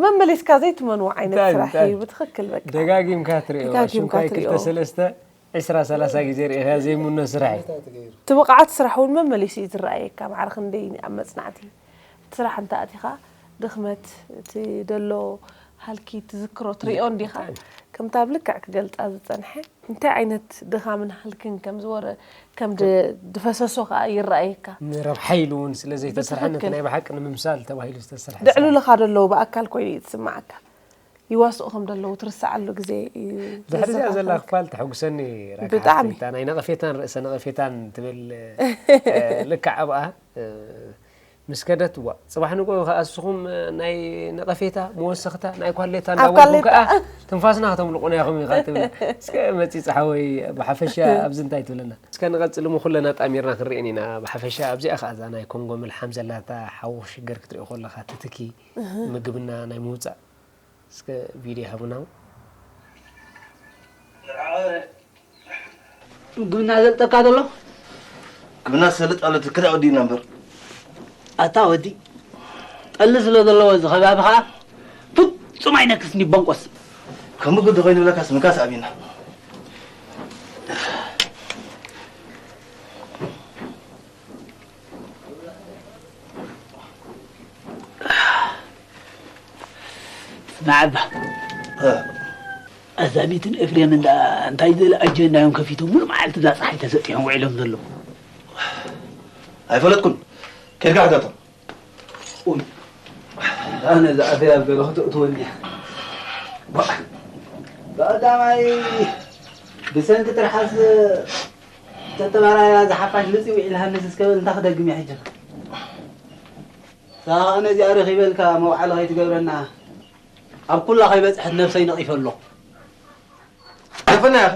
መመሊስካ ዘይትመንዎ ዓይነት እንታይ- ስራሕ እንታይ? እዩ ብትኽክል በቃ ደጋጊምካ ትሪኦ ደጋጊምካ ሽምካይ ትሪኦ። ክልተ ሰለስተ ዕስራ ሰላሳ ግዜ ርኢኻ ዘይምኖ ስራሕ እዩ እቲ ብቕዓት ስራሕ እውን መመሊሱ እዩ ዝረኣየካ ማዕረ ክንደይ ኣብ መፅናዕቲ እቲ ስራሕ እንተ ኣቲኻ ድኽመት እቲ ደሎ ሃልኪ ትዝክሮ ትሪኦ እንዲኻ ከምታ ኣብ ልክዕ ክገልፃ ዝፀንሐ እንታይ ዓይነት ድኻምን ሃልክን ከም ዝወረ ከም ድ- ድፈሰሶ ከዓ ይረኣየካ ንረብሓ ኢሉ እውን ስለ ዘይተሰርሐ ነቲ ብትኽክል። ናይ ብሓቂ ንምምሳል ተባሂሉ ዝተሰርሐ ድዕሉልኻ ደለዉ ብኣካል ኮይኑ እዩ ዝስማዓካ ይዋስኡ ከም ደለዉ ትርስዓሉ ግዜ እዩ ድሕሪ እዚኣ ዘላ ዘዘኻኽረካ። ክፋል ተሐጉሰኒ ብጣዕሚ። ራክሓት ናይ ነቐፌታን ርእሰ ነቐፌታን ትብል ልክዕ ኣብኣ ምስ ከደት ዋ ፅባሕ ንጎ ከዓ እስኹም ናይ ነቐፌታ መወሰኽታ ናይ ኳሌታ ኣብ እንዳበልኩም ኳሌታ። ከዓ ትንፋስና ከተምልቑና ኢኹም ኢኻ ትብል እስከ መፂ ፀሓወይ ብሓፈሻ ኣብዚ እንታይ ትብለና እስከ ንቐፅል እሞ ኩለና ጣሚርና ክንርኢን ኢና ብሓፈሻ ኣብዚኣ ከዓ እዛ ናይ ኮንጎ ምልሓም ዘላታ ሓዊ ሽገር ክትሪኦ ከለኻ ትትኪ ምግብና ናይ ምውፃእ እስከ ቪድዮ ሃቡና ግብና ዘልጠካ ዘሎ ግብና ሰልጥ ኣሎ ትክዳ ወዲና እምበር ኣታ ወዲ ጠሊ ስለ ዘለዎ እዚ ከባቢ ከዓ ፍጹም ኣይነክስን ይበንቆስ ከምኡ ግዲ ኮይኑብለካስ ምካስ ኣብና ስማዕ እባ ኣዛቢትን ኤፍሬምን ደኣ እንታይ ዝብል ኣጀንዳ እዮም ከፊቶም ሙሉእ መዓልቲ እዛ ፀሓይ ተሰጢሖም ውዒሎም ዘለዉ ኣይፈለጥኩን ከድካ ሕተቶም ኡይ ኣነ ዝኣተያ ኣብ ገለ ክተእትወኒ እያ ብቐዳማይ ብሰንኪ ትርሓስ ተተባራያ ዝሓፋሽ ልፂ ውዒልሃንስ እስከ በል እንታይ ክደግም እየ ሕጂ እታ ከኣ ነዚኣ ረኺበልካ መውዓሊ ከይትገብረና ኣብ ኩላ ከይበጽሐት ነብሰይ ነቒፈ ኣለኹ። ደፈና ያኸ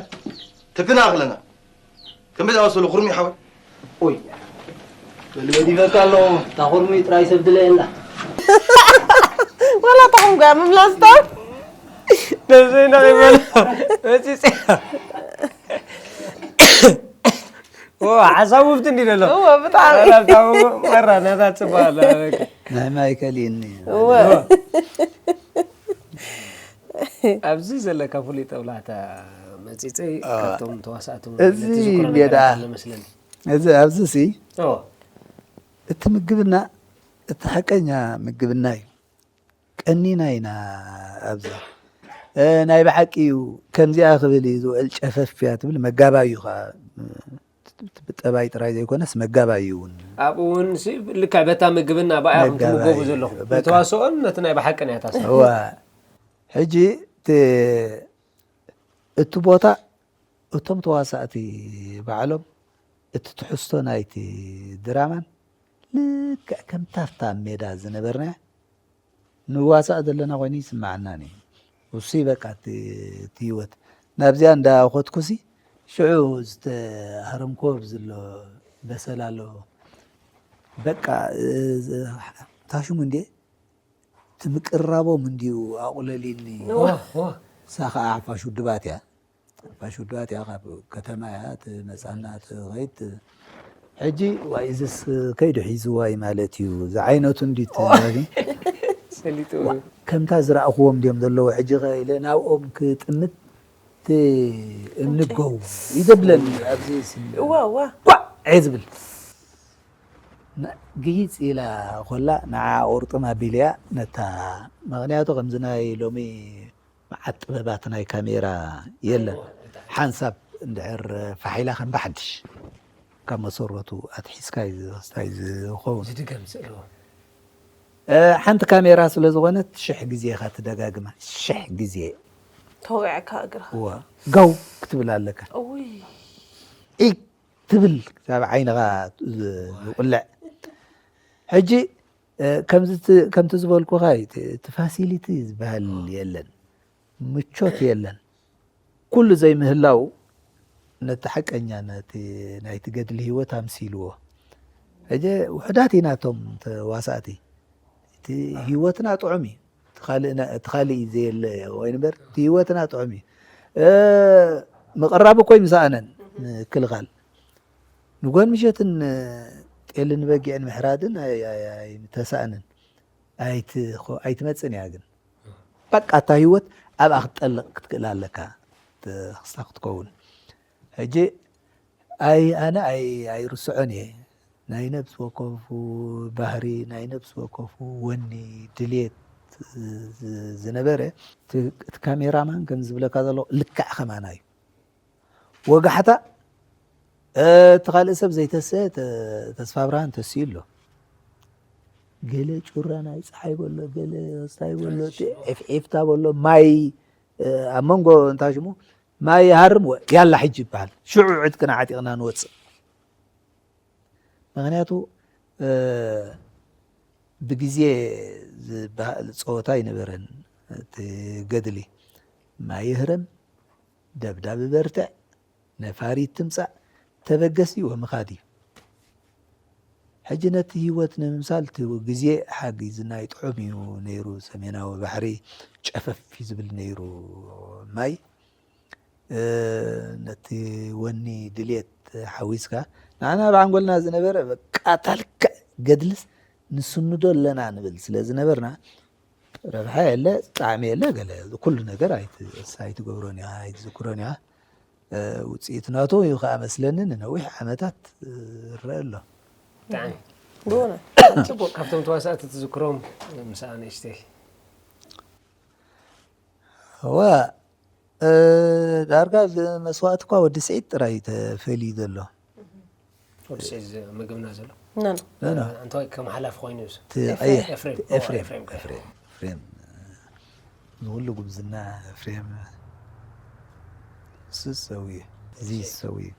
ትክና ክለና ከመይ ዝኣመሰሉ ኩርሚ ሓወይ ኦይ በል ገዲፈካ ኣለኹ እታ ኩርሚ ጥራይ ሰብ ድለ የላ ዋላ ታኹም ጋር ምምላስ ታ ነብሰይ ነቒፈ ኣለኹ መጺጸ ሓሳብ ውፍት እንዲ ዘሎ እወ ብጣዕሚ ላብታው መራ ናታ ጽባ ኣለ ናይ ማይከል ይኒ እወ ኣብዚ ዘለካ ፍሉይ ጠብላታ መፂፀይ ካብቶም ተዋሳእቶም እዚ እንዲዳ እዚ ኣብዚ ሲ እቲ ምግብና እቲ ሓቀኛ ምግብና እዩ ቀኒና ኢና ኣብዚ ናይ ብሓቂ እዩ ከምዚኣ ክብል እዩ ዝውዕል ጨፈፍ እያ ትብል መጋባይ እዩ ከዓ ብጠባይ ጥራይ ዘይኮነስ መጋባይ እዩ እውን ኣብኡ እውን ልክዕ በታ ምግብና ብኣያ ከም ትምገቡ ዘለኹም ተዋስኦን ነቲ ናይ ብሓቂ ናይ ታስ ሕጂ እቲ ቦታ እቶም ተዋሳእቲ ባዕሎም እቲ ትሕዝቶ ናይቲ ድራማን ልክዕ ከምታ ኣብታ ኣብ ሜዳ ዝነበርናያ ንዋሳእ ዘለና ኮይኑ ይስምዓናን እዩ። እሱይ በቃ እቲ እቲ ህይወት ናብዚኣ እንዳኸድኩሲ ሽዑ ዝተሃረምክዎ ኣብዚ ኣሎ በሰላ ኣሎ በቃ ታሽሙ እንድየ እቲ ምቅርራቦም እንድዩ ኣቑለልዩኒ። እዋ እዋ። እሳ ኸዓ ሓፋሽ ውድባት እያ። ፋሽ ውድባት እያ፣ ካብ ከተማ እያ ትመጻና ትኸይድ። ሕጂ ዋይ እዝስ ከይዱ ሒዝዋ እዩ ማለት እዩ ዝዓይነቱ እንዲ ትዛቢ ሰሊጡ ከምታ ዝረኣኽዎም ድዮም ዘለዉ ሕጂ ከ ኢለ ናብኦም ክጥምት እቲ እምኒ ጎው ይዘብለኒ ኣብዚ ስኒ እዋ እዋ ኳዕ እየ ዝብል ና- ግይፅ ኢላ ኮላ ንዓ ቁርጥም ኣቢልያ ነታ ምክንያቱ ከምዚ ናይ ሎሚ መዓት ጥበባት ናይ ካሜራ የለን ሓንሳብ እንድሕር ፋሒላ ከም ብሓድሽ ካብ መሰረቱ ኣትሒዝካ እዩ ዝኽስታይ ዝኸውን ዝድገም ስእልዎ እ፣ ሓንቲ ካሜራ ስለ ዝኾነት ሽሕ ግዜ ኢኻ ትደጋግማ ሽሕ ግዜ ተወቂዕካ እግርኻ እዋ ጋው ክትብል ኣለካ እውይ ዒግ ትብል ክሳብ ዓይንኻ ዝቁልዕ ሕጂ እ፣ ከምዚ ት- ከምቲ ዝበልኩኻ እዩ እቲ- እቲ ፋሲሊቲ ዝበሃል የለን ምቾት የለን ኩሉ ዘይምህላው ነቲ ሓቀኛ ነቲ ናይቲ ገድሊ ህይወት ኣምሲልዎ ሕጂ ውሕዳት ኢና እቶም ተዋሳእቲ እቲ ህይወትና ጥዑም እዩ እቲ ካልእ ና- እቲ ካልእ እዩ ዘየለ ወይ ንበር እቲ ህይወትና ጥዑም እዩ እ፣ ምቕራብ እኮ ይምሰኣነን ምክልኻል ንጎን ምሸትን እ፣ ጤልን በጊዕን ምሕራድን ኣይ- ኣይ- ኣይምተሳእንን ኣይትኾ- ኣይትመፅን እያ ግን በቃ እታ ህይወት ኣብኣ ክትጠልቕ ክትክእል ኣለካ ተኽስታ ክትከውን ሕጂ ኣይ ኣነ ኣይ ኣይርስዖን እየ ናይ ነብሲ ወከፉ ባህሪ ናይ ነብሲ ወከፉ ወኒ ድልየት ዝ- ዝነበረ እቲ እቲ ካሜራማን ከም ዝብለካ ዘሎ ልክዕ ከማና እዩ ወጋሕታ እቲ ካልእ ሰብ ዘይተሰ ተስፋ ብርሃን ተስዩ ኣሎ ገለ ጩራ ናይ ፀሓይ በሎ ገለ ስታይ በሎ ዒፍዒፍታ በሎ ማይ ኣብ መንጎ እንታይ ሽሙ ማይ ይሃርም ያላ ሕጂ ይበሃል ሽዑ ዕጥቅና ዓጢቕና ንወፅእ ምክንያቱ ብግዜ ዝበሃል ፀወታ ኣይነበረን እቲ ገድሊ ማይ ይህረም ደብዳብ በርትዕ ነፋሪት ትምፃእ ተበገስ እዩ ምኻድ እዩ ሕጂ ነቲ ህይወት ንምምሳል እቲ ግዜ ሓጊዝና ይጥዑም እዩ ነይሩ ሰሜናዊ ባሕሪ ጨፈፍ እዩ ዝብል ነይሩ ማይ ነቲ ወኒ ድልየት ሓዊስካ ንዓና ኣብ ዓንጎልና ዝነበረ በቃ ታልክዕ ገድልስ ንስንዶ ኣለና ንብል ስለ ዝነበርና ረብሓ የለ ጣዕሚ የለ ገለ ኩሉ ነገር ኣይትገብሮን ኢኻ ኣይትዝክሮን ኢኻ ውፅኢት ናቱ እዩ ከዓ መስለኒ ንነዊሕ ዓመታት ይረአ ኣሎ ብእውነት ፅቡቅ ካብቶም ተዋሳእቲ ትዝክሮም ምሳኣ ንእሽተይ እወ ዳርጋ መስዋእቲ እኳ ወዲ ስዒድ ጥራይ ተፈልዩ ዘሎ ወዲ ስዒድ ምግብና ዘሎ ነን ነና እንታይ ከም ሓላፊ ኮይኑ እዩ እቲ ቀይሕ ኤፍሬም ኤፍሬም ኤፍሬም ኤፍሬም ንኩሉ ጉብዝና ኤፍሬም እሱ ዝሰውዩ እዚ ዝሰውዩ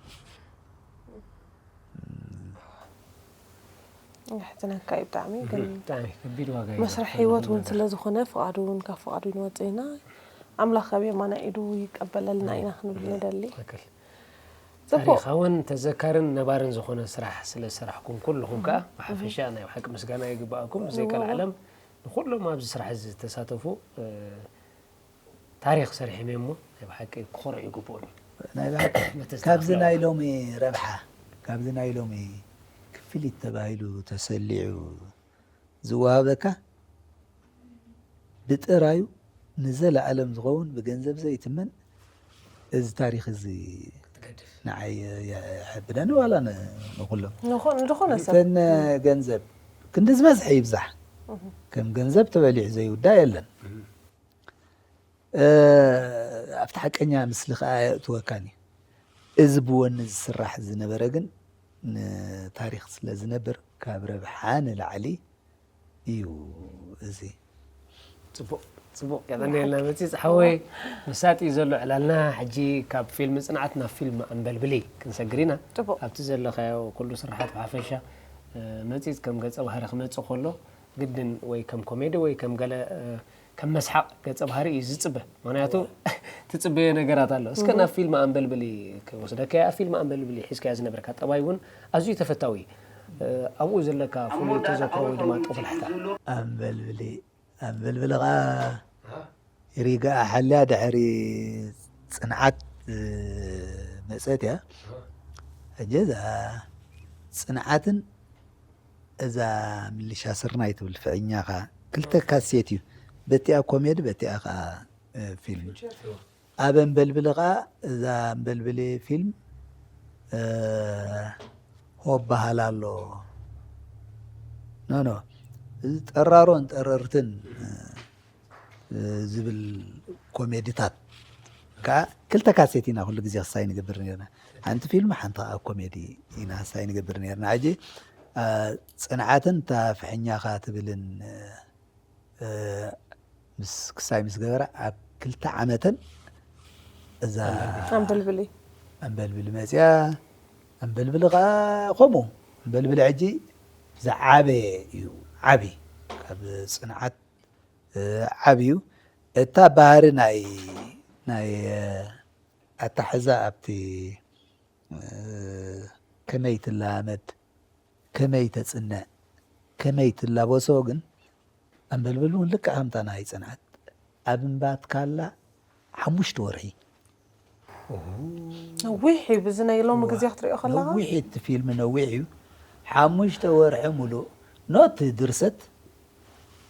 የሕዝነካ እዩ ብጣዕሚ ግን ብጣዕሚ ከቢድ ዋጋ እዩ መስርሕ ህይወት እውን ስለ ዝኾነ ፍቓዱ እውን ካብ ፍቓዱ ይንወፅእ ኢና ኣምላኽ ካብ የማና ኢዱ ይቀበለልና ኢና ክንብል ንደሊ ትክክል ፅቡቅ ታሪኻውን ተዘካርን ነባርን ዝኾነ ስራሕ ስለ ዝሰራሕኩም ኩልኹም ከዓ ብሓፈሻ ናይ ሓቂ ምስጋና ይግባኣኩም ብዘይካል ዓለም ንኩሎም ኣብዚ ስራሕ እዚ ዝተሳተፉ ታሪክ ሰሪሖም እዮም እሞ ናይ ብሓቂ ክኾርዑ ይግብኦም እዩ ናይ ብሓቂ ካብዚ ናይ ሎሚ ረብሓ ካብዚ ናይ ሎሚ ክፍሊት ተባሂሉ ተሰሊዑ ዝወሃበካ ብጥራዩ ንዘለኣለም ዝኸውን ብገንዘብ ዘይትመን እዚ ታሪክ እዚ ንዓይ የሕብደኒ ዋላ ንኩሎም ዝኾነ ሰብ እተን ገንዘብ ክንዲ ዝበዝሐ ይብዛሕ ከም ገንዘብ ተበሊዑ ዘይውዳእ የለን ኣብቲ ሓቀኛ ምስሊ ከዓ የእትወካን እዩ እዚ ብወኒ ዝስራሕ ዝነበረ ግን ንታሪክ ስለ ዝነብር ካብ ረብሓ ንላዕሊ እዩ እዚ ፅቡቅ ፅቡቅ ቀጠልየልና መፂ ፀሓወይ መሳጢ እዩ ዘሎ ዕላልና ሕጂ ካብ ፊልም ፅንዓት ናብ ፊልም ኣንበልብሊ ክንሰግር ኢና ፅቡቅ ኣብቲ ዘለካዮ ኩሉ ስራሓት ብሓፈሻ መፂ ከም ገፀ ባህሪ ክመፅእ ከሎ ግድን ወይ ከም ኮሜዲ ወይ ከም ገለ ከም መስሓቕ ገፀ ባህሪ እዩ ዝፅበ ምክንያቱ ትፅበዮ ነገራት ኣሎ እስከ ናብ ፊልም ኣንበልብሊ ክወስደካ ኣብ ፊልም ኣንበልብሊ ሒዝካዮ ዝነበርካ ጠባይ እውን ኣዝዩ ተፈታዊ እዩ ኣብኡ ዘለካ ፍሉይ ተዘክሮ ወይ ድማ ጦብላሕታ ኣንበልብሊ ኣንበልብሊ ከዓ ሪጋ ሓልያ ድሕሪ ፅንዓት ዝመጸት እያ። ሕጂ እዛ ጽንዓትን እዛ ምልሻ ስርናይ ትብል ፍዕኛኻ ክልተ ካሴት እዩ። በቲኣ ኮሜዲ በቲኣ ከዓ እ፣ ፊልም ኣብ ኣንበልብሊ ከዓ እዛ ኣንበልብሊ ፊልም እ፣ ሆብ በሃል ኣሎ። ኖ ኖ እዚ ጠራሮን ጠረርትን እ፣ ዝብል ኮሜዲታት ከዓ ክልተ ካሴት ኢና ኩሉ ግዜ ክሳይ ንገብር ነርና። ሓንቲ ፊልም ሓንቲ ከዓ ኮሜዲ ኢና ክሳይ ንገብር ነርና። ሕጂ እ፣ ፅንዓትን እታ ፍሕኛኻ ትብልን እ፣ ምስ ክሳይ ምስ ገበረ ኣብ ክልተ ዓመተን እዛ ኣንበልብሊ ኣንበልብሊ መፅያ። ኣንበልብሊ ከዓ ከምኡ ኣንበልብሊ ሕጂ ዝዓበየ እዩ። ዓቢ ካብ ፅንዓት እ፣ ዓቢ እዩ። እታ ባህሪ ናይ ናይ እ፣ ኣታሕዛ ኣብቲ እ፣ ከመይ ትለማመድ ከመይ ተጽንዕ ከመይ ትላበሶ ግን ኣንበልብል እውን ልክዕ ከምታ ናይ ጽንዓት ኣብ እምባ ትካላ ሓሙሽተ ወርሒ ነዊሕ እዩ ብዚ ናይ ሎሚ ግዜ ክትሪኦ ከለካ ነዊሕ እቲ ፊልም ነዊሕ እዩ። ሓሙሽተ ወርሒ ሙሉእ ኖት ድርሰት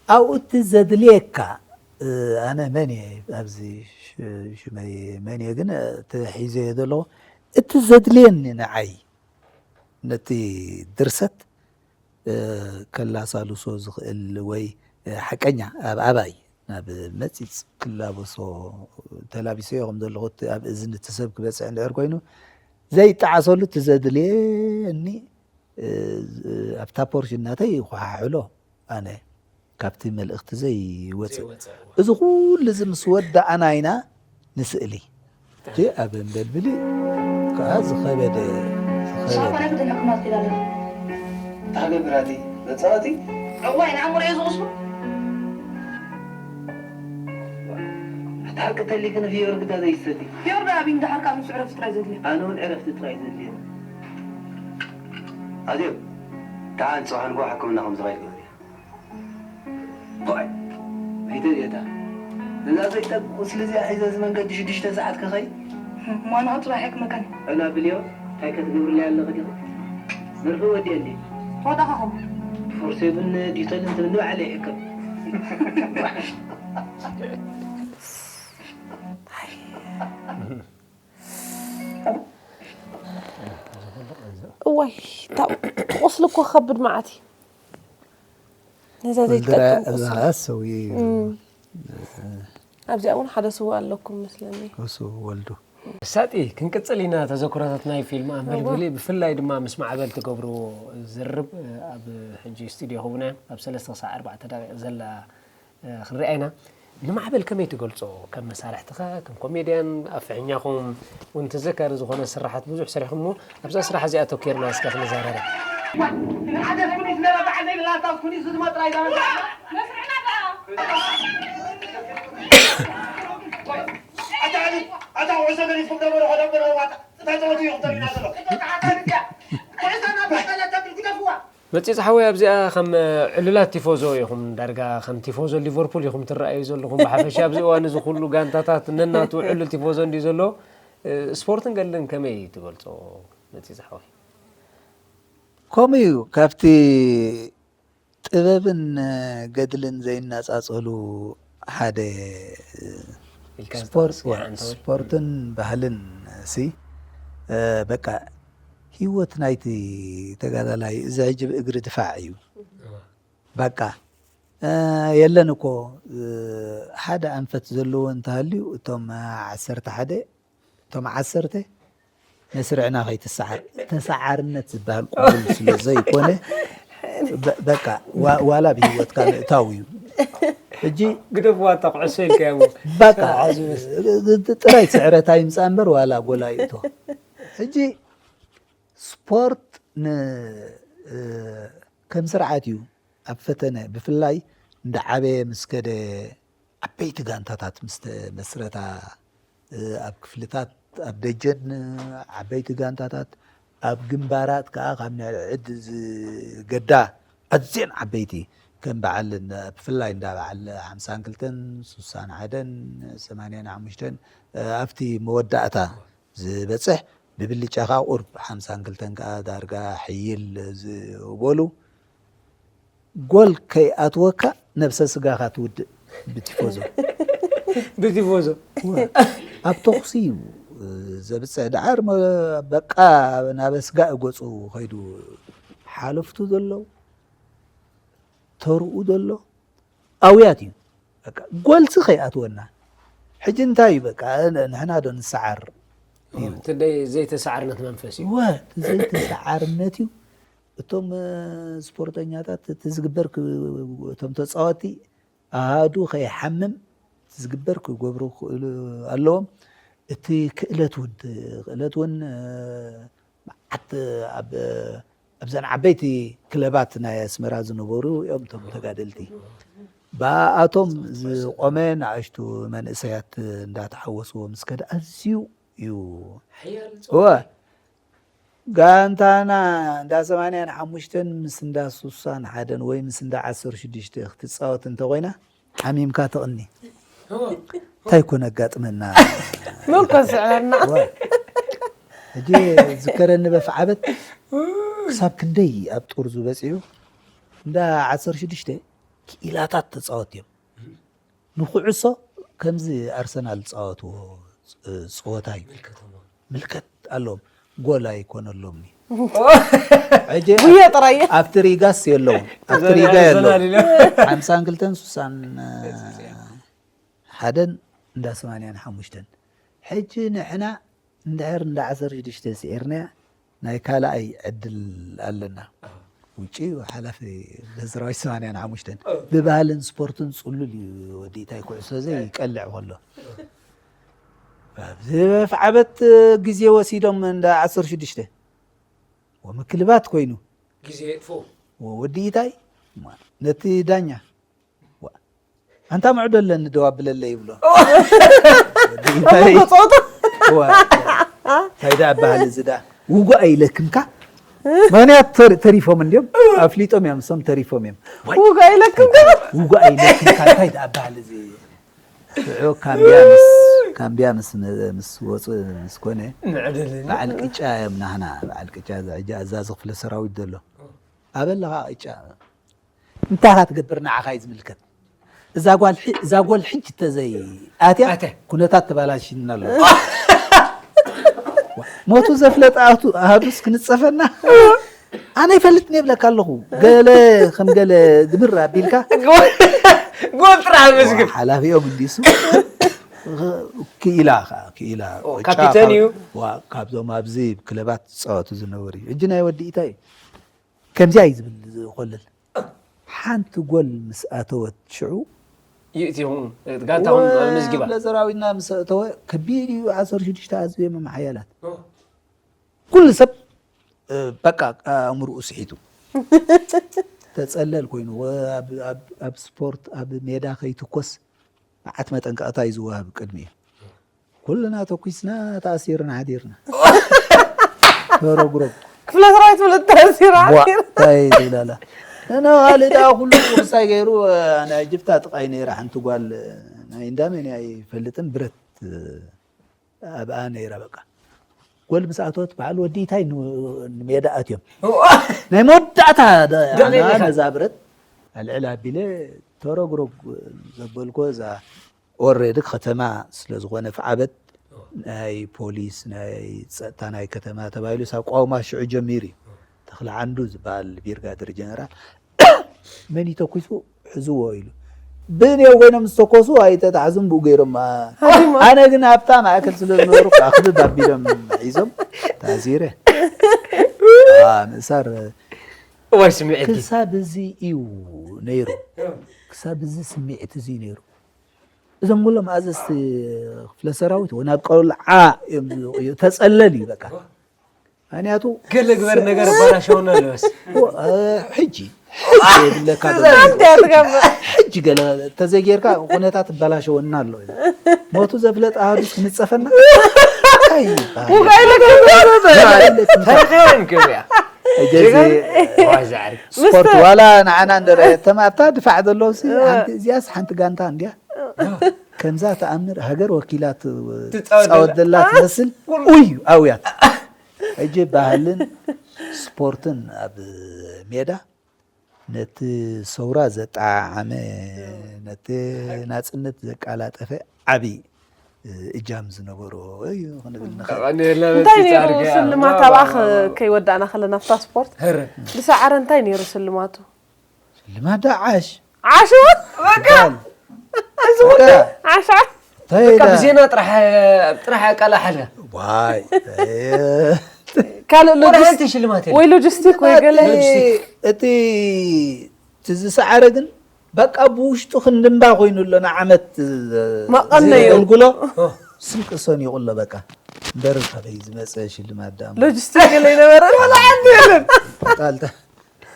ኣብኡ እቲ ዘድልየካ ኣነ መን እየ ኣብዚ ሽመይ መን እየ ግን ተሒዘ እየ ዘለኹ እቲ ዘድልየኒ ንዓይ ነቲ ድርሰት ከላሳልሶ ዝኽእል ወይ ሓቀኛ ኣብ ኣባይ ናብ መፂፅ ክላበሶ ተላቢሰዮ ከም ዘለኹ ኣብ እዝኒ እቲ ሰብ ክበፅሕ እንድሕር ኮይኑ ዘይጠዓሰሉ እቲ ዘድልየኒ ኣብታ ፖርሽን ናተይ ይኳሓሕሎ ኣነ ካብቲ መልእኽቲ ዘይወፅእ እዚ ኩሉ እዚ ምስ ወዳእና ኢና ንስእሊ እቲ ኣብ ኣንበልብሊ ከዓ ዝኸበደ ዝኸበደ እንታይ ገብራቲ መፃወቲ እዋይ ንኣእምሮ እየ ዝቕስቡ ኣታ ሓቂ ተሊክን ፍዮር ግዳ ዘይሰቲ ፍዮር ዶ ኣብይ እንዳሓርካ ምስ ዕረፍቲ ጥራይ ዘድልዮ ኣነ እውን ዕረፍቲ ጥራይ ዘድልዮ ኣዜብ ደሓን ፅባሕ ንግሆ ሕክምና ከም ዝኸይድ ግበሪ ኣይተ ጌታ ነዛ ዘይጠቅም ቁስሊ እዚኣ ሒዘ እዚ መንገዲ ሽዱሽተ ሰዓት ክኸይ ማንኣ ፅባሕ ሕክመካን ዕላ ብልዮ እንታይ ከትገብርለይ ኣለኺ ዲኺ ደርፊ ወዲአ እንዲ ተወዳኻኹም ፎርሴብን ዲተልን ትብል ንባዕለ ይሕከም እዋይ ቁስሊ እኮ ከብድ መዓት እዩ ነዛ ዘይትጠቅም ቁስሊ ሰው ኣብዚኣ እውን ሓደ ስውእ ኣለኩም መስለኒ እሱ ወልዱ ሳጢ ክንቅፅል ኢና ተዘክሮታት ናይ ፊልም ኣንበልብሊ ብፍላይ ድማ ምስ ማዕበል ትገብርዎ ዝርብ ኣብ ሕጂ ስቱዲዮ ኸውን ኣብ ሰለስተ ክሳዕ ኣርባዕተ ደቂቕ ዘላ ክንሪኣ ኢና። ንማዕበል ከመይ ትገልጾ? ከም መሳርሕትኸ ከም ኮሜድያን ኣፍሕኛኹም እውን ትዝከር ዝኾነ ስራሓት ብዙሕ ሰሪሕኹም እሞ ኣብዛ ስራሕ እዚኣ ኣተኪርና እስከ ክንዛረባ። መጺጽ ሓወይ ኣብዚኣ ከም ዕሉላት ቲፎዞ ኢኹም ዳርጋ ከም ቲፎዞ ሊቨርፑል ኢኹም ትረኣዩ ዘለኹም ብሓፈሻ ኣብዚ እዋን እዚ ኩሉ ጋንታታት ነናቱ ዕሉል ቲፎዞ እንድዩ ዘሎ ስፖርትን ገድልን ከመይ ትገልጾ መጺጽ ሓወይ ከምኡ እዩ ካብቲ ጥበብን ገድልን ዘይነጻጸሉ ሓደ ስፖርት ስፖርትን ባህልን ሲ በቃ ህይወት ናይቲ ተጋዳላይ እዚ ሕጂ ብእግሪ ድፋዕ እዩ በቃ የለን እኮ ሓደ ኣንፈት ዘለዎ እንተሃልዩ እቶም ዓሰርተ ሓደ እቶም ዓሰርተ መስርዕና ከይትሰዓር ተሰዓርነት ዝበሃል ቅቡል ስለ ዘይኮነ በቃ ዋላ ብሂወትካ ምእታው እዩ ሕጂ ግደፍዋ እታ ኩዕሶ ኢልካያ በቃ ጥራይ ስዕረት ኣይምፃ እምበር ዋላ ጎል ኣይእቶ ሕጂ ስፖርት ከም ስርዓት እዩ ኣብ ፈተነ ብፍላይ እንዳዓበየ ምስ ከደ ዓበይቲ ጋንታታት ምስ ተመስረታ ኣብ ክፍልታት ኣብ ደጀን ዓበይቲ ጋንታታት ኣብ ግንባራት ከዓ ካብ ንዕድ ዝገዳ ኣዝየን ዓበይቲ ከም በዓል እንዳ- ብፍላይ እንዳ በዓል ሓምሳን ክልተን ሱሳን ሓደን ሰማንያን ሓሙሽተን ኣብቲ መወዳእታ ዝበፅሕ ብብልጫ ከዓ ቁርብ ሓምሳን ክልተን ከዓ ዳርጋ ሕይል ዝበሉ ጎል ከይኣትወካ ነብሰ ስጋኻ ትውድእ ብቲፎዞ። ብቲፎዞ ኣብ ተኹሲ እዩ ዘብፅሕ። ደሓር በቃ ናብ ስጋእ ገፁ ከይዱ ሓለፍቱ ዘሎ ተርኡ ዘሎ ኣውያት እዩ። በቃ ጎልሲ ከይኣትወና ሕጂ እንታይ እዩ በቃ ንሕና ዶ ንሰዓር እዩ ትደይ ዘይተሰዓርነት መንፈስ እዩ ወ ዘይተሰዓርነት እዩ። እቶም ስፖርተኛታት እቲ ዝግበር ክ- እቶም ተፃወቲ ኣሃዱ ከይሓምም እቲ ዝግበር ክገብሩ ክኽእሉ ኣለዎም። እቲ ክእለት እውን ክእለት እውን መዓት ኣብ ኣብዘን ዓበይቲ ክለባት ናይ ኣስመራ ዝነበሩ እዮም እቶም ተጋደልቲ። ብኣቶም ዝቆመ ንኣሽቱ መንእሰያት እንዳተሓወስዎ ምስ ከደ ኣዝዩ እዩ እወ ጋንታና እንዳ ሰማንያን ሓሙሽተን ምስ እንዳ ሱሳን ሓደን ወይ ምስ እንዳ ዓሰርተ ሽዱሽተ ክትፃወት እንተኮይና ሓሚምካ ትቕኒ እንታይ ኮነ ኣጋጥመና መን ኮን ስዕረና ሕጂ ዝከረኒ በፍ ዓበት ክሳብ ክንደይ ኣብ ጡር ዝበፅዑ እንዳ ዓሰርተ ሽዱሽተ ክኢላታት ተፃወት እዮም ንኩዕሶ ከምዚ ኣርሰናል ዝፃወትዎ ፀወታ እዩ ምልከት ኣለዎም ጎል ኣይኮነሎምኒ ጉየ ጥራየ ኣብቲ ሪጋስ የለውን ኣብቲ ሪጋ የለውን ሓምሳን ክልተን ሱሳን ሓደን እንዳ ሰማንያን ሓሙሽተን ሕጂ ንሕና እንድሕር እንዳ ዓሰርተ ሽዱሽተ ስዒርናያ ናይ ካልኣይ ዕድል ኣለና ውጪ ሓላፊ ለሰራዊት ሰማንያን ሓሙሽተን ብባህልን ስፖርትን ፅሉል እዩ ወዲእታይ ኩዕሶ ዘይ ይቀልዕ ከሎ ኣብዚ በፍ ዓበት ግዜ ወሲዶም እንዳ ዓሰርተ ሽዱሽተ ወምክልባት ኮይኑ ግዜ የጥፍኡ ወዲእታይ ነቲ ዳኛ ኣንታ ምዕዶ ኣለኒ ደው ኣብለለ ይብሎ እንታይ ዳ ኣባህል እዚ ዳ ውጉእ ኣይለክምካ ምክንያት ተሪፎም እንዲም ኣፍሊጦም እዮም እሶም ተሪፎም እዮም ውጉእ ኣይለክምካ ውጉእ ኣይለክምካ እንታይ ዳ ኣባህል እዚ ሽዑ ካምቢያ ምስ ካምቢያ ምስ ምስ ወፁ ምስ ኮነ በዓል ቅጫ እዮም ናህና በዓል ቅጫ ሕጂ ኣዛዚ ክፍለ ሰራዊት ዘሎ ኣበለኻ ቅጫ እንታይ ኢኻ ትገብር ንዓኻ እዩ ዝምልከት እዛ ጓል እዛ ጎል ሕጂ ተዘይ ኣትያ ኩነታት ተባላሽና ኣሎ ሞቱ ዘፍለጠ ኣሃዱስ ክንፀፈና ኣነ ይፈልጥን የብለካ ኣለኹ ገለ ከም ገለ ግብር ኣቢልካ ጎል ጥራሕ መስግብ ሓላፊኦም እንዲሱ ክኢላ ክኢላ ካፒተን እዩ ካብዞም ኣብዚ ክለባት ዝፃወቱ ዝነበሩ እዩ እጂ ናይ ወዲ ኢታይ ከምዚያ እዩ ዝብል ዝኮልል ሓንቲ ጎል ምስ ኣተወት ሽዑ ይእትኹም ጋንታኹም ኣብ ምዝጊባ ለዘራዊና ምስ ኣተወ ከቢድ እዩ ዓሰርተ ሽዱሽተ ኣዝዮም ሓያላት ኩሉ ሰብ በቃ ኣእምርኡ ስሒቱ ተፀለል ኮይኑ ኣብ ስፖርት ኣብ ሜዳ ከይትኮስ መዓት መጠንቀቕታ እዩ ዝወሃብ ቅድሚ እዩ ኩልና ተኩስና ተኣሲርና ሓዲርና ተረጉረጉ ክፍለ ሰራዊት ፍልጥ ተኣሲራ እንታይ ዝብላላ እና ካልእ ደኣ ኩሉ ቁርሳይ ገይሩ ናይ ጅፍታ ጥቃይ ነይራ ሓንቲ ጓል ናይ እንዳመን እያ ይፈልጥን ብረት ኣብኣ ነይራ በቃ ጎል ምስ ኣተወት በዓል ወዲ ኢታይ ንሜዳ ኣትዮም ናይ መወዳእታ ነዛ ብረት ኣልዕል ኣቢለ ተረጉረጉ ዘበልኮ እዛ ኦሬዲ ከተማ ስለዝኾነ ፍዓበት ናይ ፖሊስ ናይ ፀጥታ ናይ ከተማ ተባሂሉ ሳብ ቋውማ ሽዑ ጀሚሩ እዩ ተኽለ ዓንዱ ዝበሃል ቢርጋድር ጀነራል መን ይተኩሱ ሕዝዎ ኢሉ ብንየው ኮይኖም ዝተኮሱ ኣይተታሕዙም ብኡ ገይሮም ኣነ ግን ኣብታ ማእከል ስለ ዝነበሩ ክብብ ኣቢሎም ሒዞም ታዚረ ምእሳር እዋይ ስምዒት ክሳብ እዚ እዩ ነይሩ ክሳብ እዚ ስምዒት እዚ ነይሩ እዞም ኩሎም ኣዘዝቲ ክፍለ ሰራዊት ናብ ቆልዓ ተፀለል እዩ በቃ ምክንያቱ ገለ ግበር ነገር ባላሸውና ኣለስ ሕጂ የብለካ ሕጂ ገለ ተዘይጌርካ ኩነታት ባላሸወና ኣሎ ሞቱ ዘፍለጥ ኣሃዱስ ክንፀፈና ተረኸበን ክብያ እጀዚ ስፖርት ዋላ ንዓና እንደረየ ተማታ ድፋዕ ዘለውሲ ሓንቲ እዚያስ ሓንቲ ጋንታ እንዲያ ከምዛ ተኣምር ሃገር ወኪላት ትፃወት ዘላ ትመስል። ኡይ ኣውያት እጂ ባህልን ስፖርትን ኣብ ሜዳ ነቲ ሰውራ ዘጠዓዓመ፣ ነቲ ናጽነት ዘቃላጠፈ ዓቢ እጃም ዝነበሮ እዩ ክንብል ንኽእል። እንታይ ነይሩ ስልማት? ኣብኣ ከይወዳእና ከለና ኣብታ ስፖርት ዝሰዓረ እንታይ ነይሩ ስልማቱ? ስልማት ደኣ ዓሽ። ዓሽ እውን? በቃ። ዓሽ ዓሽ። እንታይ በቃ ኢላ? ብዜና ጥራሕ፣ ጥራሕ ኣቃላሓልና። ዋይ፣ ካልእ ወደ ሎጂስቲክ ሓንቲ ሽልማት የለን። ወይ ሎጂስቲክ ወይ ገለ። ሎጂስቲክ። እቲ፣ እቲ ዝሰዓረ ግን በቃ ብውሽጡ ክንድምባ ኮይኑ ኣሎ ንዓመት መቐነዩ። ዘገልግሎ ስንቂ ሰኒቑ ኣሎ በቃ። እምበር ካበይ ዝመጸ ሽልማት ደኣ እሞ። ሎጂስቲክ ገለ ይነበረ? ወላ ሓንቲ የለን። ጣልታ።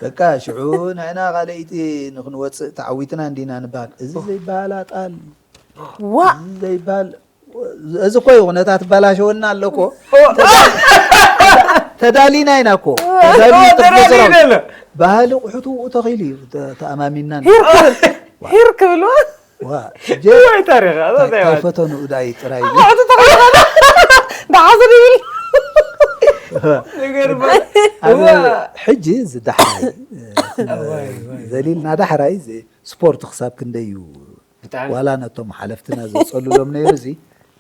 በቃ ሽዑ ንሕና ካልኣይቲ ንኽንወፅእ ተዓዊትና እንዲና ንበሃል። እዚ ዘይበሃል ኣጣል። ዋ! እዚ ዘይበሃል፣ እዚ እኮ እዩ ኩነታት በላሸወና ኣሎ እኮ። ተዳሊና ኢና እኮ። ተዳሊና ተፈጥሮ። ባህሊ ቁሕቱ ውኡ ተኺሉ እዩ ተ-፣ ተኣማሚንና። ሂር ክብል፣ ሂር ክብል። ዋ፣ ጀ-፣ ወይ ታሪኽ፣ ኣዛ እንታይ ማለት? ፈተኑ እዳይ ጥራይ። ኣቑሑቱ ተኸልኸለ። ደሓዘ ይብል። ነገር ባ-፣ ኣነ እዋ። ሕጂ እዚ ዳሕራይ፣ እዋይ፣ እዋይ። ዘሊልና ዳሕራይ እዚ ስፖርት ክሳብ ክንደይ እዩ? ብጣዕሚ። ዋላ ነቶም ሓለፍትና ዘጸሉሎም ነይሩ እዚ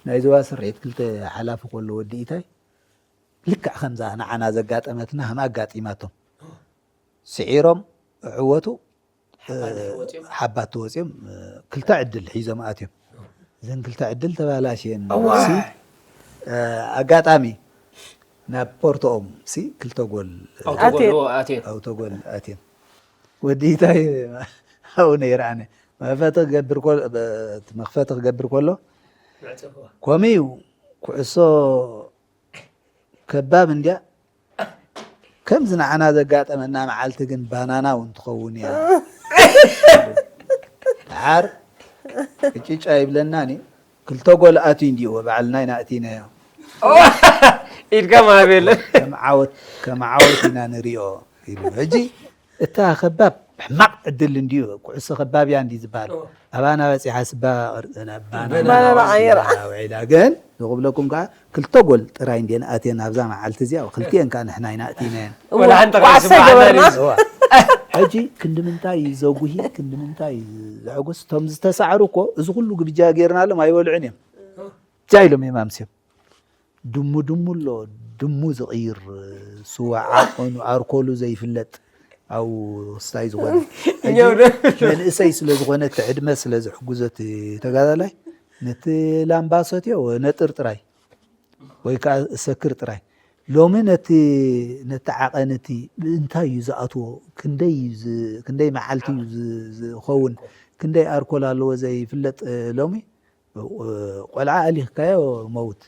ናይ ዞባ ስርሒት ክልተ ሓላፊ ከሎ ወዲ ኢታይ ልክዕ ከምዛ ንዓና ዘጋጠመትና ከም ኣጋጢማቶም። ስዒሮም፣ ዕወቱ፣ ሓባ እንድሕር ወፂኦም? ሓባ ተወፂኦም፣ ክልተ ዕድል ሒዞም ኣትዮም። እዘን ክልተ ዕድል ተባላሽየን። እዋ! ሲ፣ ኣጋጣሚ ናብ ፖርቶኦም ሲ ክልተ ጎል ኣውቶ ጎል ኣትየን። ኣውቶ ጎል ኣትየን። ወዲ ኢታይ ኣብኡ ነይረ ኣነ። መኽፈቲ ክገብር ኮ-፣ ብ-፣ እቲ መኽፈቲ ክገብር ከሎ፣ መዕጸዊ። ከምኡ እዩ፣ ኩዕሶ ከባብ እንድያ። ከምዚ ንዓና ዘጋጠመና መዓልቲ ግን ባናና እውን ትኸውን እያ። ደሓር ቅጭጫ ይብለናኒ። ክልተ ጎል ኣትዩ እንድዩ፣ ባዕልና ኢና ኣእቲናዮ። ኢድካ ማህብ የለን። ከም ዓወት፣ ከም ዓወት ኢና ንሪኦ ኢሉ። ሕጂ እታ ከባብ ሕማቕ ዕድል እንድዩ፣ ኩዕሶ ከባብ እያ እንድዩ ዝበሃል። እዎ። ኣባና በጺሓ ስባ ቅርጺ ናብ ባናና ባናና ቀይራ። ውዒላ። ግን ንኽብለኩም ከኣ ክልተ ጎል ጥራይ እንድየን ኣትየን ኣብዛ መዓልቲ እዚኣ፣ ክልቲኤን ከኣ ንሕና ኢና ኣእቲናየን። እዎ፣ ወላ ሓንቲ ዋዕሳ ከይስማዓና ኣይገበርና። ድዩ? እዋ። ሕጂ ክንዲ ምንታይ ዘጉሂ፣ ክንዲ ምንታይ ዘዕጉስ፣ እቶም ዝተሳዕሩ እኮ እዚ ኩሉ ግብጃ ጌርናሎም ኣይበልዑን እዮም። ጃ ኢሎም እዮም ኣምስዮም። ድሙ ድሙ ኣሎ፣ ድሙ ዝቕይር ስዋ ዓቐኑ ኣርኮሉ ዘይፍለጥ ኣብኡ ክስታይ ዝኾነ። ሕጂ እኛው ደ- መንእሰይ ስለ ዝኾነ እቲ ዕድመ ስለ ዝሕጉዞ እቲ ተጋዳላይ ነቲ ላምባ ሰትዮ ነጥር ጥራይ ወይ ከዓ ሰክር ጥራይ። ሎሚ ነቲ፣ ነቲ ዓቐን እቲ እንታይ እዩ ዝኣትዎ? ክንደይ እዩ ዝ-፣ ክንደይ መዓልቲ እዩ ዝ-፣ ዝኸውን? ክንደይ ኣርኮል ኣለዎ ዘይፍለጥ፣ እ፣ ሎሚ ቆልዓ ኣሊኽካዮ መውት።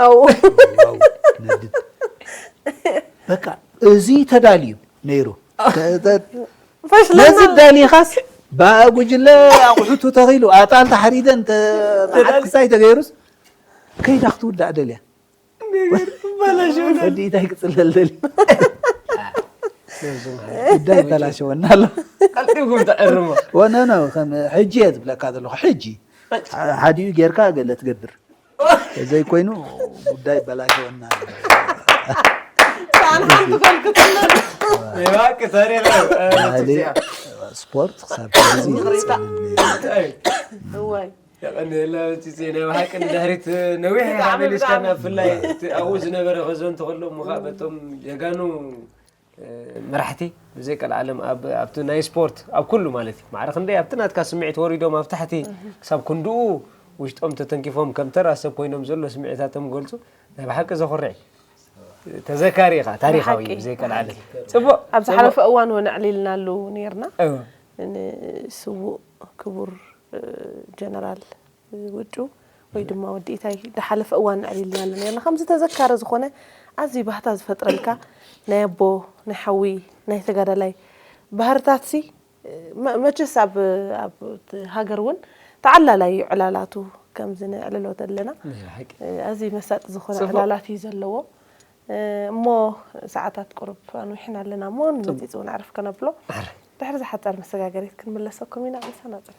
ኣው። ዋው፣ ነድድ። በቃ እዚ ተዳልዩ ነይሩ። ተ-፣ ተ-፣ ፈሽለና። ነዚ ዳሊኻስ ብጉጅለ ኣቑሑቱ ተኺሉ ኣጣል ተሓሪደን ተ-፣ መዓት ክሳይ ተገይሩስ ከይዳ ክትውዳእ ደልያ። ነገር በላሸው። ወዲ እንታይ ክጽለል ደልዩ? ጉዳይ በላሸወና ኣሎ። ቀልጢፍኩም ተዕርሞ። ወነ ነው፣ ከም ሕጂ እየ ዝብለካ ዘለኹ፣ ሕጂ። ሓዲኡ ጌርካ ገለ ትገብር። ዘይኮይኑ ጉዳይ በላሸወና። ሳንሓን ትፈልክትለን። ይባክ ታሪኽ ነው። እ፣ ናሊ እዚኣ። ስፖርት ክሳብ ከምዚ ይቕሬታ። ይጸልል ነይሩ። እዋይ። የቐንየልና፣ ፂፂ፣ ናይ ብሓቂ ንድሕሪት ነዊሕ ኢኻ ብጣዕሚ፣ መሊስካና፣ ብጣዕሚ። ብፍላይ እቲ ኣብኡ ዝነበረ ከዘንቱ ከሎ እሞ ከዓ በቶም ጀጋኑ፣ እ፣ መራሕቲ ብዘይ ቀልዓለም ኣብ፣ ኣብቲ ናይ ስፖርት ኣብ ኩሉ ማለት እዩ። ማዕረ ክንደይ ኣብቲ ናትካ ስምዒት ወሪዶም ኣብ ታሕቲ ክሳብ ክንድኡ ውሽጦም ተተንኪፎም ከም ተራ ሰብ ኮይኖም ዘሎ ስምዒታቶም ገልፁ። ናይ ብሓቂ ዘኹርዕ እዩ። ተዘካሪ ኢኻ፣ ታሪኻዊ እዩ፣ ብሓቂ። ብዘይ ቀልዓለም። ጽቡቕ። ኣብ ዝሓለፈ እዋን እውን ኣዕሊልናሉ ነይርና። እወ። ንስዉእ ክቡር፣ እ፣ ጀነራል ውጩ ወይ ድማ ወዲ ኢታይ ዝሓለፈ እዋን ኣዕሊልናሉ ነርና። ከምዚ ተዘካሪ ዝኾነ ኣዝዩ ባህታ ዝፈጥረልካ ናይ ኣቦ፣ ናይ ሓዊ፣ ናይ ተጋዳላይ ባህርታትሲ፣ መ-፣ መቸስ ኣብ፣ ኣብ ሃገር እውን ተዓላላይ እዩ ዕላላቱ ከምዚ ነዕልሎ ዘለና። ናይ ሓቂ። ኣዝዩ መሳጢ ዝኾነ ጽቡቕ። ዕላላት እዩ ዘለዎ። እሞ ሰዓታት ቁሩብ ኣንዊሕና ኣለና እሞ ንመጺጽ እውን ኣዕርፍ ከነብሎ። ድሕሪ ዝሓጸር መሰጋገሪት ክንምለሰኩም ኢና። ምሳና ጽና።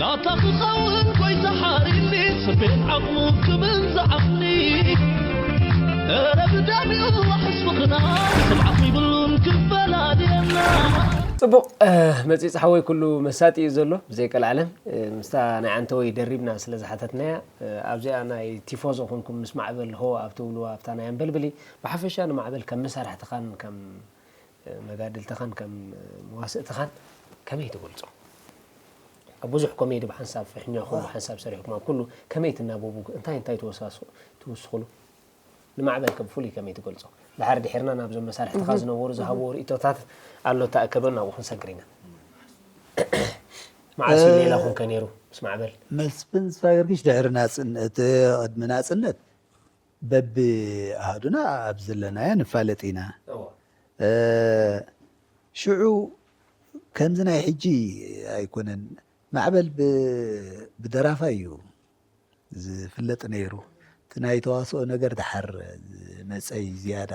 ናታ ክኸውን ጎይታ ሓሪኒ ስቤን ዓቕሙ ክብል ዝዓቕሊ ረ ብዳሚኡ ሕስብኽና ስምዓኽ ይብሉን ክፈላለየና። ፅቡቕ መፂ ሓወይ ኩሉ መሳጢ እዩ ዘሎ ብዘይ ቀልዓለም ምስታ ናይ ዓንተወይ ደሪብና ስለ ዝሓተትናያ ኣብዚኣ ናይ ቲፎዞ ኮንኩም ምስ ማዕበል ሆ ኣብ ትብልዋ ኣብታ ናይ ኣንበልብሊ ብሓፈሻ ንማዕበል ከም መሳርሕትኻን ከም መጋድልትኻን ከም መዋስእትኻን ከመይ ትገልፆ? ኣብ ብዙሕ ኮሜዲ ብሓንሳብ ፍሕኛኹም ብሓንሳብ ሰሪሕኩም ኣብ ኩሉ ከመይ ትናበቡ እንታይ እንታይ ትወሳስኹ ትውስኹሉ? ንማዕበል ከም ፍሉይ ከመይ ትገልፆ? ድሓር ድሒርና ናብዞም መሳርሕትኻ ዝነበሩ ዝሃብዎ ርእቶታት ኣሎ ተኣከበ ናብኡ ክንሰግር ኢና። መዓስ እዩ ሌላኹም ከ ነይሩ ምስ ማዕበል? መስፍን ዝፋገርግሽ ድሕሪ ናፅነት ቅድሚ ናፅነት በቢ ኣሃዱና ኣብ ዘለናዮ ንፋለጥ ኢና። ሽዑ ከምዚ ናይ ሕጂ ኣይኮነን። ማዕበል ብደራፋይ እዩ ዝፍለጥ ነይሩ። እቲ ናይ ተዋስኦ ነገር ድሓር ዝመፀ እዩ ዝያዳ።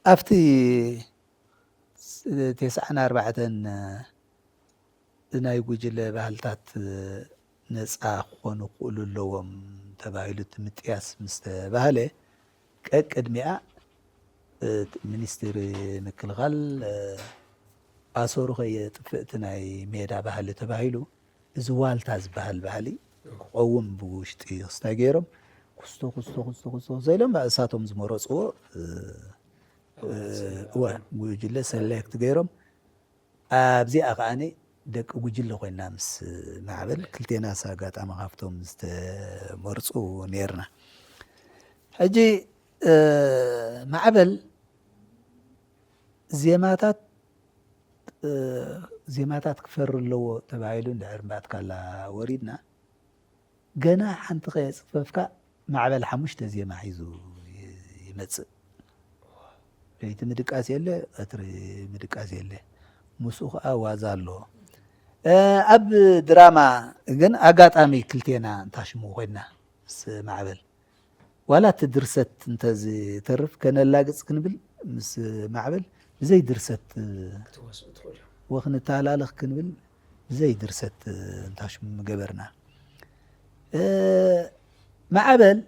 ኣብቲ ተስዓን ኣርባዕተን ናይ ጉጅለ ባህልታት ነፃ ክኾኑ ክኽእሉ ኣለዎም ተባሂሉ እቲ ምጥያስ ምስ ተባህለ ቀቅድሚኣ ሚኒስትሪ ምክልኻል ኣሰሩ ከየጥፍእ እቲ ናይ ሜዳ ባህሊ ተባሂሉ እዚ ዋልታ ዝበሃል ባህሊ ክቐውም ብውሽጢ ክስታይ ገይሮም ኩስቶ ኩስቶ ኩስቶ ኩስቶ ኩስቶ ኢሎም እሳቶም ዝመረፅዎ እወ ጉጅለ ሰሌክት ገይሮም ኣብዚኣ ከዓኒ ደቂ ጉጅለ ኮይና ምስ ማዕበል ክልቴናስ ኣጋጣሚ ካብቶም ዝተመርፁ ነርና። ሕጂ ማዕበል ዜማታት ዜማታት ክፈሪ ኣለዎ ተባሂሉ እንድሕር እምባትካላ ወሪድና ገና ሓንቲ ከየፅፈፍካ ማዕበል ሓሙሽተ ዜማ ሒዙ ይመፅእ። ለይቲ ምድቃስ የለ፣ ቀትሪ ምድቃስ የለ። ምስኡ ከዓ ዋዛ ኣለዎ። ኣብ ድራማ ግን ኣጋጣሚ ክልቴና እንታሽሙ ኮይና ምስ ማዕበል ዋላ እቲ ድርሰት እንተዝተርፍ ከነላግፅ ክንብል ምስ ማዕበል ብዘይ ድርሰት ክትወስኡ ትኽእሉ ኢኹም። ወክንተሃላለኽ ክንብል ብዘይ ድርሰት እንታሽሙ ምገበርና። ማዕበል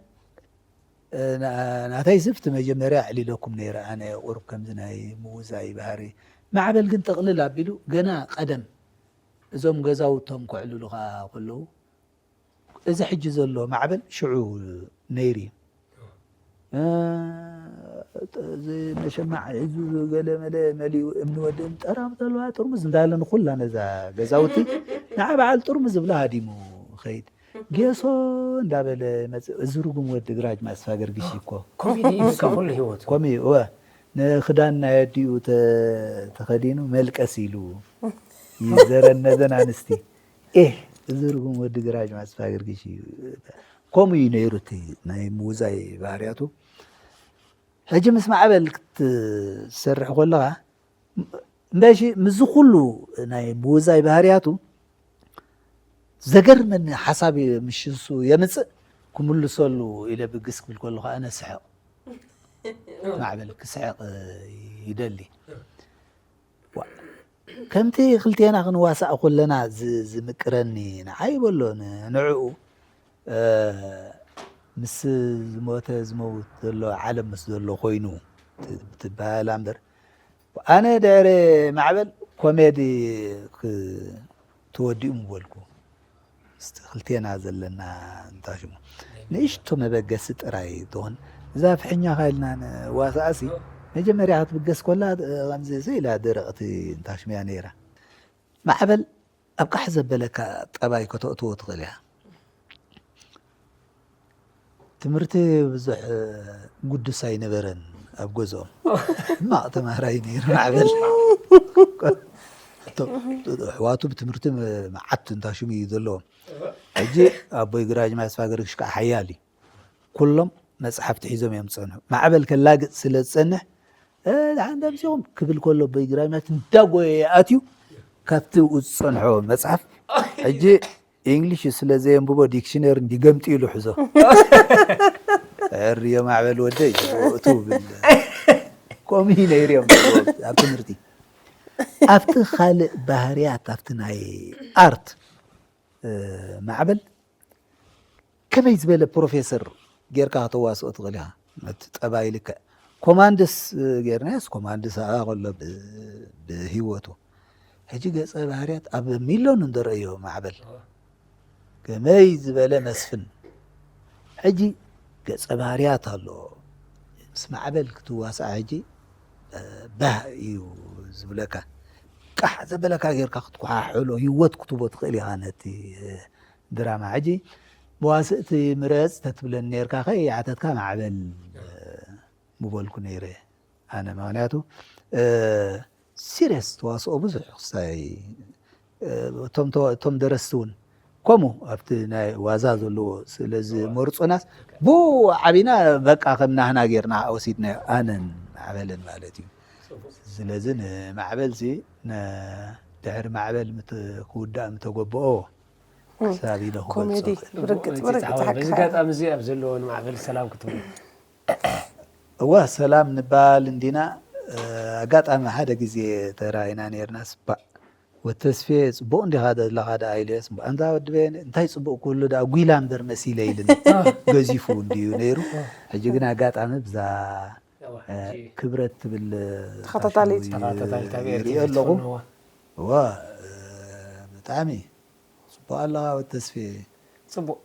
ናተይ ስፍቲ መጀመርያ ኣዕሊለኩም ነይረ ኣነ ቁሩብ ከምዚ ናይ ምውዛይ ባህሪ ማዕበል ግን ጥቕልል ኣቢሉ ገና ቀደም እዞም ገዛውቶም ከዕልሉኻ ከለዉ እዚ ሕጂ ዘሎ ማዕበል ሽዑ ነይሩ እዩ። እዚ መሸማዕ ሒዙ ገለ መለ መሊኡ እምኒ ወድእን ጠራም ዘለዋ ጥርሙዝ እንዳለ ንኩላ ነዛ ገዛውቲ ንዓ በዓል ጥርሙዝ ዝብላ ሃዲሙ ኸይድ ጌሶ እንዳበለ መጽእ። እዚ ርጉም ወዲ ግራጅ ማስፋ ገርግሽ እኮ ኮሜዲ እዩ በቃ ኩሉ ህይወቱ። ኮሚ እወ ንክዳን ናይ ኣዲኡ ተ- ተኸዲኑ መልቀስ ኢሉ ይዘረን ነዘን ኣንስቲ ኤህ እዚ ርጉም ወዲ ግራጅ ማስፋ ገርግሽ እዩ። ከምኡ እዩ ነይሩ እቲ ናይ ምውዛይ ባህርያቱ። ሕጂ ምስ ማዕበል ክትሰርሕ ከለኻ እምበሺ ምስዚ ኩሉ ናይ ምውዛይ ባህርያቱ ዘገርመኒ ሓሳብ ምሽሱ የምፅእ ክምልሰሉ ኢለ ብግስ ክብል ከለኹ ኣነ ስሕቕ ማዕበል ክስሕቕ ይደሊ ከምቲ ክልቴና ክንዋሳእ ከለና ዝምቅረኒ ንዓይ በሎ ንዕኡ ምስ ዝሞተ ዝመውት ዘሎ ዓለም ምስ ዘሎ ኮይኑ ትበሃላ እምበር ኣነ ድሕሪ ማዕበል ኮሜዲ ተወዲኡ ምበልኩ ምስቲ ክልቴና ዘለና እንታይ ሽሙ ንእሽቶ መበገሲ ጥራይ ትኾን እዛ ፍሕኛኻ ኢልና ንዋሳእሲ መጀመርያ ክትብገስ ኮላ ከምዚ ኢላ ደረቕቲ እንታይ ሽሙ እያ ነይራ ማዕበል ኣብ ቃሕ ዘበለካ ጠባይ ከተእትዎ ትኽእል እያ ትምህርቲ ብዙሕ ጉዱስ ኣይነበረን ኣብ ገዝኦም ሕማቕ ተማሃራይ ነይሩ ማዕበል ኣሕዋቱ ብትምህርቲ መዓት እንታሽሙ እዩ ዘለዎም ሕጂ ኣቦይ ግራጅ ማስፋ ገርግሽ ከዓ ሓያል እዩ ኩሎም መፅሓፍቲ ሒዞም እዮም ዝፀንሑ ማዕበል ከላግፅ ስለ ዝፀንሕ ደሓን ደምሲኹም ክብል ከሎ ኣቦይ ግራጅ ማስ እንዳጎየ ኣትዩ ካብቲ ዝፀንሖ መፅሓፍ ሕጂ English ስለ ዘየንብቦ dictionary እንዲ ገምጢሉ ሕዞ ዕርዮ ማዕበል ወደይ እቱ ብል ከምኡ እዩ ነይሩ እዮም ኣብ ትምህርቲ ኣብቲ ካልእ ባህርያት ኣብቲ ናይ ኣርት ማዕበል ከመይ ዝበለ ፕሮፌሰር ጌርካ ከተዋስኦ ትኽእል ኢኻ ነቲ ጠባይ ልክዕ ኮማንድስ ጌርናዮስ ኮማንድስ ኣኣ ከሎ ብህይወቱ ሕጂ ገፀ ባህርያት ኣብ ሚሎን እንደረእዮ ማዕበል ከመይ ዝበለ መስፍን ሕጂ ገፀ ባህርያት ኣሎ ምስ ማዕበል ክትዋሳእ ሕጂ ባህ እዩ ዝብለካ ቃሕ ዘበለካ ጌርካ ክትኩሓሕሎ ህይወት ክትቦ ትኽእል ኢኻ ነቲ ድራማ ሕጂ መዋስእቲ ምረፅ ተትብለኒ ነርካ ከ ይሓተትካ ማዕበል ምበልኩ ነይረ ኣነ ምክንያቱ serious ተዋስኦ ብዙሕ ክሳይ እቶም ደረስቲ እውን ከምኡ ኣብቲ ናይ ዋዛ ዘለዎ ስለዝመርፁናስ ብኡ ዓቢና በቃ ከም ናህና ጌርና ወሲድናዮ ኣነን ማዕበልን ማለት እዩ ስለዚ ንማዕበል ሲ ድሕሪ ማዕበል ክውዳእ ምተገበኦ ክሳብ ኢለ ክገልፆ ኮሜዲ ብርግፅ ብርግፅ ሓቂ በዚ ሓቂ ኣጋጣሚ እዚ ኣብ ዘለዎ ንማዕበል ሰላም ክትብሉ እወ ሰላም ንባል እንዲና ኣጋጣሚ ሓደ ግዜ ተራኢና ነርና ስባእ ወተስፌ ፅቡቅ እንዲኻ ዘለኻ ደኣ ኢለስ ኣንታ ወዲ በየነ እንታይ ፅቡቅ ኩሉ ደኣ ጉይላ እምበር መሲለ ኢልን ገዚፉ እንድዩ ነይሩ ሕጂ ግን ኣጋጣሚ ብዛ ክብረት ትብል ተኸታታሊት ተኸታታሊት ኣብ ኤርትራ ኣለኹ እዋ ብጣዕሚ ፅቡቅ ኣለኻ ወተስፌ ፅቡቅ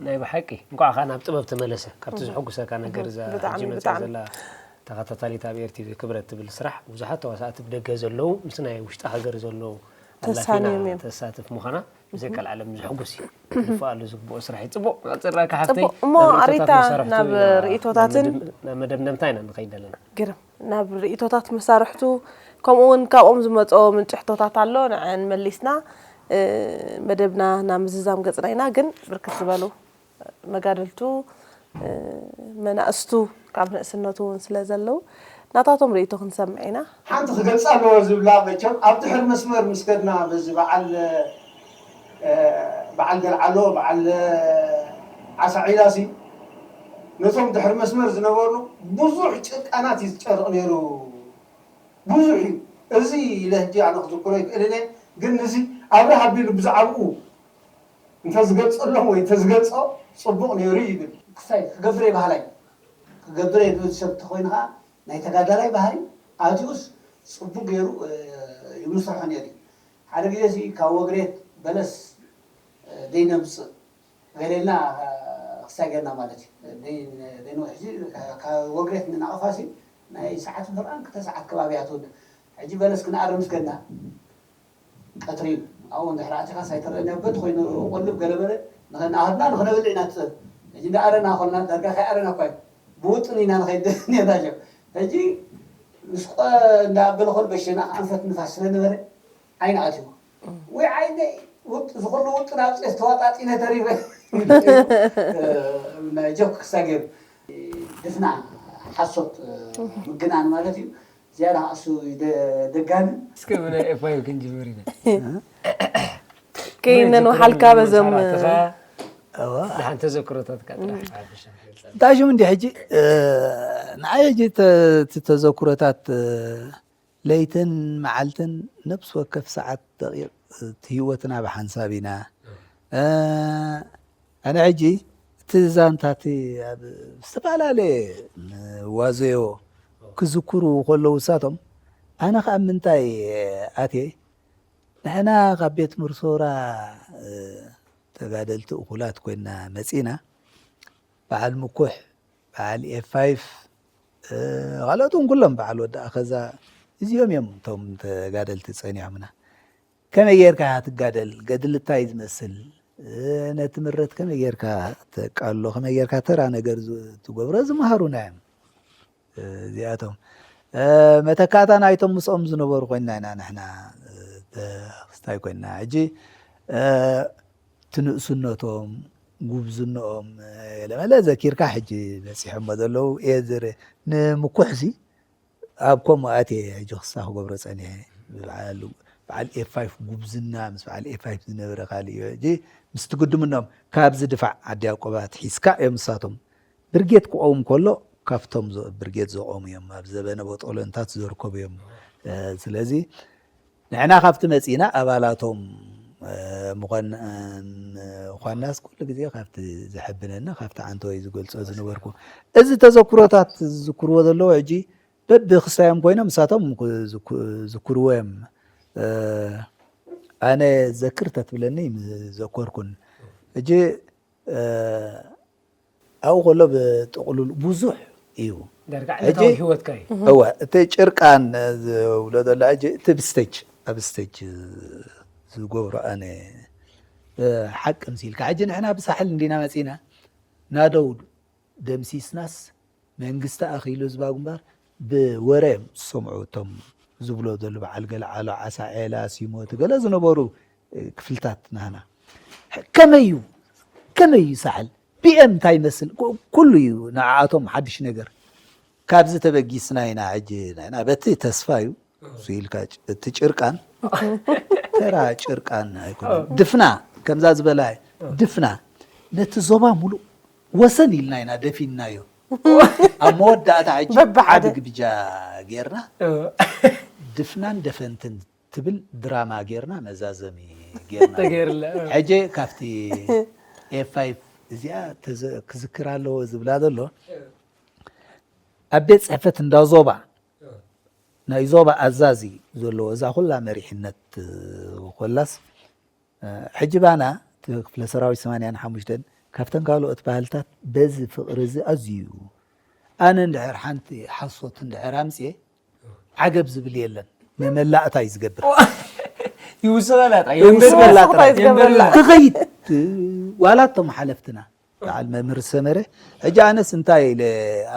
ናይ ብሓቂ እንኳዕ ከዓ ናብ ጥበብ ተመለሰ ካብቲ ዝሕጉሰካ ነገር እዛ ሕጂ መፅያ ዘላ ተኸታታሊት ኣብ ኤርቲቪ ክብረት ትብል ስራሕ ብዙሓት ተዋሳእቲ ብደገ ዘለዉ ምስ ናይ ውሽጢ ሃገር ዘለዉ ኣላፊና ተሳንዮም እዮም። ተሳትፍ ምዃና ብዘይካል ዓለም ዘሕጉስ እዩ። ክድፍኣሉ ዝግብኦ ስራሕ እዩ። ፅቡቕ መቐፅል ራእካ ሓፍተይ። ፅቡቕ እሞ ኣሪታ ናብ ርእቶታትን ናብ መደምደምታ ኢና ንኸይድ ዘለና። ግርም ናብ ርእቶታት መሳርሕቱ ከምኡ እውን ካብኦም ዝመፅኦ ምንጭሕቶታት ኣሎ ንዐን መሊስና መደብና ናብ ምዝዛም ገፅና ኢና ግን ብርክት ዝበሉ መጋድልቱ መናእስቱ ካብ ንእስነቱ እውን ስለ ዘለዉ ናታቶም ርእይቶ ክንሰምዕ ኢና። ሓንቲ ክገልፃ ኣለዎ ዝብላ መቸም ኣብ ድሕሪ መስመር ምስ ከድና በዚ በዓል በዓል ገልዓሎ በዓል ዓሳ ዒላ ሲ ነቶም ድሕሪ መስመር ዝነበሩ ብዙሕ ጭቃናት እዩ ዝጨርቕ ነይሩ ብዙሕ እዩ እዚ ኢለ ሕጂ ኣነ ክዝክሮ ይክእል እየ ግን እዚ ኣብርሃ ኣቢሉ ብዛዕብኡ እንተዝገልፀሎም ወይ እንተዝገልፆ ፅቡቕ ነይሩ ይብል። ክስታይ ክገብር እየ በሃላይ ክገብር እየ ዝብል ሰብ እንተኮይኑ ከዓ ናይ ተጋዳላይ ባህሪ ኣትዩስ ፅቡቕ ገይሩ ይምስርሖ ነይሩ እዩ። ሓደ ግዜ ሲ ካብ ወግሬት በለስ ደይነምፅእ ገሌልና ክስታይ ገርና ማለት እዩ። ደይንውሕ ሕዚ ካብ ወግሬት ንናቐፋ ሲ ናይ ሰዓት ብርኣን ክልተ ሰዓት ከባቢ እያ ትውድእ። ሕጂ በለስ ክንኣርም ምስ ከድና ቀትሪ እዩ ኣብኡ እንድሕር ኣቲኻስ ኣይትረአን እያ በቲ ኮይኑ ቆልብ ገለበለ ንኸናሃድና ንኽነበልዕ ኢና ትፅል ሕጂ እንዳኣረና ኮልና ዳርጋ ከይኣረና እኳ እዩ ብውጥን ኢና ንኸይድ ነርና ሸ ሕጂ ምስ ቆ እንዳኣበለ ኮል በሸና ኣንፈት ንፋስ ስለ ነበረ ዓይኒ ኣትዎ ወይ ዓይነይ ውጥ ዝኹሉ ውጥን ኣብ ጤስ ተዋጣጢነ ተሪፈ ናይ ጆክ ክሳገር ድፍና ሓሶት ምግናን ማለት እዩ ዝያዳ እሱ ደጋሚ እስከ ብናይ ኤፋዩ ክንጅምር ኢና ከይነን ወሓልካ በዘም ድሓን ተዘክሮታትካ ጥራሕ ሓድሽ እንታይ ሽም እንዲ ሕጂ ንዓይ ሕጂ እቲ ተዘክሮታት ለይትን መዓልትን ነብሲ ወከፍ ሰዓት ደቂቕ እቲ ህይወትና ብሓንሳብ ኢና ኣነ ሕጂ እቲ ዛንታ እቲ ኣብ ዝተፈላለየ ዋዘዮ ክዝክሩ ከለዉ እሳቶም ኣነ ከዓ ምንታይ ኣትየ ንሕና ካብ ቤት ምርሶራ ተጋደልቲ እኹላት ኮይና መፂና በዓል ምኩሕ በዓል ኤፋይፍ ካልኦት እውን ኩሎም በዓል ወዲ ኣኸዛ እዚኦም እዮም እቶም ተጋደልቲ ፀኒሖምና ከመይ ጌርካ ኢኻ ትጋደል? ገድሊ እንታይ እዩ ዝመስል? ነቲ ምረት ከመይ ጌርካ ተቃልሎ? ከመይ ጌርካ ተራ ነገር ትገብሮ? ዝመሃሩና እዮም እዚኣቶም። መተካእታ ናይቶም ምስኦም ዝነበሩ ኮይንና ኢና ንሕና ተኽስታይ ኮይንና። ሕጂ እቲ ንእስነቶም፣ ጉብዝንኦም ገለመለ ዘኪርካ ሕጂ በፂሖሞ ዘለዉ እየ ዝርኢ። ንምኩሕሲ ኣብ ከምኡ ኣትየ ሕጂ ክሳ ክገብሮ ጸኒሐ ብበዓል በዓል ኤፋይፍ ጉብዝና ምስ በዓል ኤፋይፍ ዝነበረ ካልእ እዩ ሕጂ ምስ ትግድምኖም ካብዚ ድፋዕ ዓዲ ያቆባ ኣትሒዝካ እዮም ንሳቶም ብርጌድ ክቆም ከሎ ካብቶም ዞ- ብርጌድ ዘቆሙ እዮም፣ ኣብ ዘበነ ቦጦሎንታት ዝርከቡ እዮም። እ፣ ስለዚ ንሕና ካብቲ መጺና ኣባላቶም እ፣ ምዃን እ፣ ምዃናስ ኩሉ ግዜ ካብቲ ዘሐብነኒ ካብቲ ዓንተወይ ዝገልጾ ዝነበርኩ እዚ ተዘክሮታት ዝዝክርዎ ዘለዉ ሕጂ በብክስታዮም ኮይኖም ንሳቶም ክዝኩ- ዝክርዎ እዮም። እ፣ ኣነ ዘክር ተትብለኒ ምዘኮርኩን። ሕጂ እ፣ ኣብኡ ከሎ ብጥቕሉል ብዙሕ እዩ። ዳርጋ ሕጂ ዕለታዊ ህይወትካ እዩ። እወ፣ እቲ ጭርቃን ዝብሎ ዘሎ ሕጂ እቲ ብስተጅ ኣብ ስተጅ ዝገብሮ ኣነ እ፣ ሓቂ ምሲልካ ሕጂ ንሕና ብሳሕል እንዲና መፂና ናደው ደምሲስናስ መንግስቲ ኣኺሉ ህዝባዊ ግንባር ብወረ እዮም ዝሰምዑ እቶም ዝብሎ ዘሎ በዓል ገለ ዓሎ ዓሳ ዔላ ሲሞቲ ገለ ዝነበሩ እ፣ ክፍልታት ናህና ከመይ እዩ ከመይ እዩ ሳሕል ቢኤም እንታይ ይመስል ኩ- ኩሉ እዩ ንዓኣቶም ሓድሽ ነገር ካብዚ ተበጊስና ኢና ሕጂ ንሕና በቲ ተስፋ እዩ እሱ ኢልካ ጭ- እቲ ጭርቃን ተራ ጭርቃን ኣይኮነ ድፍና ከምዛ ዝበላ ድፍና ነቲ ዞባ ሙሉእ ወሰን ኢልና ኢና ደፊንናዮ ኣብ መወዳእታ ሕጂ በብሓደ። ዓቢ ግብጃ ጌርና ድፍናን ደፈንትን ትብል ድራማ ጌርና መዛዘሚ ጌርና ተገይርለ ሕጂ ካብቲ ኤፍ ፋይቭ እዚኣ ተዘ- ክዝክር ኣለዎ ዝብላ ዘሎ ኣብ ቤት ፅሕፈት እንዳ ዞባ ናይ ዞባ ኣዛዚ ዘለዎ እዛ ኩላ መሪሕነት ኮላስ ሕጂ ባና እቲ ክፍለ ሰራዊት ሰማንያን ሓሙሽተን ካብተን ካልኦት ባህልታት በዚ ፍቕሪ እዚ ኣዝዩ ኣነ እንድሕር ሓንቲ ሓሶት እንድሕር ኣምፅየ ዓገብ ዝብል የለን መመላእታ እዩ ዝገብር ይውስኸላ ይውስኸላ ጥራይ። ይውስኸላ ትኸይድ ዋላ እቶም ሓለፍትና በዓል መምህር ሰመረ ሕጂ ኣነስ እንታይ ኢለ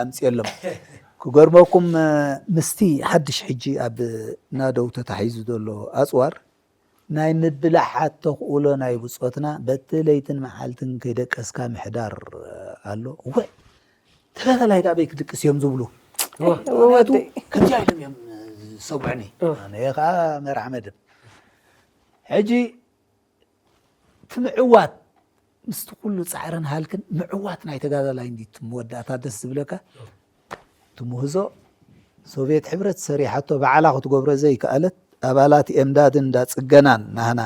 ኣምፅየሎም ክገርመኩም ምስቲ ሓድሽ ሕጂ ኣብ ናደው ተታሒዙ ዘሎ ኣፅዋር ናይ ምብላሓት ተኽእሎ ናይ ብፆትና በቲ ለይትን መዓልትን ከይደቀስካ ምሕዳር ኣሎ እወ ተጋዳላይ ኣበይ ክድቅስ እዮም ዝብሉ ምክንያቱ ከምዚኣ ኢሎም እዮም ዝሰምዑኒ ኣነ ከዓ መራሕ መድብ ሕጂ እቲ ምዕዋት ምስቲ ኩሉ ፃዕርን ሃልክን ምዕዋት ናይ ተጋዳላይ እንዲት መወዳእታ ደስ ዝብለካ እቲ ምህዞ ሶቪየት ሕብረት ሰሪሓቶ ባዕላ ክትገብሮ ዘይከኣለት ኣባላት ኤምዳድን እንዳ ፅገናን ናህና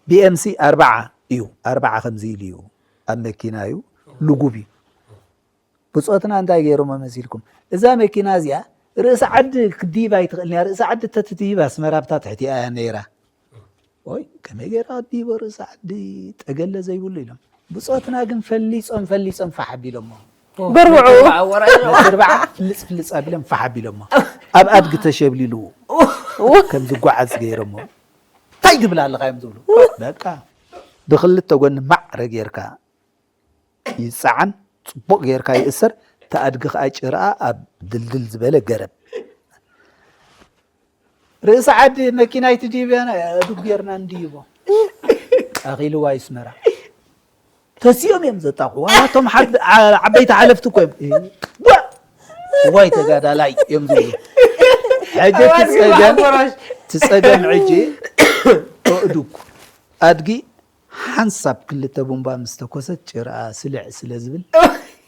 ቢኤምሲ ኣርባዓ እዩ ኣርባዓ ከምዚ ኢሉ እዩ ኣብ መኪና እዩ ልጉብ እዩ ብፆትና እንታይ ገይሮሞ መሲልኩም እዛ መኪና እዚኣ ርእሲ ዓዲ ክድይብ ኣይትኽእልን እያ ርእሲ ዓዲ ተትድይብ ኣስመራ ብታ ትሕቲኣ እያ ነይራ ወይ ከመይ ገይራ ኣዲቦ ርእሲ ዓዲ ጠገለ ዘይብሉ ኢሎም ብፆትና ግን ፈሊፆም ፈሊፆም ፋሕ ኣቢሎሞ በርብዑ ነቲ ኣርባዓ ፍልፅ ፍልፅ ኣቢሎም ፋሕ ኣቢሎሞ ኣብ ኣድጊ ተሸብሊሉ ከም ዝጓዓዝ ገይሮሞ እንታይ ትብል ኣለካ እዮም ዝብሉ በቃ ብክልተ ጎኒ ማዕረ ጌርካ ይፀዓን ፅቡቕ ጌርካ ይእሰር እቲ ኣድጊ ከዓ ጭርኣ ኣብ ድልድል ዝበለ ገረብ ርእሲ ዓዲ መኪና ኣይትድይብያና ዱብ ጌርና እንድይቦ ኣኺልዋ ይስመራ ተሲኦም እዮም ዘጣቑ ዋላ እቶም ዓበይቲ ሓለፍቲ እኮ እዮም ዋይ ተጋዳላይ እዮም ዝብሉ ሕጂ ትፀገም ትፀገም ሕጂ ኣእዱግ ኣድጊ ሓንሳብ ክልተ ቡምባ ምስ ተኮሰት ጭርኣ ስልዕ ስለ ዝብል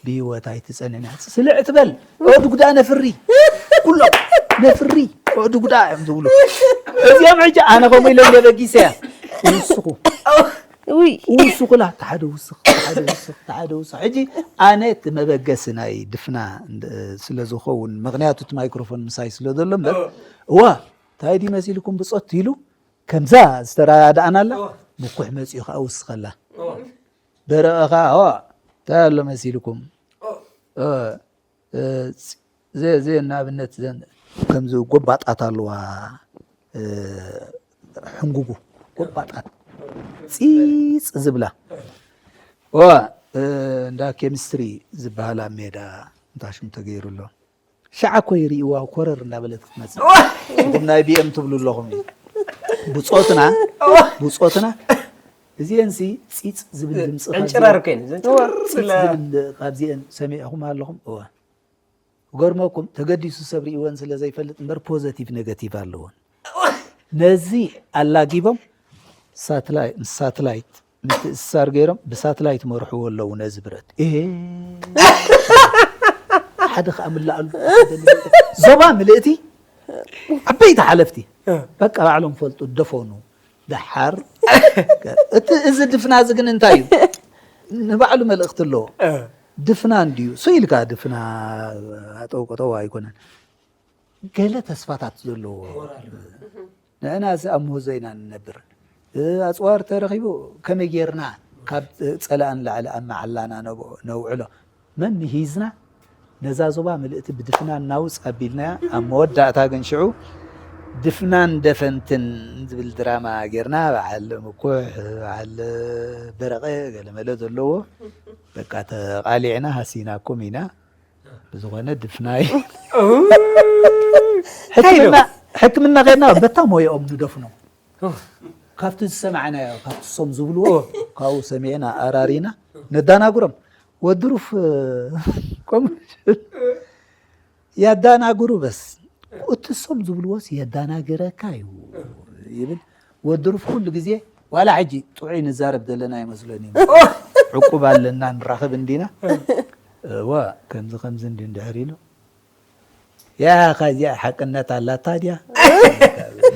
ብህይወት ኣይትፀንዕን እያ። ስልዕ ትበል ኣእዱግ ደኣ ነፍሪ ኩሎም ነፍሪ ኣእዱግ ደኣ እዮም ዝብሉ። እዚኦም ሕጂ ኣነ ከምኡ ኢለ እየ በጊሰያ ውስኹ ውይ ውስኹ ላ ተሓደ ውስኽ ተሓደ ውስኽ ተሓደ ውስኽ ሕጂ ኣነ እቲ መበገሲ ናይ ድፍና እንደ- ስለ ዝኸውን ምኽንያቱ እቲ ማይክሮፎን ምሳይ ስለ ዘሎ እምበር እዋ እንታይ ድዩ መሲልኩም ብፆት ኢሉ ከምዛ ዝተረዳኣናላ ምኩሕ መፂኡ ከዓ ውስኸላ በረቐ ከዓ ኦ እንታይ ኣሎ መሲልኩም እ፣ እ፣ ዘ- ዘ ንኣብነት ዘን ከምዚ ጎባጣት ኣለዋ እ፣ ሕንጉጉ ጎባጣት ፂፅ ዝብላ ኦ እ፣ እንዳ ኬሚስትሪ ዝበሃላ ሜዳ እንታይ ሽም ተገይሩ ኣሎ ሻዓ እኮ ይርእይዋ ኮረር እንዳበለት ክትመፅእ ንስኹም ናይ ቢኤም ትብሉ ኣለኹም እዩ ብፆትና ብፆትና እዚአን ሲ ፂፅ ዝብል ድምፂ ካብ ዕንጭራር እዚአን- እኮ እዩ ዘንጭራር ፂፅ ዝብል ካብዚአን ሰሚዕኹም ኣለኹም እዋ ክገርመኩም ተገዲሱ ሰብ ርእይወን ስለ ዘይፈልጥ እምበር ፖዘቲቭ ኔጋቲቭ ኣለዎን ነዚ ኣላጊቦም ሳትላይት ምስ ሳትላይት ምትእስሳር ገይሮም ብሳትላይት መርሕዎ ኣለዉ ነዚ ብረት እሄ ሓደ ከኣ ምላኣሉ። ዞባ ምልእቲ ዓበይቲ ሓለፍቲ በቃ ባዕሎም ፈልጡ ደፈኑ። ደሓር እቲ እዚ ድፍና እዚ ግን እንታይ እዩ? ንባዕሉ መልእኽቲ ኣለዎ። ድፍና እንድዩ ሱ ኢልካ ድፍና ኣጠውቀጠው ኣይኮነን። ገለ ተስፋታት ዘለዎ ንዕና እዚ ኣብ ምህዞ ኢና ንነብር። ኣፅዋር ተረኺቡ ከመይ ጌርና ካብ ፀላእ ንላዕሊ ኣብ መዓላና ነውዕሎ? መን ምሂዝና ነዛ ዞባ ምልእቲ ብድፍና እናውፅ ኣቢልናያ። ኣብ መወዳእታ ግን ሽዑ ድፍናን ደፈንትን ዝብል ድራማ ጌርና በዓል ምኩሕ በዓል በረቐ ገለመለ ዘለዎ በቃ ተቓሊዕና ሃሲናኩም ኢና። ብዝኾነ ድፍናይ ሕክምና ሕክምና ኸድና በታ ሞየኦም ንደፍኖም ካብቲ ዝሰማዕናዮ ካብቲ ሶም ዝብልዎ ካብኡ ሰሚዕና ኣራሪና ነዳናግሮም ወድሩፍ ቆም ያዳናግሩ በስ እቲ ሶም ዝብልዎስ የዳናግረካ እዩ ይብል ወድሩፍ ኩሉ ግዜ ዋላ ሕጂ ጥዑይ ንዛረብ ዘለና ይመስለኒ ዕቁብ ኣለና ንራኸብ እንዲና እዋ ከምዚ ከምዚ እንዲ እንድሕር ኢሉ ያ ካዚኣ ሓቅነት ኣላታ ድያ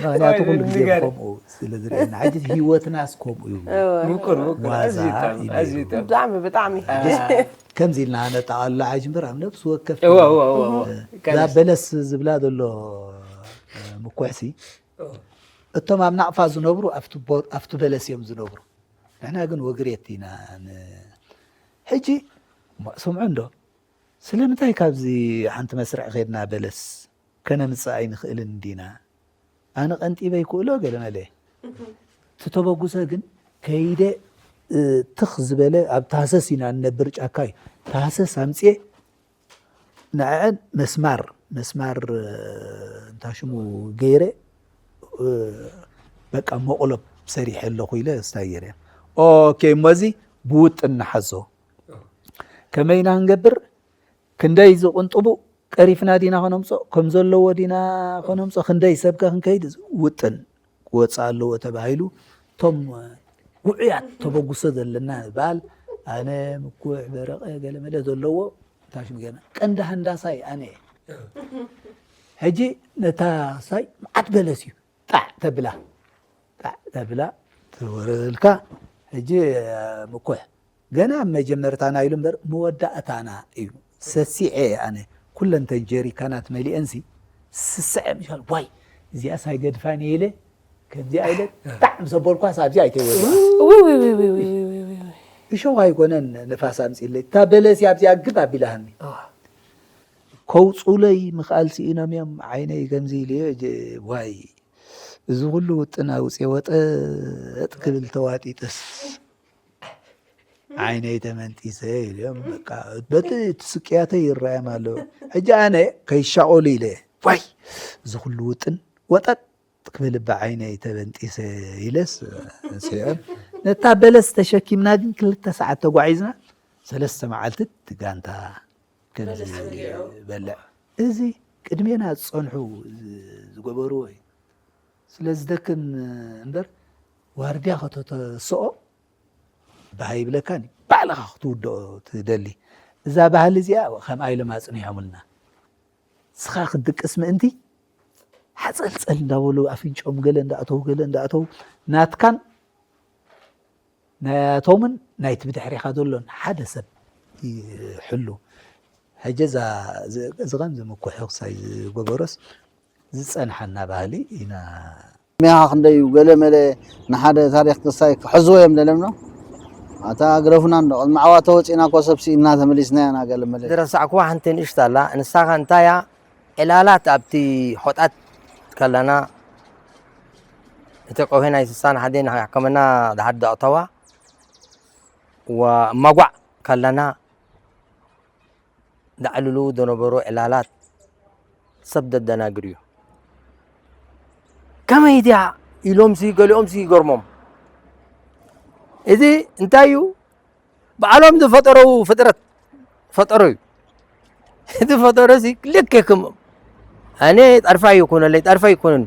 ምክንያቱ ኩሉ ግዜ ከምኡ ስለ ዝርእየና ሕጂ ህይወትናስ ከምኡ እዩ ዋዛ ብጣዕሚ ብጣዕሚ ከምዚ ኢልና ነጠቓልሎ ሓጂ እምበር ኣብ ነብሲ ወከፍ እዛ በለስ ዝብላ ዘሎ ምኩሕሲ እቶም ኣብ ናቕፋ ዝነብሩ ኣብቲ በለስ እዮም ዝነብሩ ንሕና ግን ወግሬት ኢና ሕጂ ስምዑ እንዶ ስለምንታይ ካብዚ ሓንቲ መስርዕ ኸድና በለስ ከነምፅእ ኣይንኽእልን እንዲና ኣነ ቀንጢበ ይክእሎ ገለ መለ ትተበጉሰ ግን ከይደ ትኽ ዝበለ ኣብ ታህሰስ ኢና ንነብር ጫካ እዩ ታህሰስ ኣምፅኤ ንዐዐን መስማር መስማር እንታ ሽሙ ገይረ በቃ መቁለብ ሰሪሐ ኣለኹ ኢለ ስታይ ገይረ ኦኬ እሞዚ ብውጥን ንሓዞ ከመይ ኢና ክንገብር ክንደይ ዝቕንጥቡ ቀሪፍና ዲና ከነምፅኦ ከም ዘለዎ ዲና ከነምፅኦ ክንደይ ሰብከ ክንከይድ ውጥን ክወፅእ ኣለዎ ተባሂሉ እቶም ውዑያት ተበጉሶ ዘለና በዓል ኣነ ምኩዕ በረቐ ገለመለ ዘለዎ ታሽም ገና ቀንዲ ሃንዳሳይ ኣነ ሕጂ ነታ ሳይ መዓት በለስ እዩ ጣዕ ተብላ ጣዕ ተብላ ትወረልካ ሕጂ ምኩሕ ገና መጀመርታና ኢሉ እምበር መወዳእታና እዩ ሰሲዐ ኣነ ኩለንተን ጀሪካናት መሊአንሲ ስስዐ ምሻል ዋይ እዚኣስ ኣይገድፋን እየ ኢለ ከምዚኣ ኢለ ብጣዕሚ ዘበልኳስ ኣብዚኣ ኣይተወ እሾኽ ኣይኮነን ንፋስ ኣምፅለይ እታ በለሲ ኣብዚኣ ግብ ኣቢላሃኒ ከውፁለይ ምኽኣል ስኢኖም እዮም ዓይነይ ከምዚ ኢለ ዋይ እዚ ኩሉ ውጥን ኣውፅየ ወጠጥ ክብል ተዋጢጠስ ዓይነይ ተመንጢሰ ኢሎም በቃ በቲ እቲ ስቅያተይ ይረኣዮም ኣለዉ ሕጂ ኣነ ከይሻቆሉ ኢለ ዋይ እዚ ኩሉ ውጥን ወጠጥ ክብል ብዓይነይ ተበንጢሰ ኢለስ ስዕም ነታ በለስ ተሸኪምና ግን ክልተ ሰዓት ተጓዒዝና ሰለስተ መዓልቲ ትጋንታ ከምዝበልዕ እዚ ቅድሜና ዝፀንሑ ዝገበርዎ እዩ ስለ ዝደክም እምበር ዋርድያ ከተተስኦ ባህ ይብለካን እዩ። ባዕልኻ ክትውድኦ ትደሊ። እዛ ባህሊ እዚኣ ከምኣ ኢሎም ኣጽኒሖምልና። ንስኻ ክትድቅስ ምእንቲ ሓጸልጸል እንዳበሉ ኣፍንጭኦም ገለ እንዳእተው ገለ እንዳእተው ናትካን ናያቶምን ናይቲ ብድሕሪኻ ዘሎን ሓደ ሰብ ይሕሉ። ሕጂ እዛ እዚ ከምዚ ምኩሕኹሳይ ዝገበሮስ ዝጸንሓና ባህሊ ኢና። ሚኻ ክንደይ እዩ ገለ መለ ንሓደ ታሪኽ ክሳይ ክሕዝዎ እዮም ደለምኖ ኣታ ግረፉና እንዶ ቅድሚ ዓዋ ተወፂና እኮ ሰብ ስኢልና ተመሊስና ኢና ገለ መለ ዝረሳዕኩዋ ሓንቲ ንእሽቶ ኣላ ንሳኻ እንታይ እያ ዕላላት ኣብቲ ሆጣት ከለና እቲ ቀውሄ ናይ ስሳን ሓደ ንሕከምና ድሓር ደቕተዋ ወማጓዕ ከለና ዳዕልሉ ዝነበሩ ዕላላት ሰብ ደደናግር እዩ። ከመይ ድያ ኢሎምሲ ገሊኦምሲ ይገርሞም። እዚ እንታይ እዩ? ባዕሎም ዝፈጠረው ፍጥረት ፈጠሮ እዩ። እቲ ፈጠሮ ሲ ልክ ክም ኣነ ጠርፋ ይኮነለይ ጠርፋ ይኮነን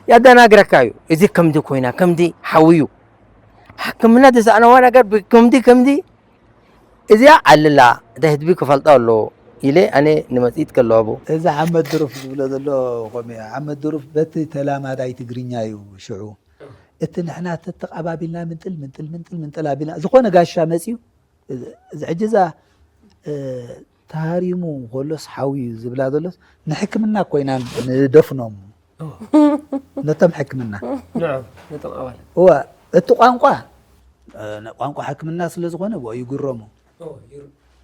ያደናግረካ እዩ። እዚ ከምዚ ኮይና ከምዚ ሓውዩ ሕክምና ዝሰኣነዋ ነገር ከምዚ ከምዚ እዚኣ ኣልላ እቲ ህዝቢ ክፈልጦ ኣለዎ። ኢለ ኣነ ንመጽኢት ከለዋቡ። እዚ ሓመድ ድሩፍ ዝብሎ ዘሎ ከምኡ እዩ። ሓመድ ድሩፍ በቲ ተላማዳይ ትግርኛ እዩ ሽዑ። እቲ ንሕና ተተቓባቢልና ምንጥል ምንጥል ምንጥል ምንጥል ኣቢልና ዝኾነ ጋሻ መፅዩ እዚ ሕጂ እዛ እ፣ ተሃሪሙ ከሎስ ሓውዩ ዝብላ ዘሎስ ንሕክምና ኮይና ንደፍኖም ነቶም ሕክምና ንዕም ነቶም ኣባላት እወ እቲ ቋንቋ እ፣ ነ- ቋንቋ ሕክምና ስለ ዝኾነ ብኡ ይግረሙ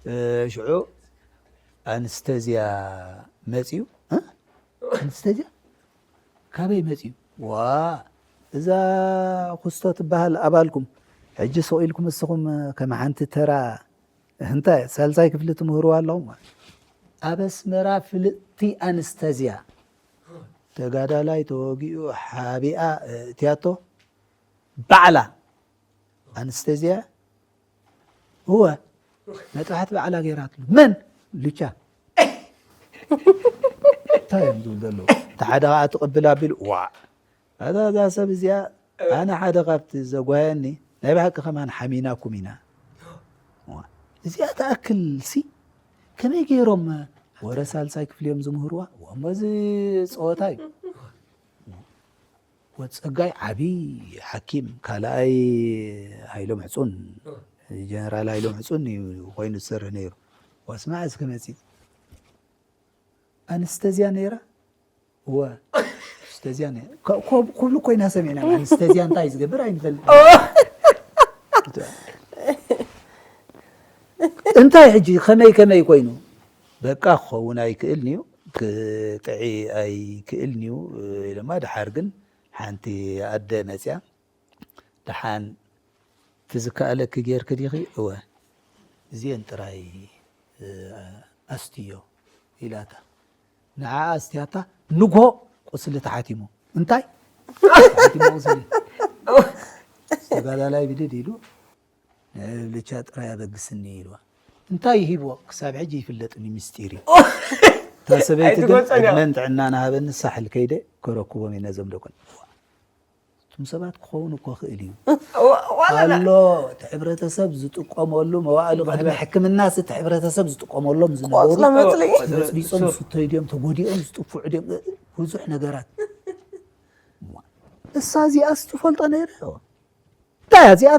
እ፣ ሽዑ ኣንስተዚያ መፅዩ እ? ኣንስተዚያ ካበይ መፅዩ ዋ እዛ ኩስቶ ትበሃል ኣባልኩም ሕጂ ስቕ ኢልኩም እስኹም ከም ሓንቲ ተራ እንታይ ሳልሳይ ክፍሊ ትምህርዋ ኣለኹም ኣብ ኣስመራ ፍልጥቲ ኣንስተዚያ ተጋዳላይ ተወጊኡ ሓቢኣ እትያቶ ባዕላ ኣንስተዚያ እወ መጥባሕቲ ባዕላ ገይራትሉ መን ሉቻ እንታይ እዮም ዝብል ዘለዉ እቲ ሓደ ከዓ ትቕብል ኣቢሉ ዋ ኣዛ እዛ ሰብ እዚኣ ኣነ ሓደ ካብቲ ዘጓየኒ ናይ ብሓቂ ከማን ሓሚናኩም ኢና ዋ፣ እዚኣ ትኣክል ሲ ከመይ ገይሮም ወረ ሳልሳይ ክፍሊ እዮም ዝምህርዋ እሞ እዚ ፀወታ እዩ ወፀጋይ ዓብዪ ሓኪም ካልኣይ ሃይሎም ሕፁን ጀነራል ሃይሎም ሕፁን እዩ ኮይኑ ዝሰርሕ ነይሩ ዋስማዕ እስከ መፂ ኣንስተዚያ ነይራ እወ ኣንስተዚያ ነይራ ከ- ከ- ኩሉ ኮይና ሰሚዕና ኣንስተዚያ እንታይ ዝገብር ኣይንፈልጥ እንታይ ሕጂ ከመይ ከመይ ኮይኑ በቃ ክኸውን ኣይክእልን እዩ ክጥዒ ኣይክእልን እዩ ኢሎማ ድሓር ግን ሓንቲ ኣደ መፅያ ደሓን ትዝከኣለኪ ጌርኪ ዲኺ እወ እዚአን ጥራይ ኣስትዮ ኢላታ ንዓ ኣስትያታ ንግሆ ቁስሊ ተሓቲሙ እንታይ ተሓቲሙ ቁስሊ ተጋዳላይ ብድድ ኢሉ ንብልቻ ጥራይ ኣበግስኒ ኢልዋ እንታይ ይሂብዎ ክሳብ ሕጂ ይፍለጥኒ ምስጢር እዩ እታ ሰበይቲ ግን ዕድመን ጥዕና ናሃበኒ ሳሕል ከይደ ከረክቦም እዩ ነዞም ደቆን እቱም ሰባት ክኸውን እኮ ክእል እዩ ኣሎ እቲ ሕብረተሰብ ዝጥቀመሉ መዋእሉ ቅድሚ ሕክምና እቲ ሕብረተሰብ ዝጥቀመሎም ዝነበሩ ቆፅሎ መፅሊ መፅቢፆም ዝስተዩ ድዮም ተጎዲኦም ዝጥፍዑ ድዮም ብዙሕ ነገራት እሳ እዚኣስ ትፈልጦ ነይረ እንታይ እያ እዚኣ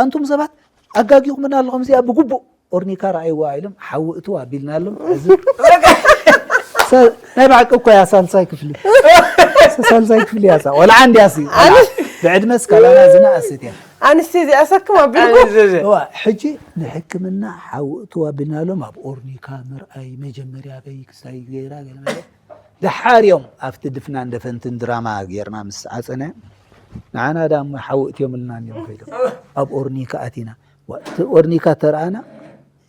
ኣንቱም ሰባት ኣጋጊኹምና ኣለኹም እዚኣ ብግቡእ ኦርኒካ ረኣይዋ ኢሎም ሓዊ እትው ኣቢልናሎም እዚ ናይ ባዕቂ እኮ እያ ሳልሳይ ክፍሊ ሳልሳይ ክፍሊ እያ ወላ ዓንዲ ያሲ ብዕድመ ስካላና ዝነኣሰት እያ ኣንስቴዚያ ኣሰክም ኣቢልኩም ሕጂ ንሕክምና ሓዊ እትው ኣቢልናሎም ኣብ ኦርኒካ ምርኣይ መጀመርያ በይ ክሳይ ገይራ ገለ ድሓር እዮም ኣብቲ ድፍናን ደፈንትን ድራማ ጌርና ምስ ዓፀነ ንዓና ዳ እሞ ሓዊ እትዮምልና እዮም ከይዶም ኣብ ኦርኒካ ኣቲና እቲ ኦርኒካ ተረኣና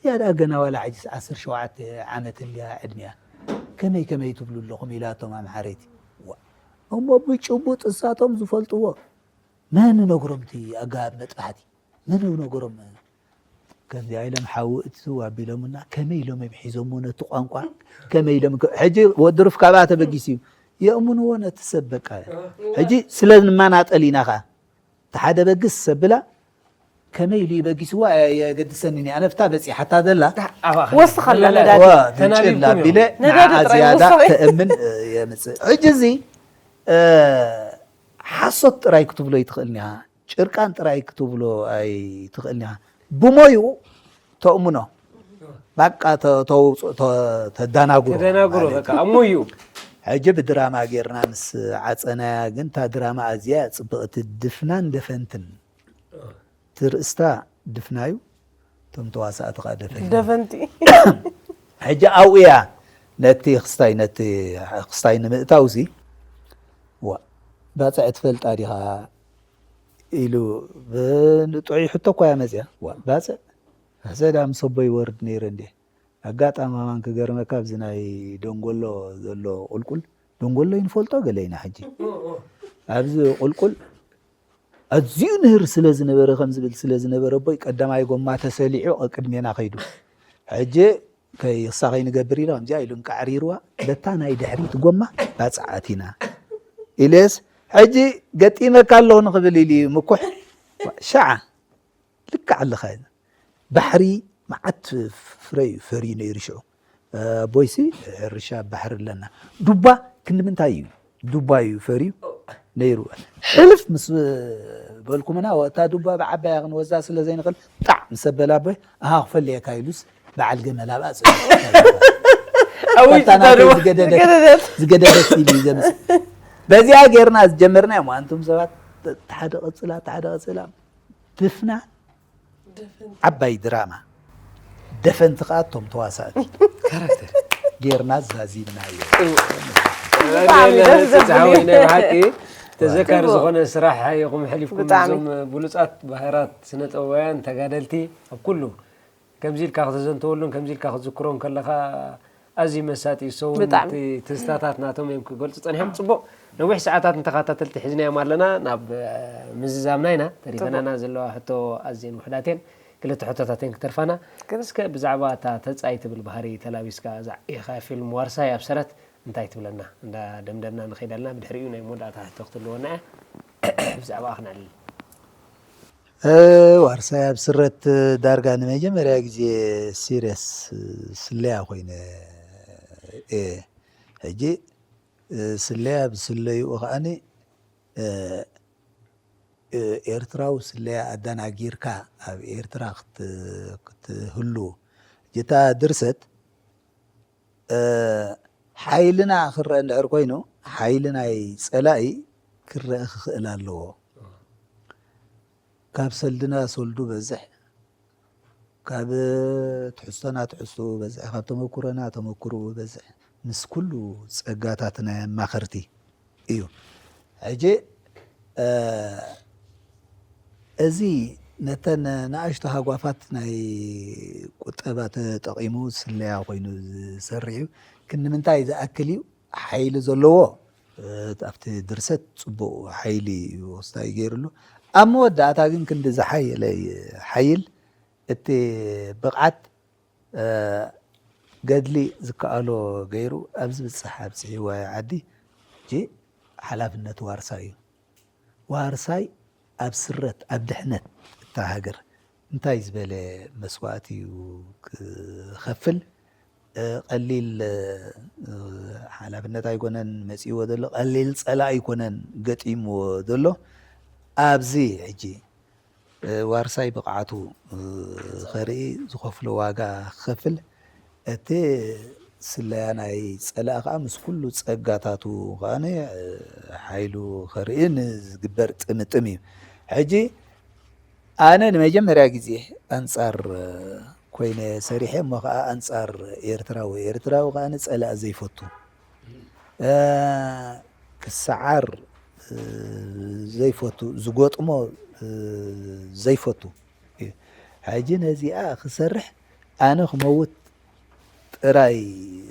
እያ ዳ ገና ዋላ ሕጂ ዓሰርተ ሸውዓተ ዓመት እንድያ ዕድሚያ ከመይ ከመይ ትብሉ ኣለኹም ኢላቶም ኣምሓረይቲ እሞ ብጭቡጥ እሳቶም ዝፈልጥዎ መን ነግሮም እቲ ኣገባብ መጥባሕቲ መን ነግሮም ከምዚኣ ኢሎም ሓዊ እትው ኣቢሎምና ከመይ ኢሎም እዮም ሒዞምዎ ነቲ ቋንቋ ከመይ ኢሎም ሕጂ ወዲ ሩፍ ካብኣ ተበጊሱ እዩ የእምንዎ ነቲ ሰብ በቃ ሕጂ ስለ ንማናጠል ኢና ኸዓ እቲ ሓደ በግስ ሰብላ ከመይ ኢሉ ይበጊስዋ የገድሰኒ ኣነፍታ በፂሓታ ዘላ ወስኽ ኣላ ነዳዲ ብጭላ ቢለ ንዓ ዝያዳ ተእምን የምፅእ ሕጂ እዚ ሓሶት ጥራይ ክትብሎ ይትኽእል ኒኻ ጭርቃን ጥራይ ክትብሎ ኣይትኽእልን ኢኻ። ብሞይኡ ተእምኖ ባቃ ተውፅኦ ተዳናጉሮ ተደናግሮ በቃ ኣብ ሞይኡ ሕጂ ብድራማ ጌርና ምስ ዓፀናያ ግን እታ ድራማ ኣዝያ እያ ፅብቕቲ ድፍናን ደፈንትን እቲ ርእስታ ድፍና እዩ እቶም ተዋሳእቲ ከዓ ደፈን ደፈንቲ ሕጂ ኣብኡ እያ ነቲ ክስታይ ነቲ ክስታይ ንምእታው ሲ ዋ ባፅዕ ትፈልጣ ዲኻ ኢሉ ብንጥዑይ ሕቶ እኳ እያ መፅያ ዋ ባፅዕ ሕሰዳ ምስ ኣቦ ይወርድ ነይረ እንዴ ኣጋጣሚ ከማን ክገርመካ ኣብዚ ናይ ደንጎሎ ዘሎ ቁልቁል ደንጎሎ ይንፈልጦ ገለ ኢና ሕጂ ኣብዚ ቁልቁል ኣዝዩ ንህር ስለ ዝነበረ ከም ዝብል ስለ ዝነበረ ኣቦይ ቀዳማይ ጎማ ተሰሊዑ ቅድሜና ከይዱ ሕጂ ከይሳ ከይንገብር ኢለ ከምዚኣ ኢሉ እንቃዕሪርዋ በታ ናይ ድሕሪት ጎማ ባፅዓት ኢና ኢለስ ሕጂ ገጢመካ ኣለኹ ንክብል ኢሉ ምኩሕ ሸዓ ልክዕ ኣለኻ ባሕሪ መዓት ፍረ እዩ ፈርዩ ነይሩ ሽዑ ኣቦይሲ ሕርሻ ኣብ ባሕሪ ኣለና። ዱባ ክንዲ ምንታይ እዩ? ዱባ እዩ ፈርዩ ነይሩ። ሕልፍ ምስ በልኩምና፣ እታ ዱባ ብዓባያ ክንወስዳ ስለ ዘይንኽእል፣ ጣዕ ምስ ኣበለ ኣቦይ፣ ኣሃ ክፈልየካ ኢሉስ በዓል ገመል ኣብኣ ጽኒሑ። ኣብኡ እዩ ቀጣና ተደርቦ። ዝገደደት፣ ዝገደደት። ዝገደደት ኢሉ እዩ ዘምጽእ። በዚኣ ጌርና ዝጀመርና እዮም። ኣንቱም ሰባት፣ ሓደ ቀጽላ፣ ሓደ ቀጽላ። ድፍና ዓባይ ድራማ፣ ደፈንቲ ከኣ እቶም ተዋሳእቲ ካራክተር ጌርና ዛዚምናዮ። ብጣዕሚ ደስ ዘብል እዩ። ሓቂ ተዘካሪ ጽቡቅ። ዝኾነ ስራሕ ኢኹም ሕሊፍኩም። ብጣዕሚ። እዞም ብሉጻት ባህራት ስነ ጥበባውያን ተጋደልቲ ኣብ ኩሉ ከምዚ ኢልካ ከተዘንተወሉን ከምዚ ኢልካ ክትዝክሮም ከለኻ ኣዝዩ መሳጢ እዩ። ሰውን ብጣዕሚ። እቲ ትዝታታት ናቶም እዮም ክገልጹ ጸኒሖም። ጽቡቅ፣ ነዊሕ ሰዓታት ንተኸታተልቲ ሒዝናዮም ኣለና። ናብ እ፣ ምዝዛምና ኢና ተሪፈናና። ዘለዋ ሕቶ ኣዝየን ውሕዳት እየን። ክልተ ሕቶታት እየን ክተርፋና። እስከ ብዛዕባ እታ ተጻይ ትብል ባህሪ ተላቢስካ እዛ ኢኻ ፊልም ዋርሳይ ኣብ ሰረት እንታይ ትብለና? እንዳ ደምደምና ንኸይድ ኣለና። ብድሕሪኡ ናይ መወዳእታ ሕቶ ክትህልወና እያ። ብዛዕባኣ ክነዕልል። እ፣ ዋርሳይ ኣብ ስረት ዳርጋ ንመጀመርያ ግዜ ሲርየስ ስለያ ኮይነ እየ። ሕጂ እ፣ ስለያ ብስለይኡ ከኣኒ እ፣ እ፣ ኤርትራዊ ስለያ ኣደናጊርካ ኣብ ኤርትራ ክት- ክትህሉ፣ እታ ድርሰት እ፣ ሓይልና ክረአ እንድሕር ኮይኑ፣ ሓይሊ ናይ ጸላኢ ክረአ ክኽእል ኣለዎ። ካብ ሰልድና ሰልዱ በዝሕ፣ ካብ ትሕዝቶና ትሕዝቶ በዝሕ፣ ካብ ተመኩሮና ተመኩሮ በዝሕ፣ ምስ ኩሉ ጸጋታት ናይ ኣማኸርቲ እዩ። ሕጂ እ፣ እዚ ነተን ንኣሽቱ ሃጓፋት ናይ ቁጠባ ተጠቒሙ ስለያ ኮይኑ ዝሰርሕ እዩ። ክንዲ ምንታይ ዝኣክል እዩ ሓይሊ ዘለዎ? እ፣ ኣብቲ ድርሰት ጽቡቕ ሓይሊ እዩ ወስታይ ገይሩሉ። ኣብ መወዳእታ ግን ክንዲ ዝሓየለ ሓይል እቲ ብቕዓት እ፣ ገድሊ ዝከኣሎ ገይሩ ኣብ ዝብጽሕ ኣብጽሕዋ ዓዲ። ሕጂ ሓላፍነት ዋርሳይ እዩ። ዋርሳይ ኣብ ስረት ኣብ ድሕነት እታ ሃገር እንታይ ዝበለ መስዋእቲ እዩ ክኸፍል? እ፣ ቀሊል እ፣ ሓላፍነት ኣይኮነን መጺእዎ ዘሎ፣ ቀሊል ጸላኢ ኣይኮነን ገጢምዎ ዘሎ። ኣብዚ ሕጂ እ፣ ዋርሳይ ብቕዓቱ እ፣ ኸርኢ ዝኸፍሎ ዋጋ ክኸፍል፣ እቲ ስለያ ናይ ጸላኢ ከኣ ምስ ኩሉ ጸጋታቱ ከኣ እ፣ ሓይሉ ኸርኢ ንዝግበር ጥምጥም እዩ። ሕጂ ኣነ ንመጀመርያ ግዜ ኣንጻር እ፣ ኮይነ ሰሪሐ እሞ ከኣ ኣንጻር ኤርትራዊ፣ ኤርትራዊ ከኣ ጸላኢ ዘይፈቱ እ፣ ክሰዓር እ፣ ዘይፈቱ፣ ዝገጥሞ እ፣ ዘይፈቱ እዩ። ሕጂ ነዚኣ ክሰርሕ ኣነ ክመውት ጥራይ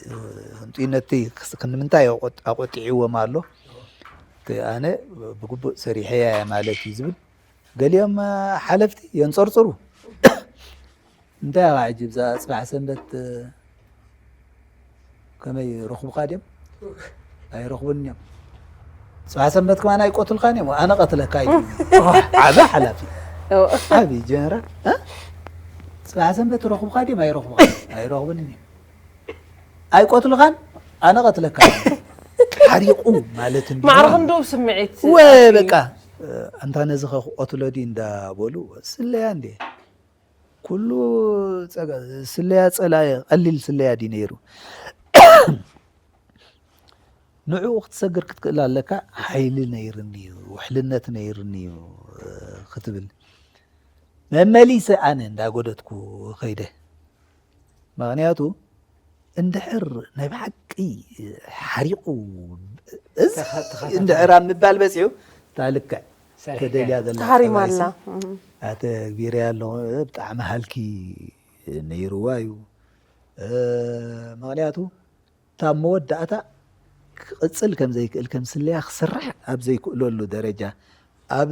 እ፣ ህንጡይነተይ ክስ- ክንምንታይ ኣቆጥ- ኣቆጢዕዎም ኣሎ። እቲ ኣነ ብግቡእ ሰሪሐያ እየ ማለት እዩ ዝብል። ገሊኦም እ፣ ሓለፍቲ የንጸርጽሩ። እንታይ ኢኻ ሕጂ ብዛ ጽባሕ ሰንበት እ፣ ከመይ ረኹብካ ድዮም? ኣይረኽቡን እዮም። ጽባሕ ሰንበት ከማን ኣይቆትልካን እዮም። ኣነ ቀትለካ እዩ። ዓቢ ሓላፊ። ዓቢ ጀነራል። እ? ጽባሕ ሰንበት ረኹብካ ድዮም? ኣይረኹብካ። ኣይረኽቡን እዮም። ኣይቆትልካን? ኣነ ቀትለካ እዩ። ሓሪቑ ማለት እንዲ ማዕረ ክንድኡ ስምዒት ወ ኣትዩ። በቃ ኣንታ ነዚ ከ ክቆትሎ ድዩ እንዳበሉ ስለያ እንዴ ኩሉ ጸጋ- ስለያ ጸላኢ ቀሊል ስለያ ድዩ ነይሩ? ንዕኡ ክትሰግር ክትክእል ኣለካ። ሓይሊ ነይርኒ እዩ፣ ውሕልነት ነይርኒ እዩ እ፣ ክትብል መመሊሰ ኣነ እንዳጎደትኩ ኸይደ። ምኽንያቱ እንድሕር ናይ ብሓቂ ሓሪቑ እዚ ተኸ- ተኸታተለ። እንድሕር ኣብ ምባል በፂሑ እታ ልክዕ ሰሪሕካ። ተደልያ ዘላ ተሃሪማ ጠባይሲ ኣላ። ኣተ ግቢረያ ኣለኹ። ብጣዕሚ ሃልኪ ነይርዋ እዩ። እ፣ ምኽንያቱ እታ መወዳእታ ክቕፅል ከም ዘይክእል ከም ስለያ ክስራሕ ኣብ ዘይክእለሉ ደረጃ ኣብ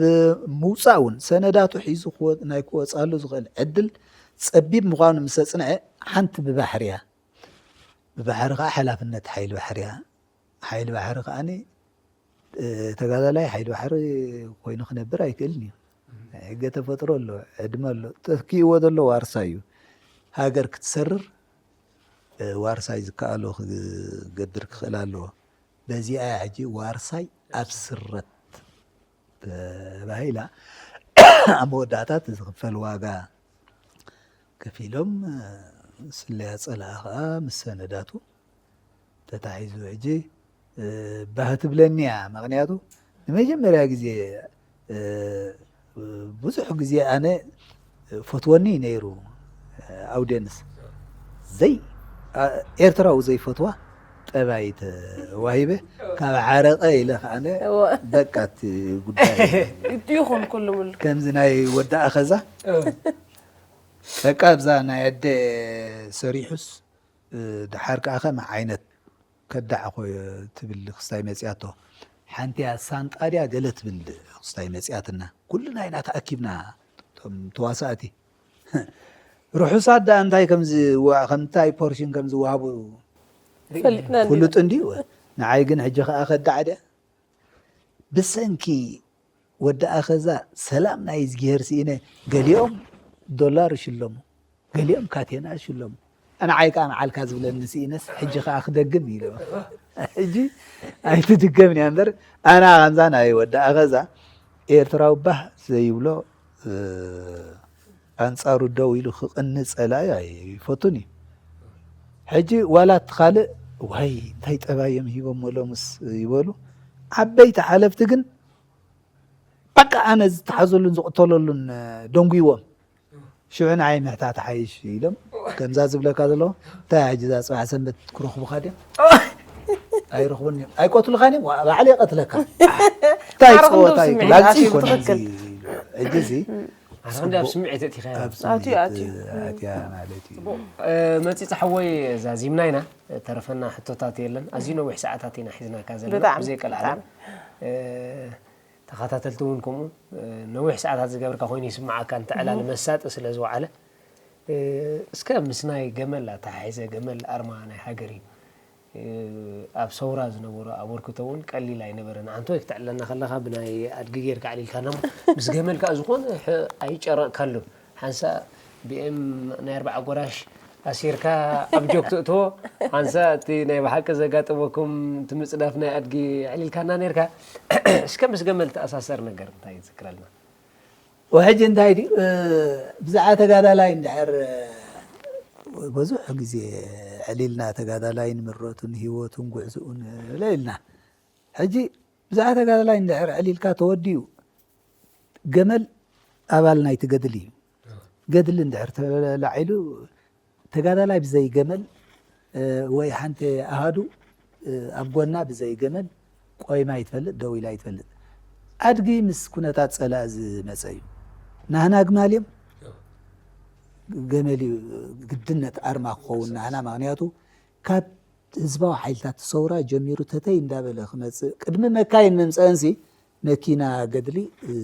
ምውፃእ እውን ሰነዳቱ ሒዙ ክወ- ናይ ክወፅኣሉ ዝኽእል ዕድል ፀቢብ ምዃኑ ምስ ኣፅንዐ ሓንቲ ብባሕርያ ብባሕሪ ከዓ ሓላፍነት ሓይሊ ባሕርያ ሓይሊ ባሕሪ ከዓኒ እ፣ ተጋዳላይ ሓይሊ ባሕሪ ኮይኑ ክነብር ኣይክእልን እዩ። ናይ ሕገ ተፈጥሮ ኣሎ፣ ዕድመ ኣሎ። ተኪእዎ ዘሎ ዋርሳይ እዩ። ሃገር ክትሰርር እ፣ ዋርሳይ ዝከኣሎ ክገብር ክኽእል ኣለዎ። በዚኣ እያ ሕጂ ዋርሳይ ኣብ ስረት ተባሂላ ኣብ መወዳእታ እቲ ዝኽፈል ዋጋ ከፊሎም፣ እ፣ ስለያ ጸላኢ ኸኣ ምስ ሰነዳቱ ተታሒዙ። ሕጂ፣ እ፣ ባህ ትብለኒ እያ። ምኽንያቱ ንመጀመርያ ግዜ፣ እ፣ ብዙሕ ግዜ ኣነ ፈትወኒ ነይሩ፣ እ፣ ኣውደንስ። ዘይ-፣ ኣ-፣ ኤርትራዊ ዘይፈትዋ ጠባይ ተዋሂበ፣ ካብ ዓረቐ ኢለ ከኣነ እወ። በቃ እቲ ጉዳይ እቲ ይኹን ኩሉ ምሉ። ከምዚ ናይ ወዲ ኣኸዛ፣ እ። በቃ ኣብዛ ናይ ኣደ ሰሪሑስ፣ እ፣ ደሓር ከኣ ከም ዓይነት ከዳዕ ኮ ትብል ክስታይ መጽያቶ። ሓንቲ እያ ሳንጣ ድያ ገለ ትብል ክስታይ መጽያትና። ኩልና ኢና ተኣኪብና እቶም ተዋሳእቲ። ርሑሳት ደኣ እንታይ ከም ዝዋ-፣ ከም እንታይ ፖርሽን ከም ዝወሃቡ ፈሊጥና እንዲና። ፍሉጥ እንድዩ። ንዓይ ግን ሕጂ ከኣ ከዳዕ ድያ። ብሰንኪ ወዲ ኣኸዛ ሰላም ናይ እዝግሄር ስኢነ፣ ገሊኦም ዶላር ይሽለሙ፣ ገሊኦም ካቴና ይሽለሙ። ንዓይ ከኣ ንዓልካ ዝብለኒ ስኢነስ፣ ሕጂ ከኣ ክደግም ኢለ። ሕጂ ኣይትድገምን እያ እምበር፣ ኣና ከምዛ ናይ ወዲ ኣኸዛ ኤርትራዊ ባህ ዘይብሎ፣ እ፣ ኣንጻሩ ደው ኢሉ ክቕኒ ጸላኢ ኣይፈቱን እዩ። ሕጂ ዋላ እቲ ካልእ፣ ዋይ፣ እንታይ ጠባይ እዮም ሂቦሞ ሎምስ ይበሉ። ዓበይቲ ሓለፍቲ ግን በቃ ኣነ ዝተሓዘሉን ዝቕተለሉን ደንጉይዎም። ሽዑ ንዓይ ምሕታት ሓይሽ ኢሎም፣ ከምዛ ዝብለካ ዘለኹ፣ እንታይ ሕጂ እዛ ጽባሕ ሰንበት ክረኽቡኻ ድዮም? ኣይረኽቡን እዮም። ኣይቀትሉኻን እዮም፣ ዋ-፣ ባዕሉ ይቐትለካ። እንታይ ዓርኹም ዶ ጸወታ እዩ? ስምዒት ላግጺ ኣትዩ ይኮነ እዚ። ትኽክል። ሕጂ እዚ ኣነ ክንዲ ኣብ ጽቡቕ ስምዒት ኣእቲኻዮ። ኣብ ኣትዩ፣ ስምዒት ኣትዩ። ኣትያ ማለት እዩ። ጽቡቕ። እ፣ መጺጽ ሓወይ ዛዚምና ኢና፣ ተረፈና ሕቶታት የለን። ኣዝዩ ነዊሕ ሰዓታት ኢና ሒዝናካ ዘለና፣ ብጣዕሚ፣ ብዘይ ቀልዓለም። ብጣዕሚ። እ፣ ተኸታተልቲ እውን ከምኡ፣ እ፣ ነዊሕ ሰዓታት ዝገበርካ ኮይኑ ይስምዓካ፣ እንተ ዕላል እህ። መሳጢ ስለ ዝወዓለ። እ፣ እስከ ምስ ናይ ገመል ኣተሓሒዘ፣ ገመል ኣርማ ናይ ሃገር እዩ። እ፣ ኣብ ሰውራ ዝነበሮ ኣበርክቶ እውን ቀሊል ኣይነበረን። ኣንቶይ፣ ክተዕልለና ከለኻ ብናይ ኣድጊ ጌርካ ኣዕሊልካና እሞ፣ ምስ ገመል ከኣ ዝኾነ ሕ-፣ ኣይጨረቕካሉን። ሓንሳእ ቢ ኤም ናይ ኣርብዓ ጎራሽ ኣሲርካ ኣብ ጆክ ትእትዎ፣ ሓንሳእ እቲ ናይ ብሓቂ ዘጋጠመኩም እቲ ምጽዳፍ ናይ ኣድጊ ኣዕሊልካና ኔርካ። እስከ ምስ ገመል ተኣሳሰር ነገር እንታይ ትዝክረልና? ወሕጂ እንታይ ድዩ፣ እ፣ ብዛዕባ ተጋዳላይ እንድሕር፣ እ፣ ብዙሕ ግዜ ዕሊልና ተጋዳላይ ንምረቱን ህይወቱን ጉዕዝኡን፣ እ፣ ኢልና። ሕጂ ብዛዕባ ተጋዳላይ እንድሕር ዕሊልካ ተወዲኡ፣ ገመል ኣባል ናይቲ ገድሊ እዩ። ገድሊ እንድሕር ተላዒሉ፣ ተጋዳላይ ብዘይ ገመል፣ እ፣ ወይ ሓንቲ ኣሃዱ፣ እ፣ ኣብ ጎና ብዘይ ገመል ቆይማ ኣይትፈልጥ፣ ደው ኢላ ኣይትፈልጥ። ኣድጊ ምስ ኩነታት ጸላኢ ዝመጸ እዩ። ናህና ኣግማል እዮም። ገመል እዩ ግድነት ኣርማ ክኸውን ናህና፣ ምኽንያቱ ካብ ህዝባዊ ሓይልታት ሰውራ ጀሚሩ ተተይ እንዳበለ ክመጽእ፣ ቅድሚ መካይን ምምጸአንሲ መኪና ገድሊ፣ እ፣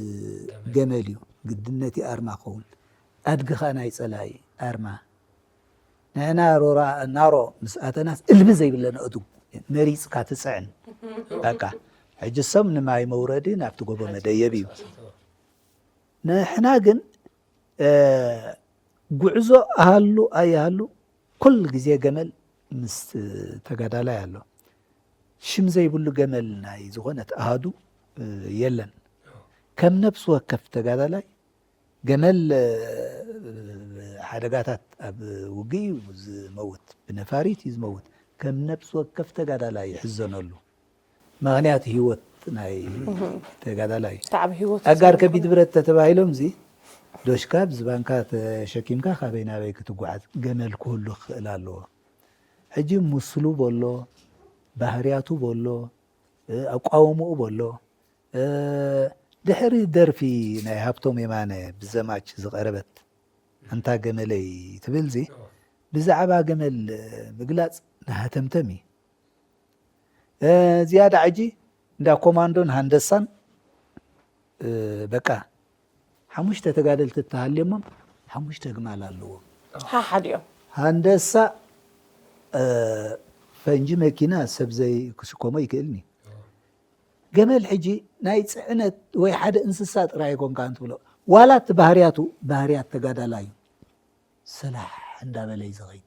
ገመል እዩ ግድነት እዩ ኣርማ ክኸውን። ኣድጊ ኸኣ ናይ ጸላኢ ኣርማ። ንሕና ሮራ ናሮ ምስ ኣተናስ እልቢ ዘይብለን ኣእዱግ መሪጽካ ትጽዕን። በቃ፣ ሕጂ ሰም ንማይ መውረዲ ናብቲ ጎቦ መደየብ እዩ። ንሕና ግን፣ እ፣ ጉዕዞ ኣሃሉ ኣይሃሉ ኩል ግዜ ገመል ምስ ተጋዳላይ ኣሎ። ሽም ዘይብሉ ገመል ናይ ዝኾነት ኣሃዱ፣ እ፣ የለን። ከም ነፍሲ ወከፍ ተጋዳላይ ገመል፣ እ፣ ሓደጋታት ኣብ ውግእ እዩ ዝመውት፣ ብነፋሪት እዩ ዝመውት። ከም ነፍሲ ወከፍ ተጋዳላይ ይሕዘነሉ። ምኽንያት ህይወት ናይ እህ። ተጋዳላይ እዩ። ተዓብ ህይወት ኣጋር ዝኸውን ከቢድ ብረት ተተባሂሎም እዚ ዶሽካ ብዝባንካ ተሸኪምካ ካበይ ናበይ ክትጓዓዝ ገመል ክህሉ ክኽእል ኣለዎ። ሕጂ ምስሉ በሎ፣ ባህርያቱ በሎ፣ እ፣ ኣቋውምኡ በሎ፣ እ፣ ድሕሪ ደርፊ ናይ ሃብቶም የማነ ብዘማች ዝቐረበት ኣንታ ገመለይ ትብል እዚ ብዛዕባ ገመል ምግላጽ ንሃተምተም እዩ። እ፣ ዝያዳ ሕጂ እንዳ ኮማንዶን ሃንደሳን፣ እ፣ በቃ ሓሙሽተ ተጋደልቲ እተሃልዮሞም ሓሙሽተ ግማል ኣለዎም። ሓሓድ እዮም። ሃንደሳ፣ እ፣ ፈንጂ መኪና ሰብ ዘይ ክስከሞ ይክእልኒ። ገመል ሕጂ ናይ ጽዕነት ወይ ሓደ እንስሳ ጥራይ ኣይኮንካን ትብሎ። ዋላ እቲ ባህርያቱ ባህርያት ተጋዳላይ እዩ። ሰላሕ እንዳበለ እዩ ዝኸይድ።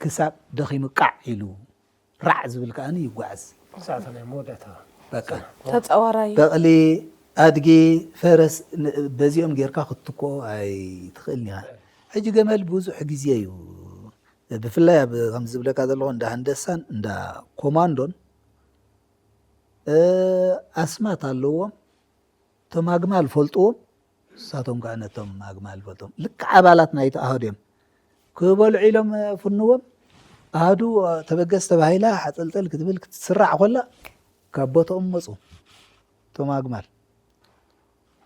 ክሳብ ደኺሙ ቃዕ ኢሉ ራዕ ዝብል ከኣ ይጓዓዝ። ሰዓት ናይ መወዳእታ በቃ ተፀዋራይ በቕሊ፣ ኣድጊ፣ ፈረስ ን- በዚኦም ጌርካ ክትትኮ ኣይትኽእልን ኢኻ። ሕጂ ገመል ብዙሕ ግዜ እዩ ብፍላይ ኣብ ከም ዝብለካ ዘለኹ እንዳ ሃንደሳን እንዳ ኮማንዶን ኣስማት ኣለዎም። እቶም ኣግማል ፈልጥዎም፣ ንሳቶም ከዓ ነቶም ኣግማል ፈልጥዎም። ልክዕ ኣባላት ናይቲ ኣሃዱ እዮም። ክበልዑ ኢሎም ፍንዎም። ኣሃዱ ተበገስ ተባሂላ ሓፀልፀል ክትብል ክትስራዕ ኮላ ካብ ቦታኦም መፁ። እቶም ኣግማል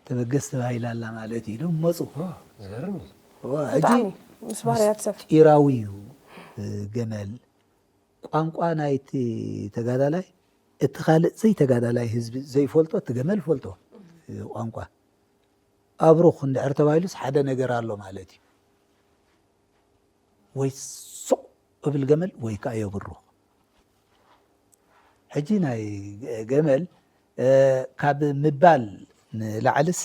ተበገስ ተባሂላ ኣላ ማለት ኢሎም መፁ። ዝገርም እዩ። ሕጂ ብጣዕሚ ምስ ባህርያት ሰብ ጢራዊ እዩ ገመል። ቋንቋ ናይቲ ተጋዳላይ እቲ ካልእ ዘይተጋዳላይ ህዝቢ ዘይፈልጦ እቲ ገመል ፈልጦ ቋንቋ ኣብሩኽ እንድሕር ተባሂሉስ ሓደ ነገር ኣሎ ማለት እዩ። ወይ ሱቕ እብል ገመል ወይ ከዓ የብሩኽ። ሕጂ ናይ ገመል ካብ ምባል ንላዕልስ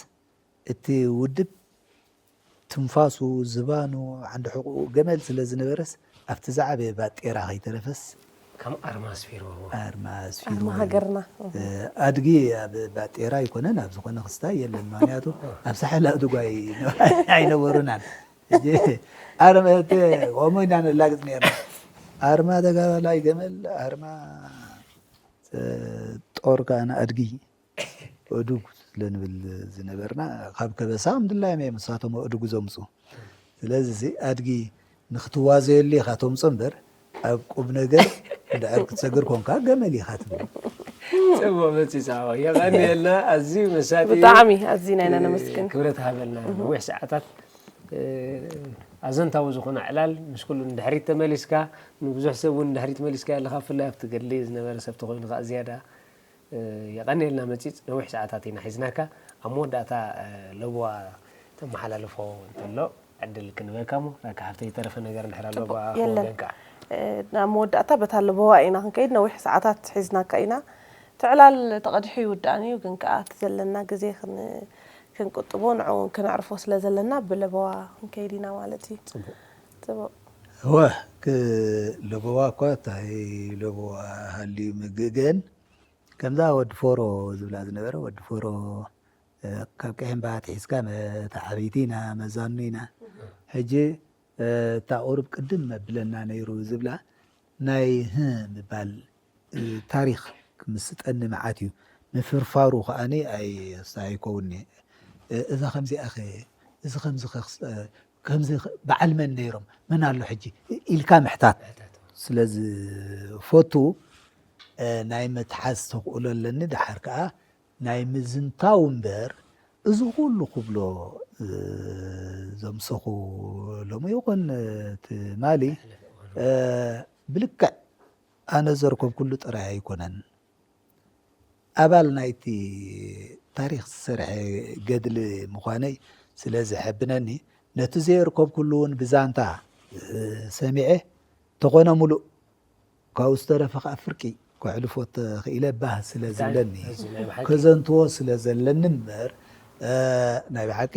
እቲ ውድብ ትንፋሱ ዝባኑ ዓንዲ ሕቑኡ ገመል ስለ ዝነበረስ ኣብቲ ዝዓበየ ባጤራ ከይተረፈስ ከም ኣርማ ኣስፊርዎ ኣርማ ኣስፊሩ ኣርማ ሃገርና ኣድጊ ኣብ ባጤራ ኣይኮነን ኣብ ዝኾነ ክስታይ የለን። ምክንያቱ ኣብ ሳሕል ኣድጓ ኣይነበሩናን። ሕጂ ኣርማ እቲ ከምኡ ኢና ነላግፅ ነርና። ኣርማ ተጋዳላይ ገመል ኣርማ ጦር ከኣ ንኣድጊ እዱግ ስለንብል ዝነበርና ካብ ከበሳ ከም ድላዮም እዮም ንሳቶም እዱግ ዘምፁ። ስለዚ እዚ ኣድጊ ንክትዋዘየሉ ኢኻ ተምፆ እምበር ኣብ ቁብ ነገር እንድሕር ክትሰግር ኮንካ ገመል ኢኻ ትብል። ፅቡቅ መፂ ፃዋ የቀንየልና ኣዝዩ መሳጢ እዩ። ብጣዕሚ ኣዝና ኢና ነመስግን ክብረት ሃበልና ነዊሕ ሰዓታት ኣዘንታዊ ዝኾነ ዕላል ምስ ኩሉ ንድሕሪት ተመሊስካ ንብዙሕ ሰብ እውን ንድሕሪት መሊስካ ኣለካ ብፍላይ ኣብቲ ገድሊ ዝነበረ ሰብ ተኮይኑ ከዓ ዝያዳ የቐንየልና መፂፅ ነዊሕ ሰዓታት ኢና ሒዝናካ ኣብ መወዳእታ ለቦዋ ተመሓላልፎ እንተሎ ዕድል ክንበካ ሞ ናካ ሓፍተይ ዝተረፈ ነገር እንድሕር ኣሎ ጽቡቅ፣ ብኣኻ የለን። ወገንካ ናብ መወዳእታ በታ ለቦዋ ኢና ክንከይድ ነዊሕ ሰዓታት ሒዝናካ ኢና ትዕላል ተቐዲሑ ይውዳእን እዩ ግን ከዓ እቲ ዘለና ግዜ ክን- ክንቁጥቦ ንዕኡ እውን ክነዕርፎ ስለ ዘለና ብለቦዋ ክንከይድ ኢና ማለት እዩ ፅቡቅ ጽቡቅ እወ ክ- ለበዋ እኳ እንታይ ለበዋ ሃልዩ ምግእገን ከምዛ ወዲ ፎሮ ዝብላ ዝነበረ ወዲ ፎሮ እ፣ ካብ ቀሄምባ ኣትሒዝካ መተዓብይቲ ኢና መዛኑ ኢና ሕጂ እ፣ እታ ቁሩብ ቅድም መብለና ነይሩ ዝብላ ናይ ህ ምባል እ፣ ታሪክ ክምስጠኒ መዓት እዩ ምፍርፋሩ ከዓኒ ኣይ ኣይከውኒ እ፣ እዛ ከምዚኣ ኸ እዚ ከምዚ ኸ ክስ- እ፣ ከምዚ ኸ- በዓል መን ነይሮም መን ኣሎ ሕጂ ኢልካ ምሕታት ስለ ዝፈቱ እ፣ ናይ ምትሓዝ ተኽእሎ ኣለኒ ደሓር ከዓ ናይ ምዝንታው እምበር እዚ ኩሉ ክብሎ እ፣ ዘምሰኹ ሎሚ ይኹን ትማሊ እ፣ ብልክዕ ኣነ ዘርከብኩሉ ጥራይ ኣይኮነን ኣባል ናይቲ ታሪክ ዝሰርሐ ገድሊ ምዃነይ ስለ ዝሕብነኒ ነቲ ዘየርከብኩሉ እውን ብዛንታ እ፣ ሰሚዐ ተኾነ ሙሉእ ካብኡ ዝተረፈ ከዓ ፍርቂ ከሕልፎ ተኽኢለ ባህ ስለ ዝብለኒ እዚ ናይ ብሓቂ ከዘንትዎ ስለ ዘለኒ እምበር እ፣ ናይ ብሓቂ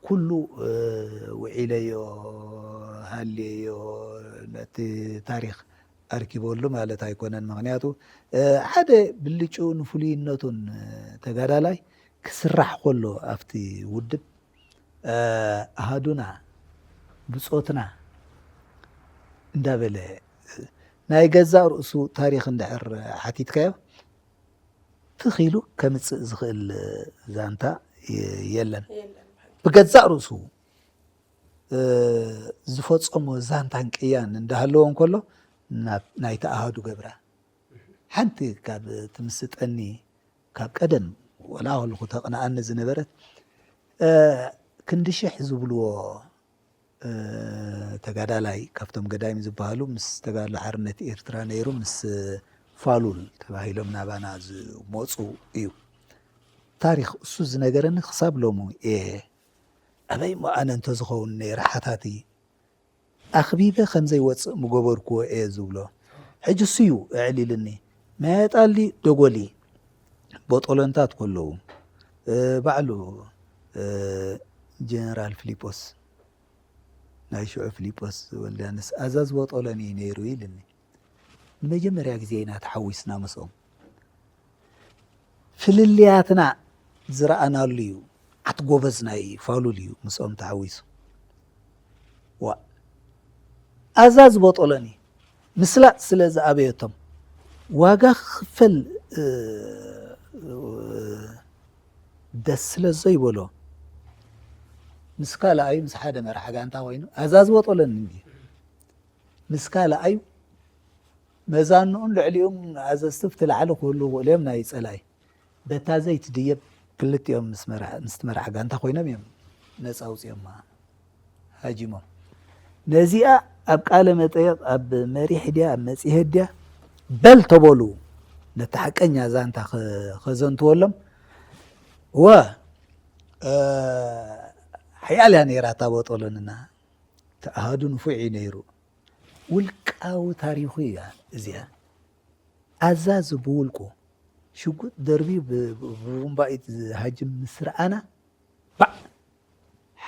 ኩሉ እ፣ ውዒለዮ ሃልየዮ ነቲ ታሪክ ኣርኪበሉ ማለት ኣይኮነን ምክንያቱ እ፣ ሓደ ብልጭኡ ንፍሉይነቱን እ፣ ተጋዳላይ ክስራሕ ከሎ ኣብቲ ውድብ ኣሃዱና ብፆትና እንዳበለ ናይ ገዛእ ርእሱ ታሪክ እንድሕር ሓቲትካዮ ትኽ ኢሉ ከምፅእ ዝኽእል ዛንታ የለን ብገዛእ ርእሱ ዝፈፀሞ ዛንታን ቅያን እንዳሃለዎ እንከሎ ናይቲ ኣሃዱ ገብራ ሓንቲ ካብ ትምስጠኒ ካብ ቀደም ወላ ከለኹ ተቕንኣኒ ዝነበረት ክንዲ ሽሕ ዝብልዎ ተጋዳላይ ካብቶም ገዳይም ዝበሃሉ ምስ ተጋድሎ ሓርነት ኤርትራ ነይሩ ምስ ፋሉል ተባሂሎም ናባና ዝመፁ እዩ። ታሪክ እሱ ዝነገረኒ ክሳብ ሎሚ እየ ኣበይ እሞ ኣነ እንተዝኸውን ነይረ ሓታቲ ኣኽቢበ ከምዘይወፅእ ምገበርክዎ እየ ዝብሎ። ሕጂ እሱ እዩ ኣዕሊልኒ መጣሊ ደጎሊ ቦጦሎንታት ከለዉ ባዕሉ ጀነራል ፊሊጶስ ናይ ሽዑ ፊሊጶስ ወልዳንስ ኣዛዚ ቦጦሎኒ እዩ ነይሩ ኢልኒ። ንመጀመርያ ግዜ ኢና ተሓዊስና ምስኦም። ፍልልያትና ዝረኣናሉ እዩ። ዓት ጎበዝ ናይ ፋሉል እዩ ምስኦም ተሓዊሱ። ዋ ኣዛዚ ቦጦሎኒ ምስላጥ ስለ ዝኣበየቶም ዋጋ ክኽፈል ደስ ስለ ዘይበሎ ምስ ካልኣዩ ምስ ሓደ መራሕ ጋንታ ኮይኑ ኣዛዚ ቦጦሎኒ እንዲ ምስ ካልኣዩ መዛንኡን ልዕሊኡም ኣዘዝቲ ብቲ ላዕሊ ክህሉ ይኽእሉ እዮም ናይ ጸላኢ በታ ዘይትድየብ ክልቲኦም ምስቲ መራሕ ጋንታ ኮይኖም እዮም ነፃ ኣውፂኦማ ሃጂሞም ነዚኣ ኣብ ቃለ መጠየቕ ኣብ መሪሕ ድያ ኣብ መፅሄት ድያ በል ተበሉ ነቲ ሓቀኛ ዛንታ ከዘንትወሎም ወ ሓያል እያ ነይራ እታ ቦጦሎንና ተኣሃዱ ንፉዕ እዩ ነይሩ ውልቃዊ ታሪኹ እያ እዚኣ ኣዛዚ ብውልቁ ሽጉጥ ደርብዩ ብቡምባኢት ዝሃጅም ምስ ረኣና ባዕ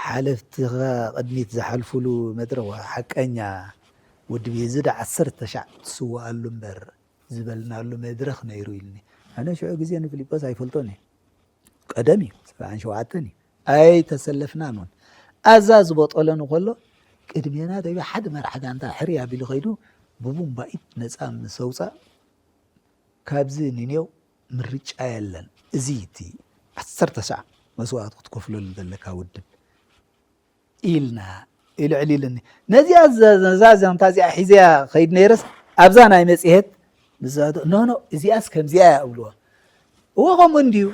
ሓለፍትኻ ቅድሚት ዝሓልፉሉ መድረኽ ሓቀኛ ውድብ እዚ ዳ ዓሰርተ ሻዕ ትስወኣሉ እምበር ዝበልናሉ መድረኽ ነይሩ ኢልኒ። ኣነ ሽዑ ግዜ ንፊሊጶስ ኣይፈልጦን እየ። ቀደም እዩ፣ ሰብዓን ሸውዓተን እዩ። ኣይተሰለፍናን እውን። ኣዛዚ ቦጦሎኒ ከሎ ቅድሜና ደቢ ሓደ መራሕ ጋንታ ሕርይ ኣቢሉ ከይዱ ብቡምባኢት ነፃ ምስ ኣውፃእ ካብዚ ንኔው ምርጫ የለን። እዚ እቲ ዓሰርተ ሰዓት መስዋእቲ ክትከፍለሉ ዘለካ ውድብ ኢልና ኢሉ ዕሊልኒ። ነዚኣ ነዛ ዛንታ እዚኣ ሒዘያ ከይድ ነይረስ ኣብዛ ናይ መፅሄት ኖ ኖ እዚኣስ ከምዚኣ እያ እብልዎ። እዎ ከምኡ እንድዩ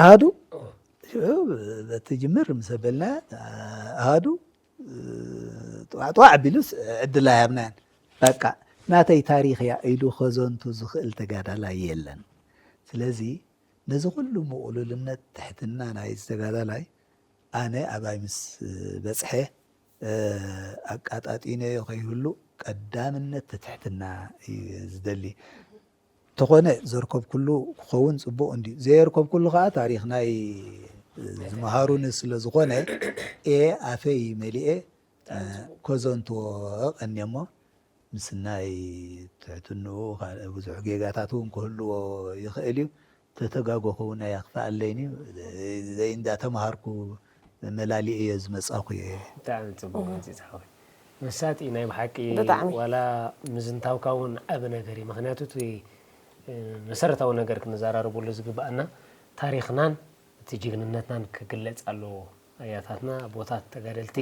ኣሃዱ በቲ ጅምር ምስ ኣበልና ኣሃዱ ጥዋዕ ጥዋዕ ኣቢሉስ ዕድል ኣይሃብናያን። በቃ ናተይ ታሪኽ እያ ኢሉ ከዘንቱ ዝኽእል ተጋዳላይ የለን። ስለዚ ነዚ ኩሉ ምቕሉልነት ትሕትና ናይዚ ተጋዳላይ ኣነ ኣባይ ምስ በጽሐ ኣቃጣጢነዮ ከይህሉ ቀዳምነት ትሕትና እዩ ዝደሊ። ተኾነ ዘርከብኩሉ ክኸውን ጽቡቕ እንድዩ። ዘየርከብኩሉ ከኣ ታሪኽ ናይ ዝመሃሩኒ ስለ ዝኾነ ኤ ኣፈይ መሊኤ ከዘንትዎ ቀንየ እሞ ምስ ናይ ትሕትንኡ ብዙሕ ጌጋታት እውን ክህልዎ ይኽእል እዩ። ተተጋጎኹ እውን ኣየኽፍኣለይን እዩ። ዘይ እንዳተምሃርኩ መላሊኤዮ ዝመጻኹ እየ። ብጣዕሚ ጽቡቕ መጺጽ ሓወይ። መሳጢ ናይ ብሓቂ ብጣዕሚ። ዋላ ምዝንታውካ እውን ዓቢ ነገር እዩ። ምኽንያቱ እቲ መሰረታዊ ነገር ክንዘራረበሉ ዝግብኣና ታሪኽናን እቲ ጅግንነትናን ክግለጽ ኣለዎ። ኣያታትና ኣቦታት ተጋደልቲ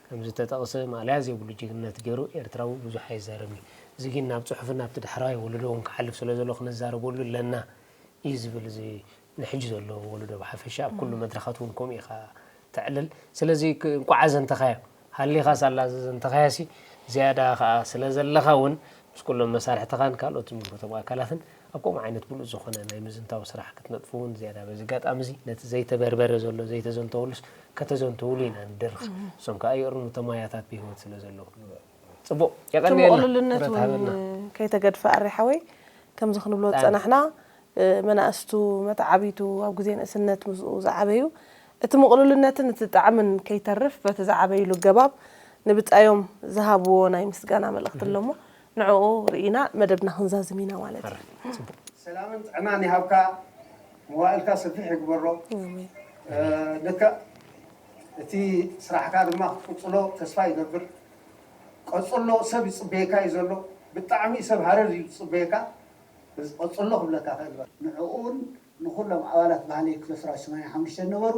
ከምዚ ተጠቕሰ ማእለያ ዘይብሉ ጅግንነት ገይሩ ኤርትራዊ ብዙሕ ኣይዛረብን እዩ። እዚ ግን ናብ ጽሑፍን ናብቲ ዳሕረዋይ ወለዶ እውን ክሓልፍ ስለ ዘሎ ክነዛረበሉ ኣለና እዩ ዝብል እዚ ንሕጂ ዘሎ ወለዶ ብሓፈሻ ኣብ ኩሉ መድረኻት እውን ከምኡ ኢኻ ተዕልል። ስለዚ እንቋዕ ኣዘንተኻዮ ሃሊኻስ ኣላ ዘዘንተኻያሲ ዝያዳ ከዓ ስለ ዘለኻ እውን ምስ ኩሎም መሳርሕትኻን ካልኦት ዝምልከቶም ኣካላትን ኣብ ከምኡ ዓይነት ብሉፅ ዝኾነ ናይ ምዝንታው ስራሕ ክትነጥፉ እውን ዝያዳ በዚ ኣጋጣሚ እዚ ነቲ ዘይተበርበረ ዘሎ ዘይተዘንተወሉስ ከተዘንተውሉ ኢና ንደርኽ። እሶም ከዓ ይእርኑ ተማያታት ብህይወት ስለ ዘለዉ። ፅቡቅ እቲ የቀንየልና ምቕሉልነት ክብረት እውን ሃበና። ከይተገድፈ ኣሬ ሓወይ ከምዚ ክንብሎ ዝፀናሕና መናእስቱ መተዓብይቱ ኣብ ግዜ ንእስነት ምስኡ ዝዓበዩ እቲ ምቕሉልነትን እቲ ጣዕምን ከይተርፍ በቲ ዝዓበይሉ ኣገባብ ንብጻዮም ዝሃብዎ ናይ ምስጋና መልእኽቲ ኣለሞ ንዕኡ ርኢና መደብና ክንዛዝም ኢና ማለት እዩ። ሰላምን ጥዕናን ይሃብካ፣ መዋእልካ ሰፊሕ ይግበሮ። ኣሜን። ልክዕ እቲ ስራሕካ ድማ ክትቅፅሎ ተስፋ ይገብር። ቀፅሎ፣ ሰብ ይፅበየካ እዩ ዘሎ። ብጣዕሚ ሰብ ሃረር እዩ ዝፅበየካ። እዚ ቀፅሎ ክብለካ ክእል። ንዕኡ እውን ንኹሎም ኣባላት ባህሊ ክፍለ ሰራዊት ሰማንያ ሓሙሽተ ዝነበሩ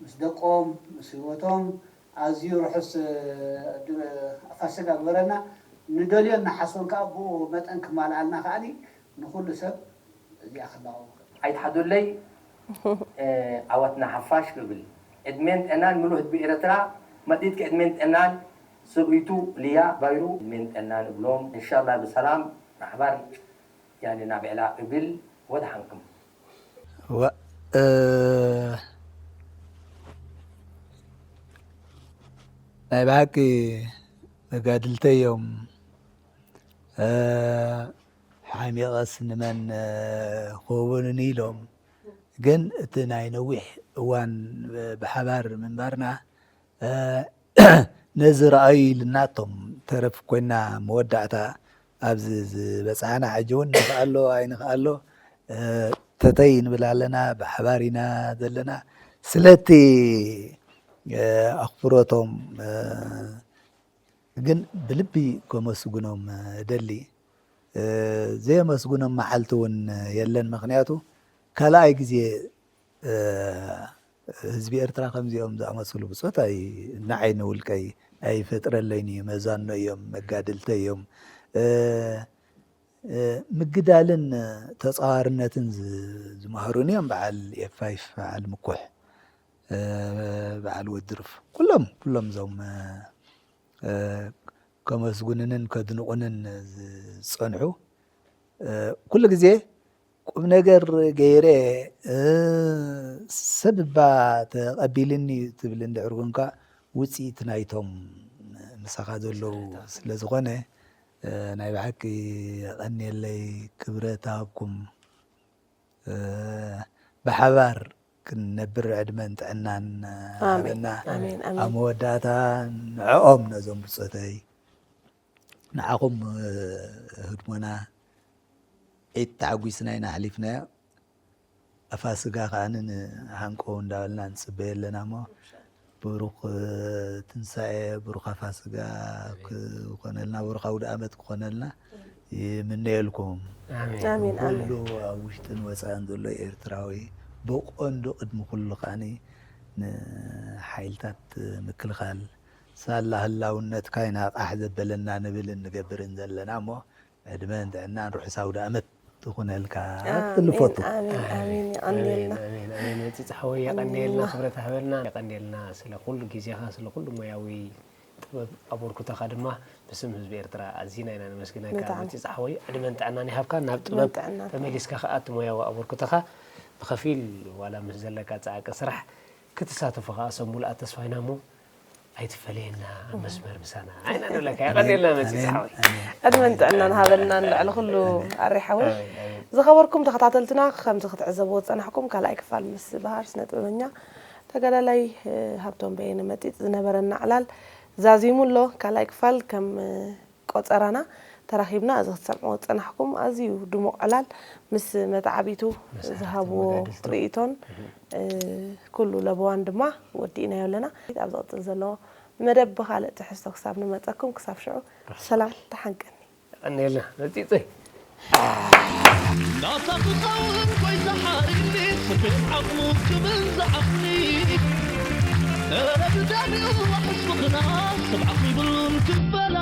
ምስ ደቆም ምስ ህይወቶም ኣዝዩ ርሑስ ፋሲጋ ግበረልና። ንደልዮን ንሓስቦን ከዓ ብኡ መጠን ክማልኣልና ከዓ ንኹሉ ሰብ እዚኣ ክላወ ኣይትሓዱለይ ዓወትና ሓፋሽ ክብል ዕድሜን ጥዕናን ምሉእ ህዝቢ ኤረትራ መጢጥኪ ዕድሜን ጥዕናን ስብእይቱ ልያ ባይሩ ዕድሜን ጥዕናን እብሎም እንሻላ ብሰላም ንሓባር ያኔ ናብዕላ እብል ወድሓንክም። ዋእ ናይ ብሓቂ መጋድልተይ እዮም ሓሚቐስ ንመን ክህቡንኒ ኢሎም ግን እቲ ናይ ነዊሕ እዋን ብሓባር ምንባርና ነዚ ረኣዩ ኢልና እቶም ተረፍ ኮይና መወዳእታ ኣብዚ ዝበፃዕና ሕጂ እውን ንኽኣሎ ኣይንኽኣሎ ተተይ ንብል ኣለና። ብሓባር ኢና ዘለና። ስለቲ ኣኽብሮቶም ግን ብልቢ ከመስግኖም እደሊ። ዘየመስግኖም መዓልቲ እውን የለን። ምኽንያቱ ካልኣይ ግዜ ህዝቢ ኤርትራ ከምዚኦም ዝኣመሰሉ ብጾት ኣይ ንዓይ ንውልቀይ ኣይፈጥረለይን እዩ። መዛኖ እዮም፣ መጋድልተ እዮም። ምግዳልን ተጻዋርነትን ዝመሃሩን እዮም። በዓል ኤፋይፍ፣ በዓል ምኩሕ፣ በዓል ወድርፍ፣ ኩሎም ኩሎም እዞም ከመስጉንንን ከድንቑንን ዝጸንሑ ኩሉ ግዜ ቁም ነገር ገይረ ሰብ እባ ተቐቢልኒ ትብል እንድሕር ኮንካ ውፅኢት ናይቶም ምሳኻ ዘለዉ ስለ ዝኾነ ናይ ብሓቂ የቐንየለይ፣ ክብረት ሃብኩም። ብሓባር ክንነብር ዕድመን ጥዕናን ሃበና። ኣብ መወዳእታ ንዕኦም ነዞም ብፆተይ ንዓኹም ህድሞና ዒድ ተዓጒስና ኢና ኣሕሊፍናዮ። ኣፋስጋ ከዓኒ ንሃንቆ እንዳበልና ንፅበዮ ኣለና እሞ ብሩኽ ትንሳኤ፣ ብሩኽ ኣፋስጋ ክኾነልና፣ ብሩኽ ኣውደ ኣመት ክኾነልና ይምነየልኩም። ኣሜን። ኣሜን፣ ኣሜን። ኩሉ ኣብ ውሽጥን ወፃእን ዘሎ ኤርትራዊ ብቐንዱ ቅድሚ ኩሉ ከዓኒ ንሓይልታት ምክልኻል ሳላ ህላውነትካ ኢና ቃሕ ዘበለና ንብልን ንገብርን ዘለና እሞ ዕድመን ጥዕናን ርሑስ ኣውደ ኣመት ትኹነልካ ክብል እፈቱ። ኣሜን፣ ኣሜን፣ ኣሜን። የቐንየልና። ኣሜን፣ ኣሜን። መጺጽ ሓወይ የቐንየልና፣ የቐንየልና። ክብረት ሃበልና፣ የቐንየልና ስለ ኩሉ ግዜኻ፣ ስለ ኩሉ ሞያዊ ጥበብ ኣበርክቶኻ ድማ ብስም ህዝቢ ኤርትራ ኣዚና ኢና ነመስግነካ። ብጣዕሚ። መጺጽ ሓወይ ዕድመን ጥዕናን ይሃብካ። ናብ ጥበብ ጥዕናን። ተመሊስካ ከኣ እቲ ሞያዊ ኣበርክቶኻ ብኸፊል ዋላ ምስ ዘለካ ጻዕቂ ስራሕ ክትሳተፎ ከኣ ሰብ ሙሉኣት ተስፋ ኢና እሞ ኣይትፈለየና ኣብ መስመር ምሳና። ዓይና ንብለካ፣ የቐንየልና መጺጽ ሓወይ። ዕድመን ጥዕናን ሃበልና ንልዕሊ ኩሉ ኣሪ ሓወይ። ኣሜን፣ ኣሜን። ዝኸበርኩም ተኸታተልትና፣ ከምዚ ክትዕዘብዎ ዝጸናሕኩም ካልኣይ ክፋል ምስ በሃር ስነ ጥበበኛ ተጋዳላይ፣ እ፣ ሃብቶም በየነ መጺጽ ዝነበረና ዕላል ዛዚሙ ኣሎ። ካልኣይ ክፋል ከም፣ እ፣ ቆጸራና ተራኺብና እዚ ክትሰምዕዎ ዝጸናሕኩም ኣዝዩ ድሙቕ ዕላል ምስ መተዓቢቱ መሳርሕቲ ዝሃብዎ መጋድልቲ። ርእይቶን፣ እህ። እ፣ ኩሉ ለበዋን ድማ ወዲእናዮ ኣለና። ኣብ ዝቕጽል ዘሎ መደብ ብኻልእ ትሕዝቶ ክሳብ ንመጸኩም፣ ክሳብ ሽዑ ሰላም ተሓንቀኒ። የቐንየልና መጺጸይ። ናታ ክኸውን ጎይታ ሓሪኒ፣ ስፌት ዓቕሙ ክብል ዝዓቕኒ። ኧረ ብዳቢኡ ዋሕስ ምኽና፣ ስብዓት ይብሉን ክበላ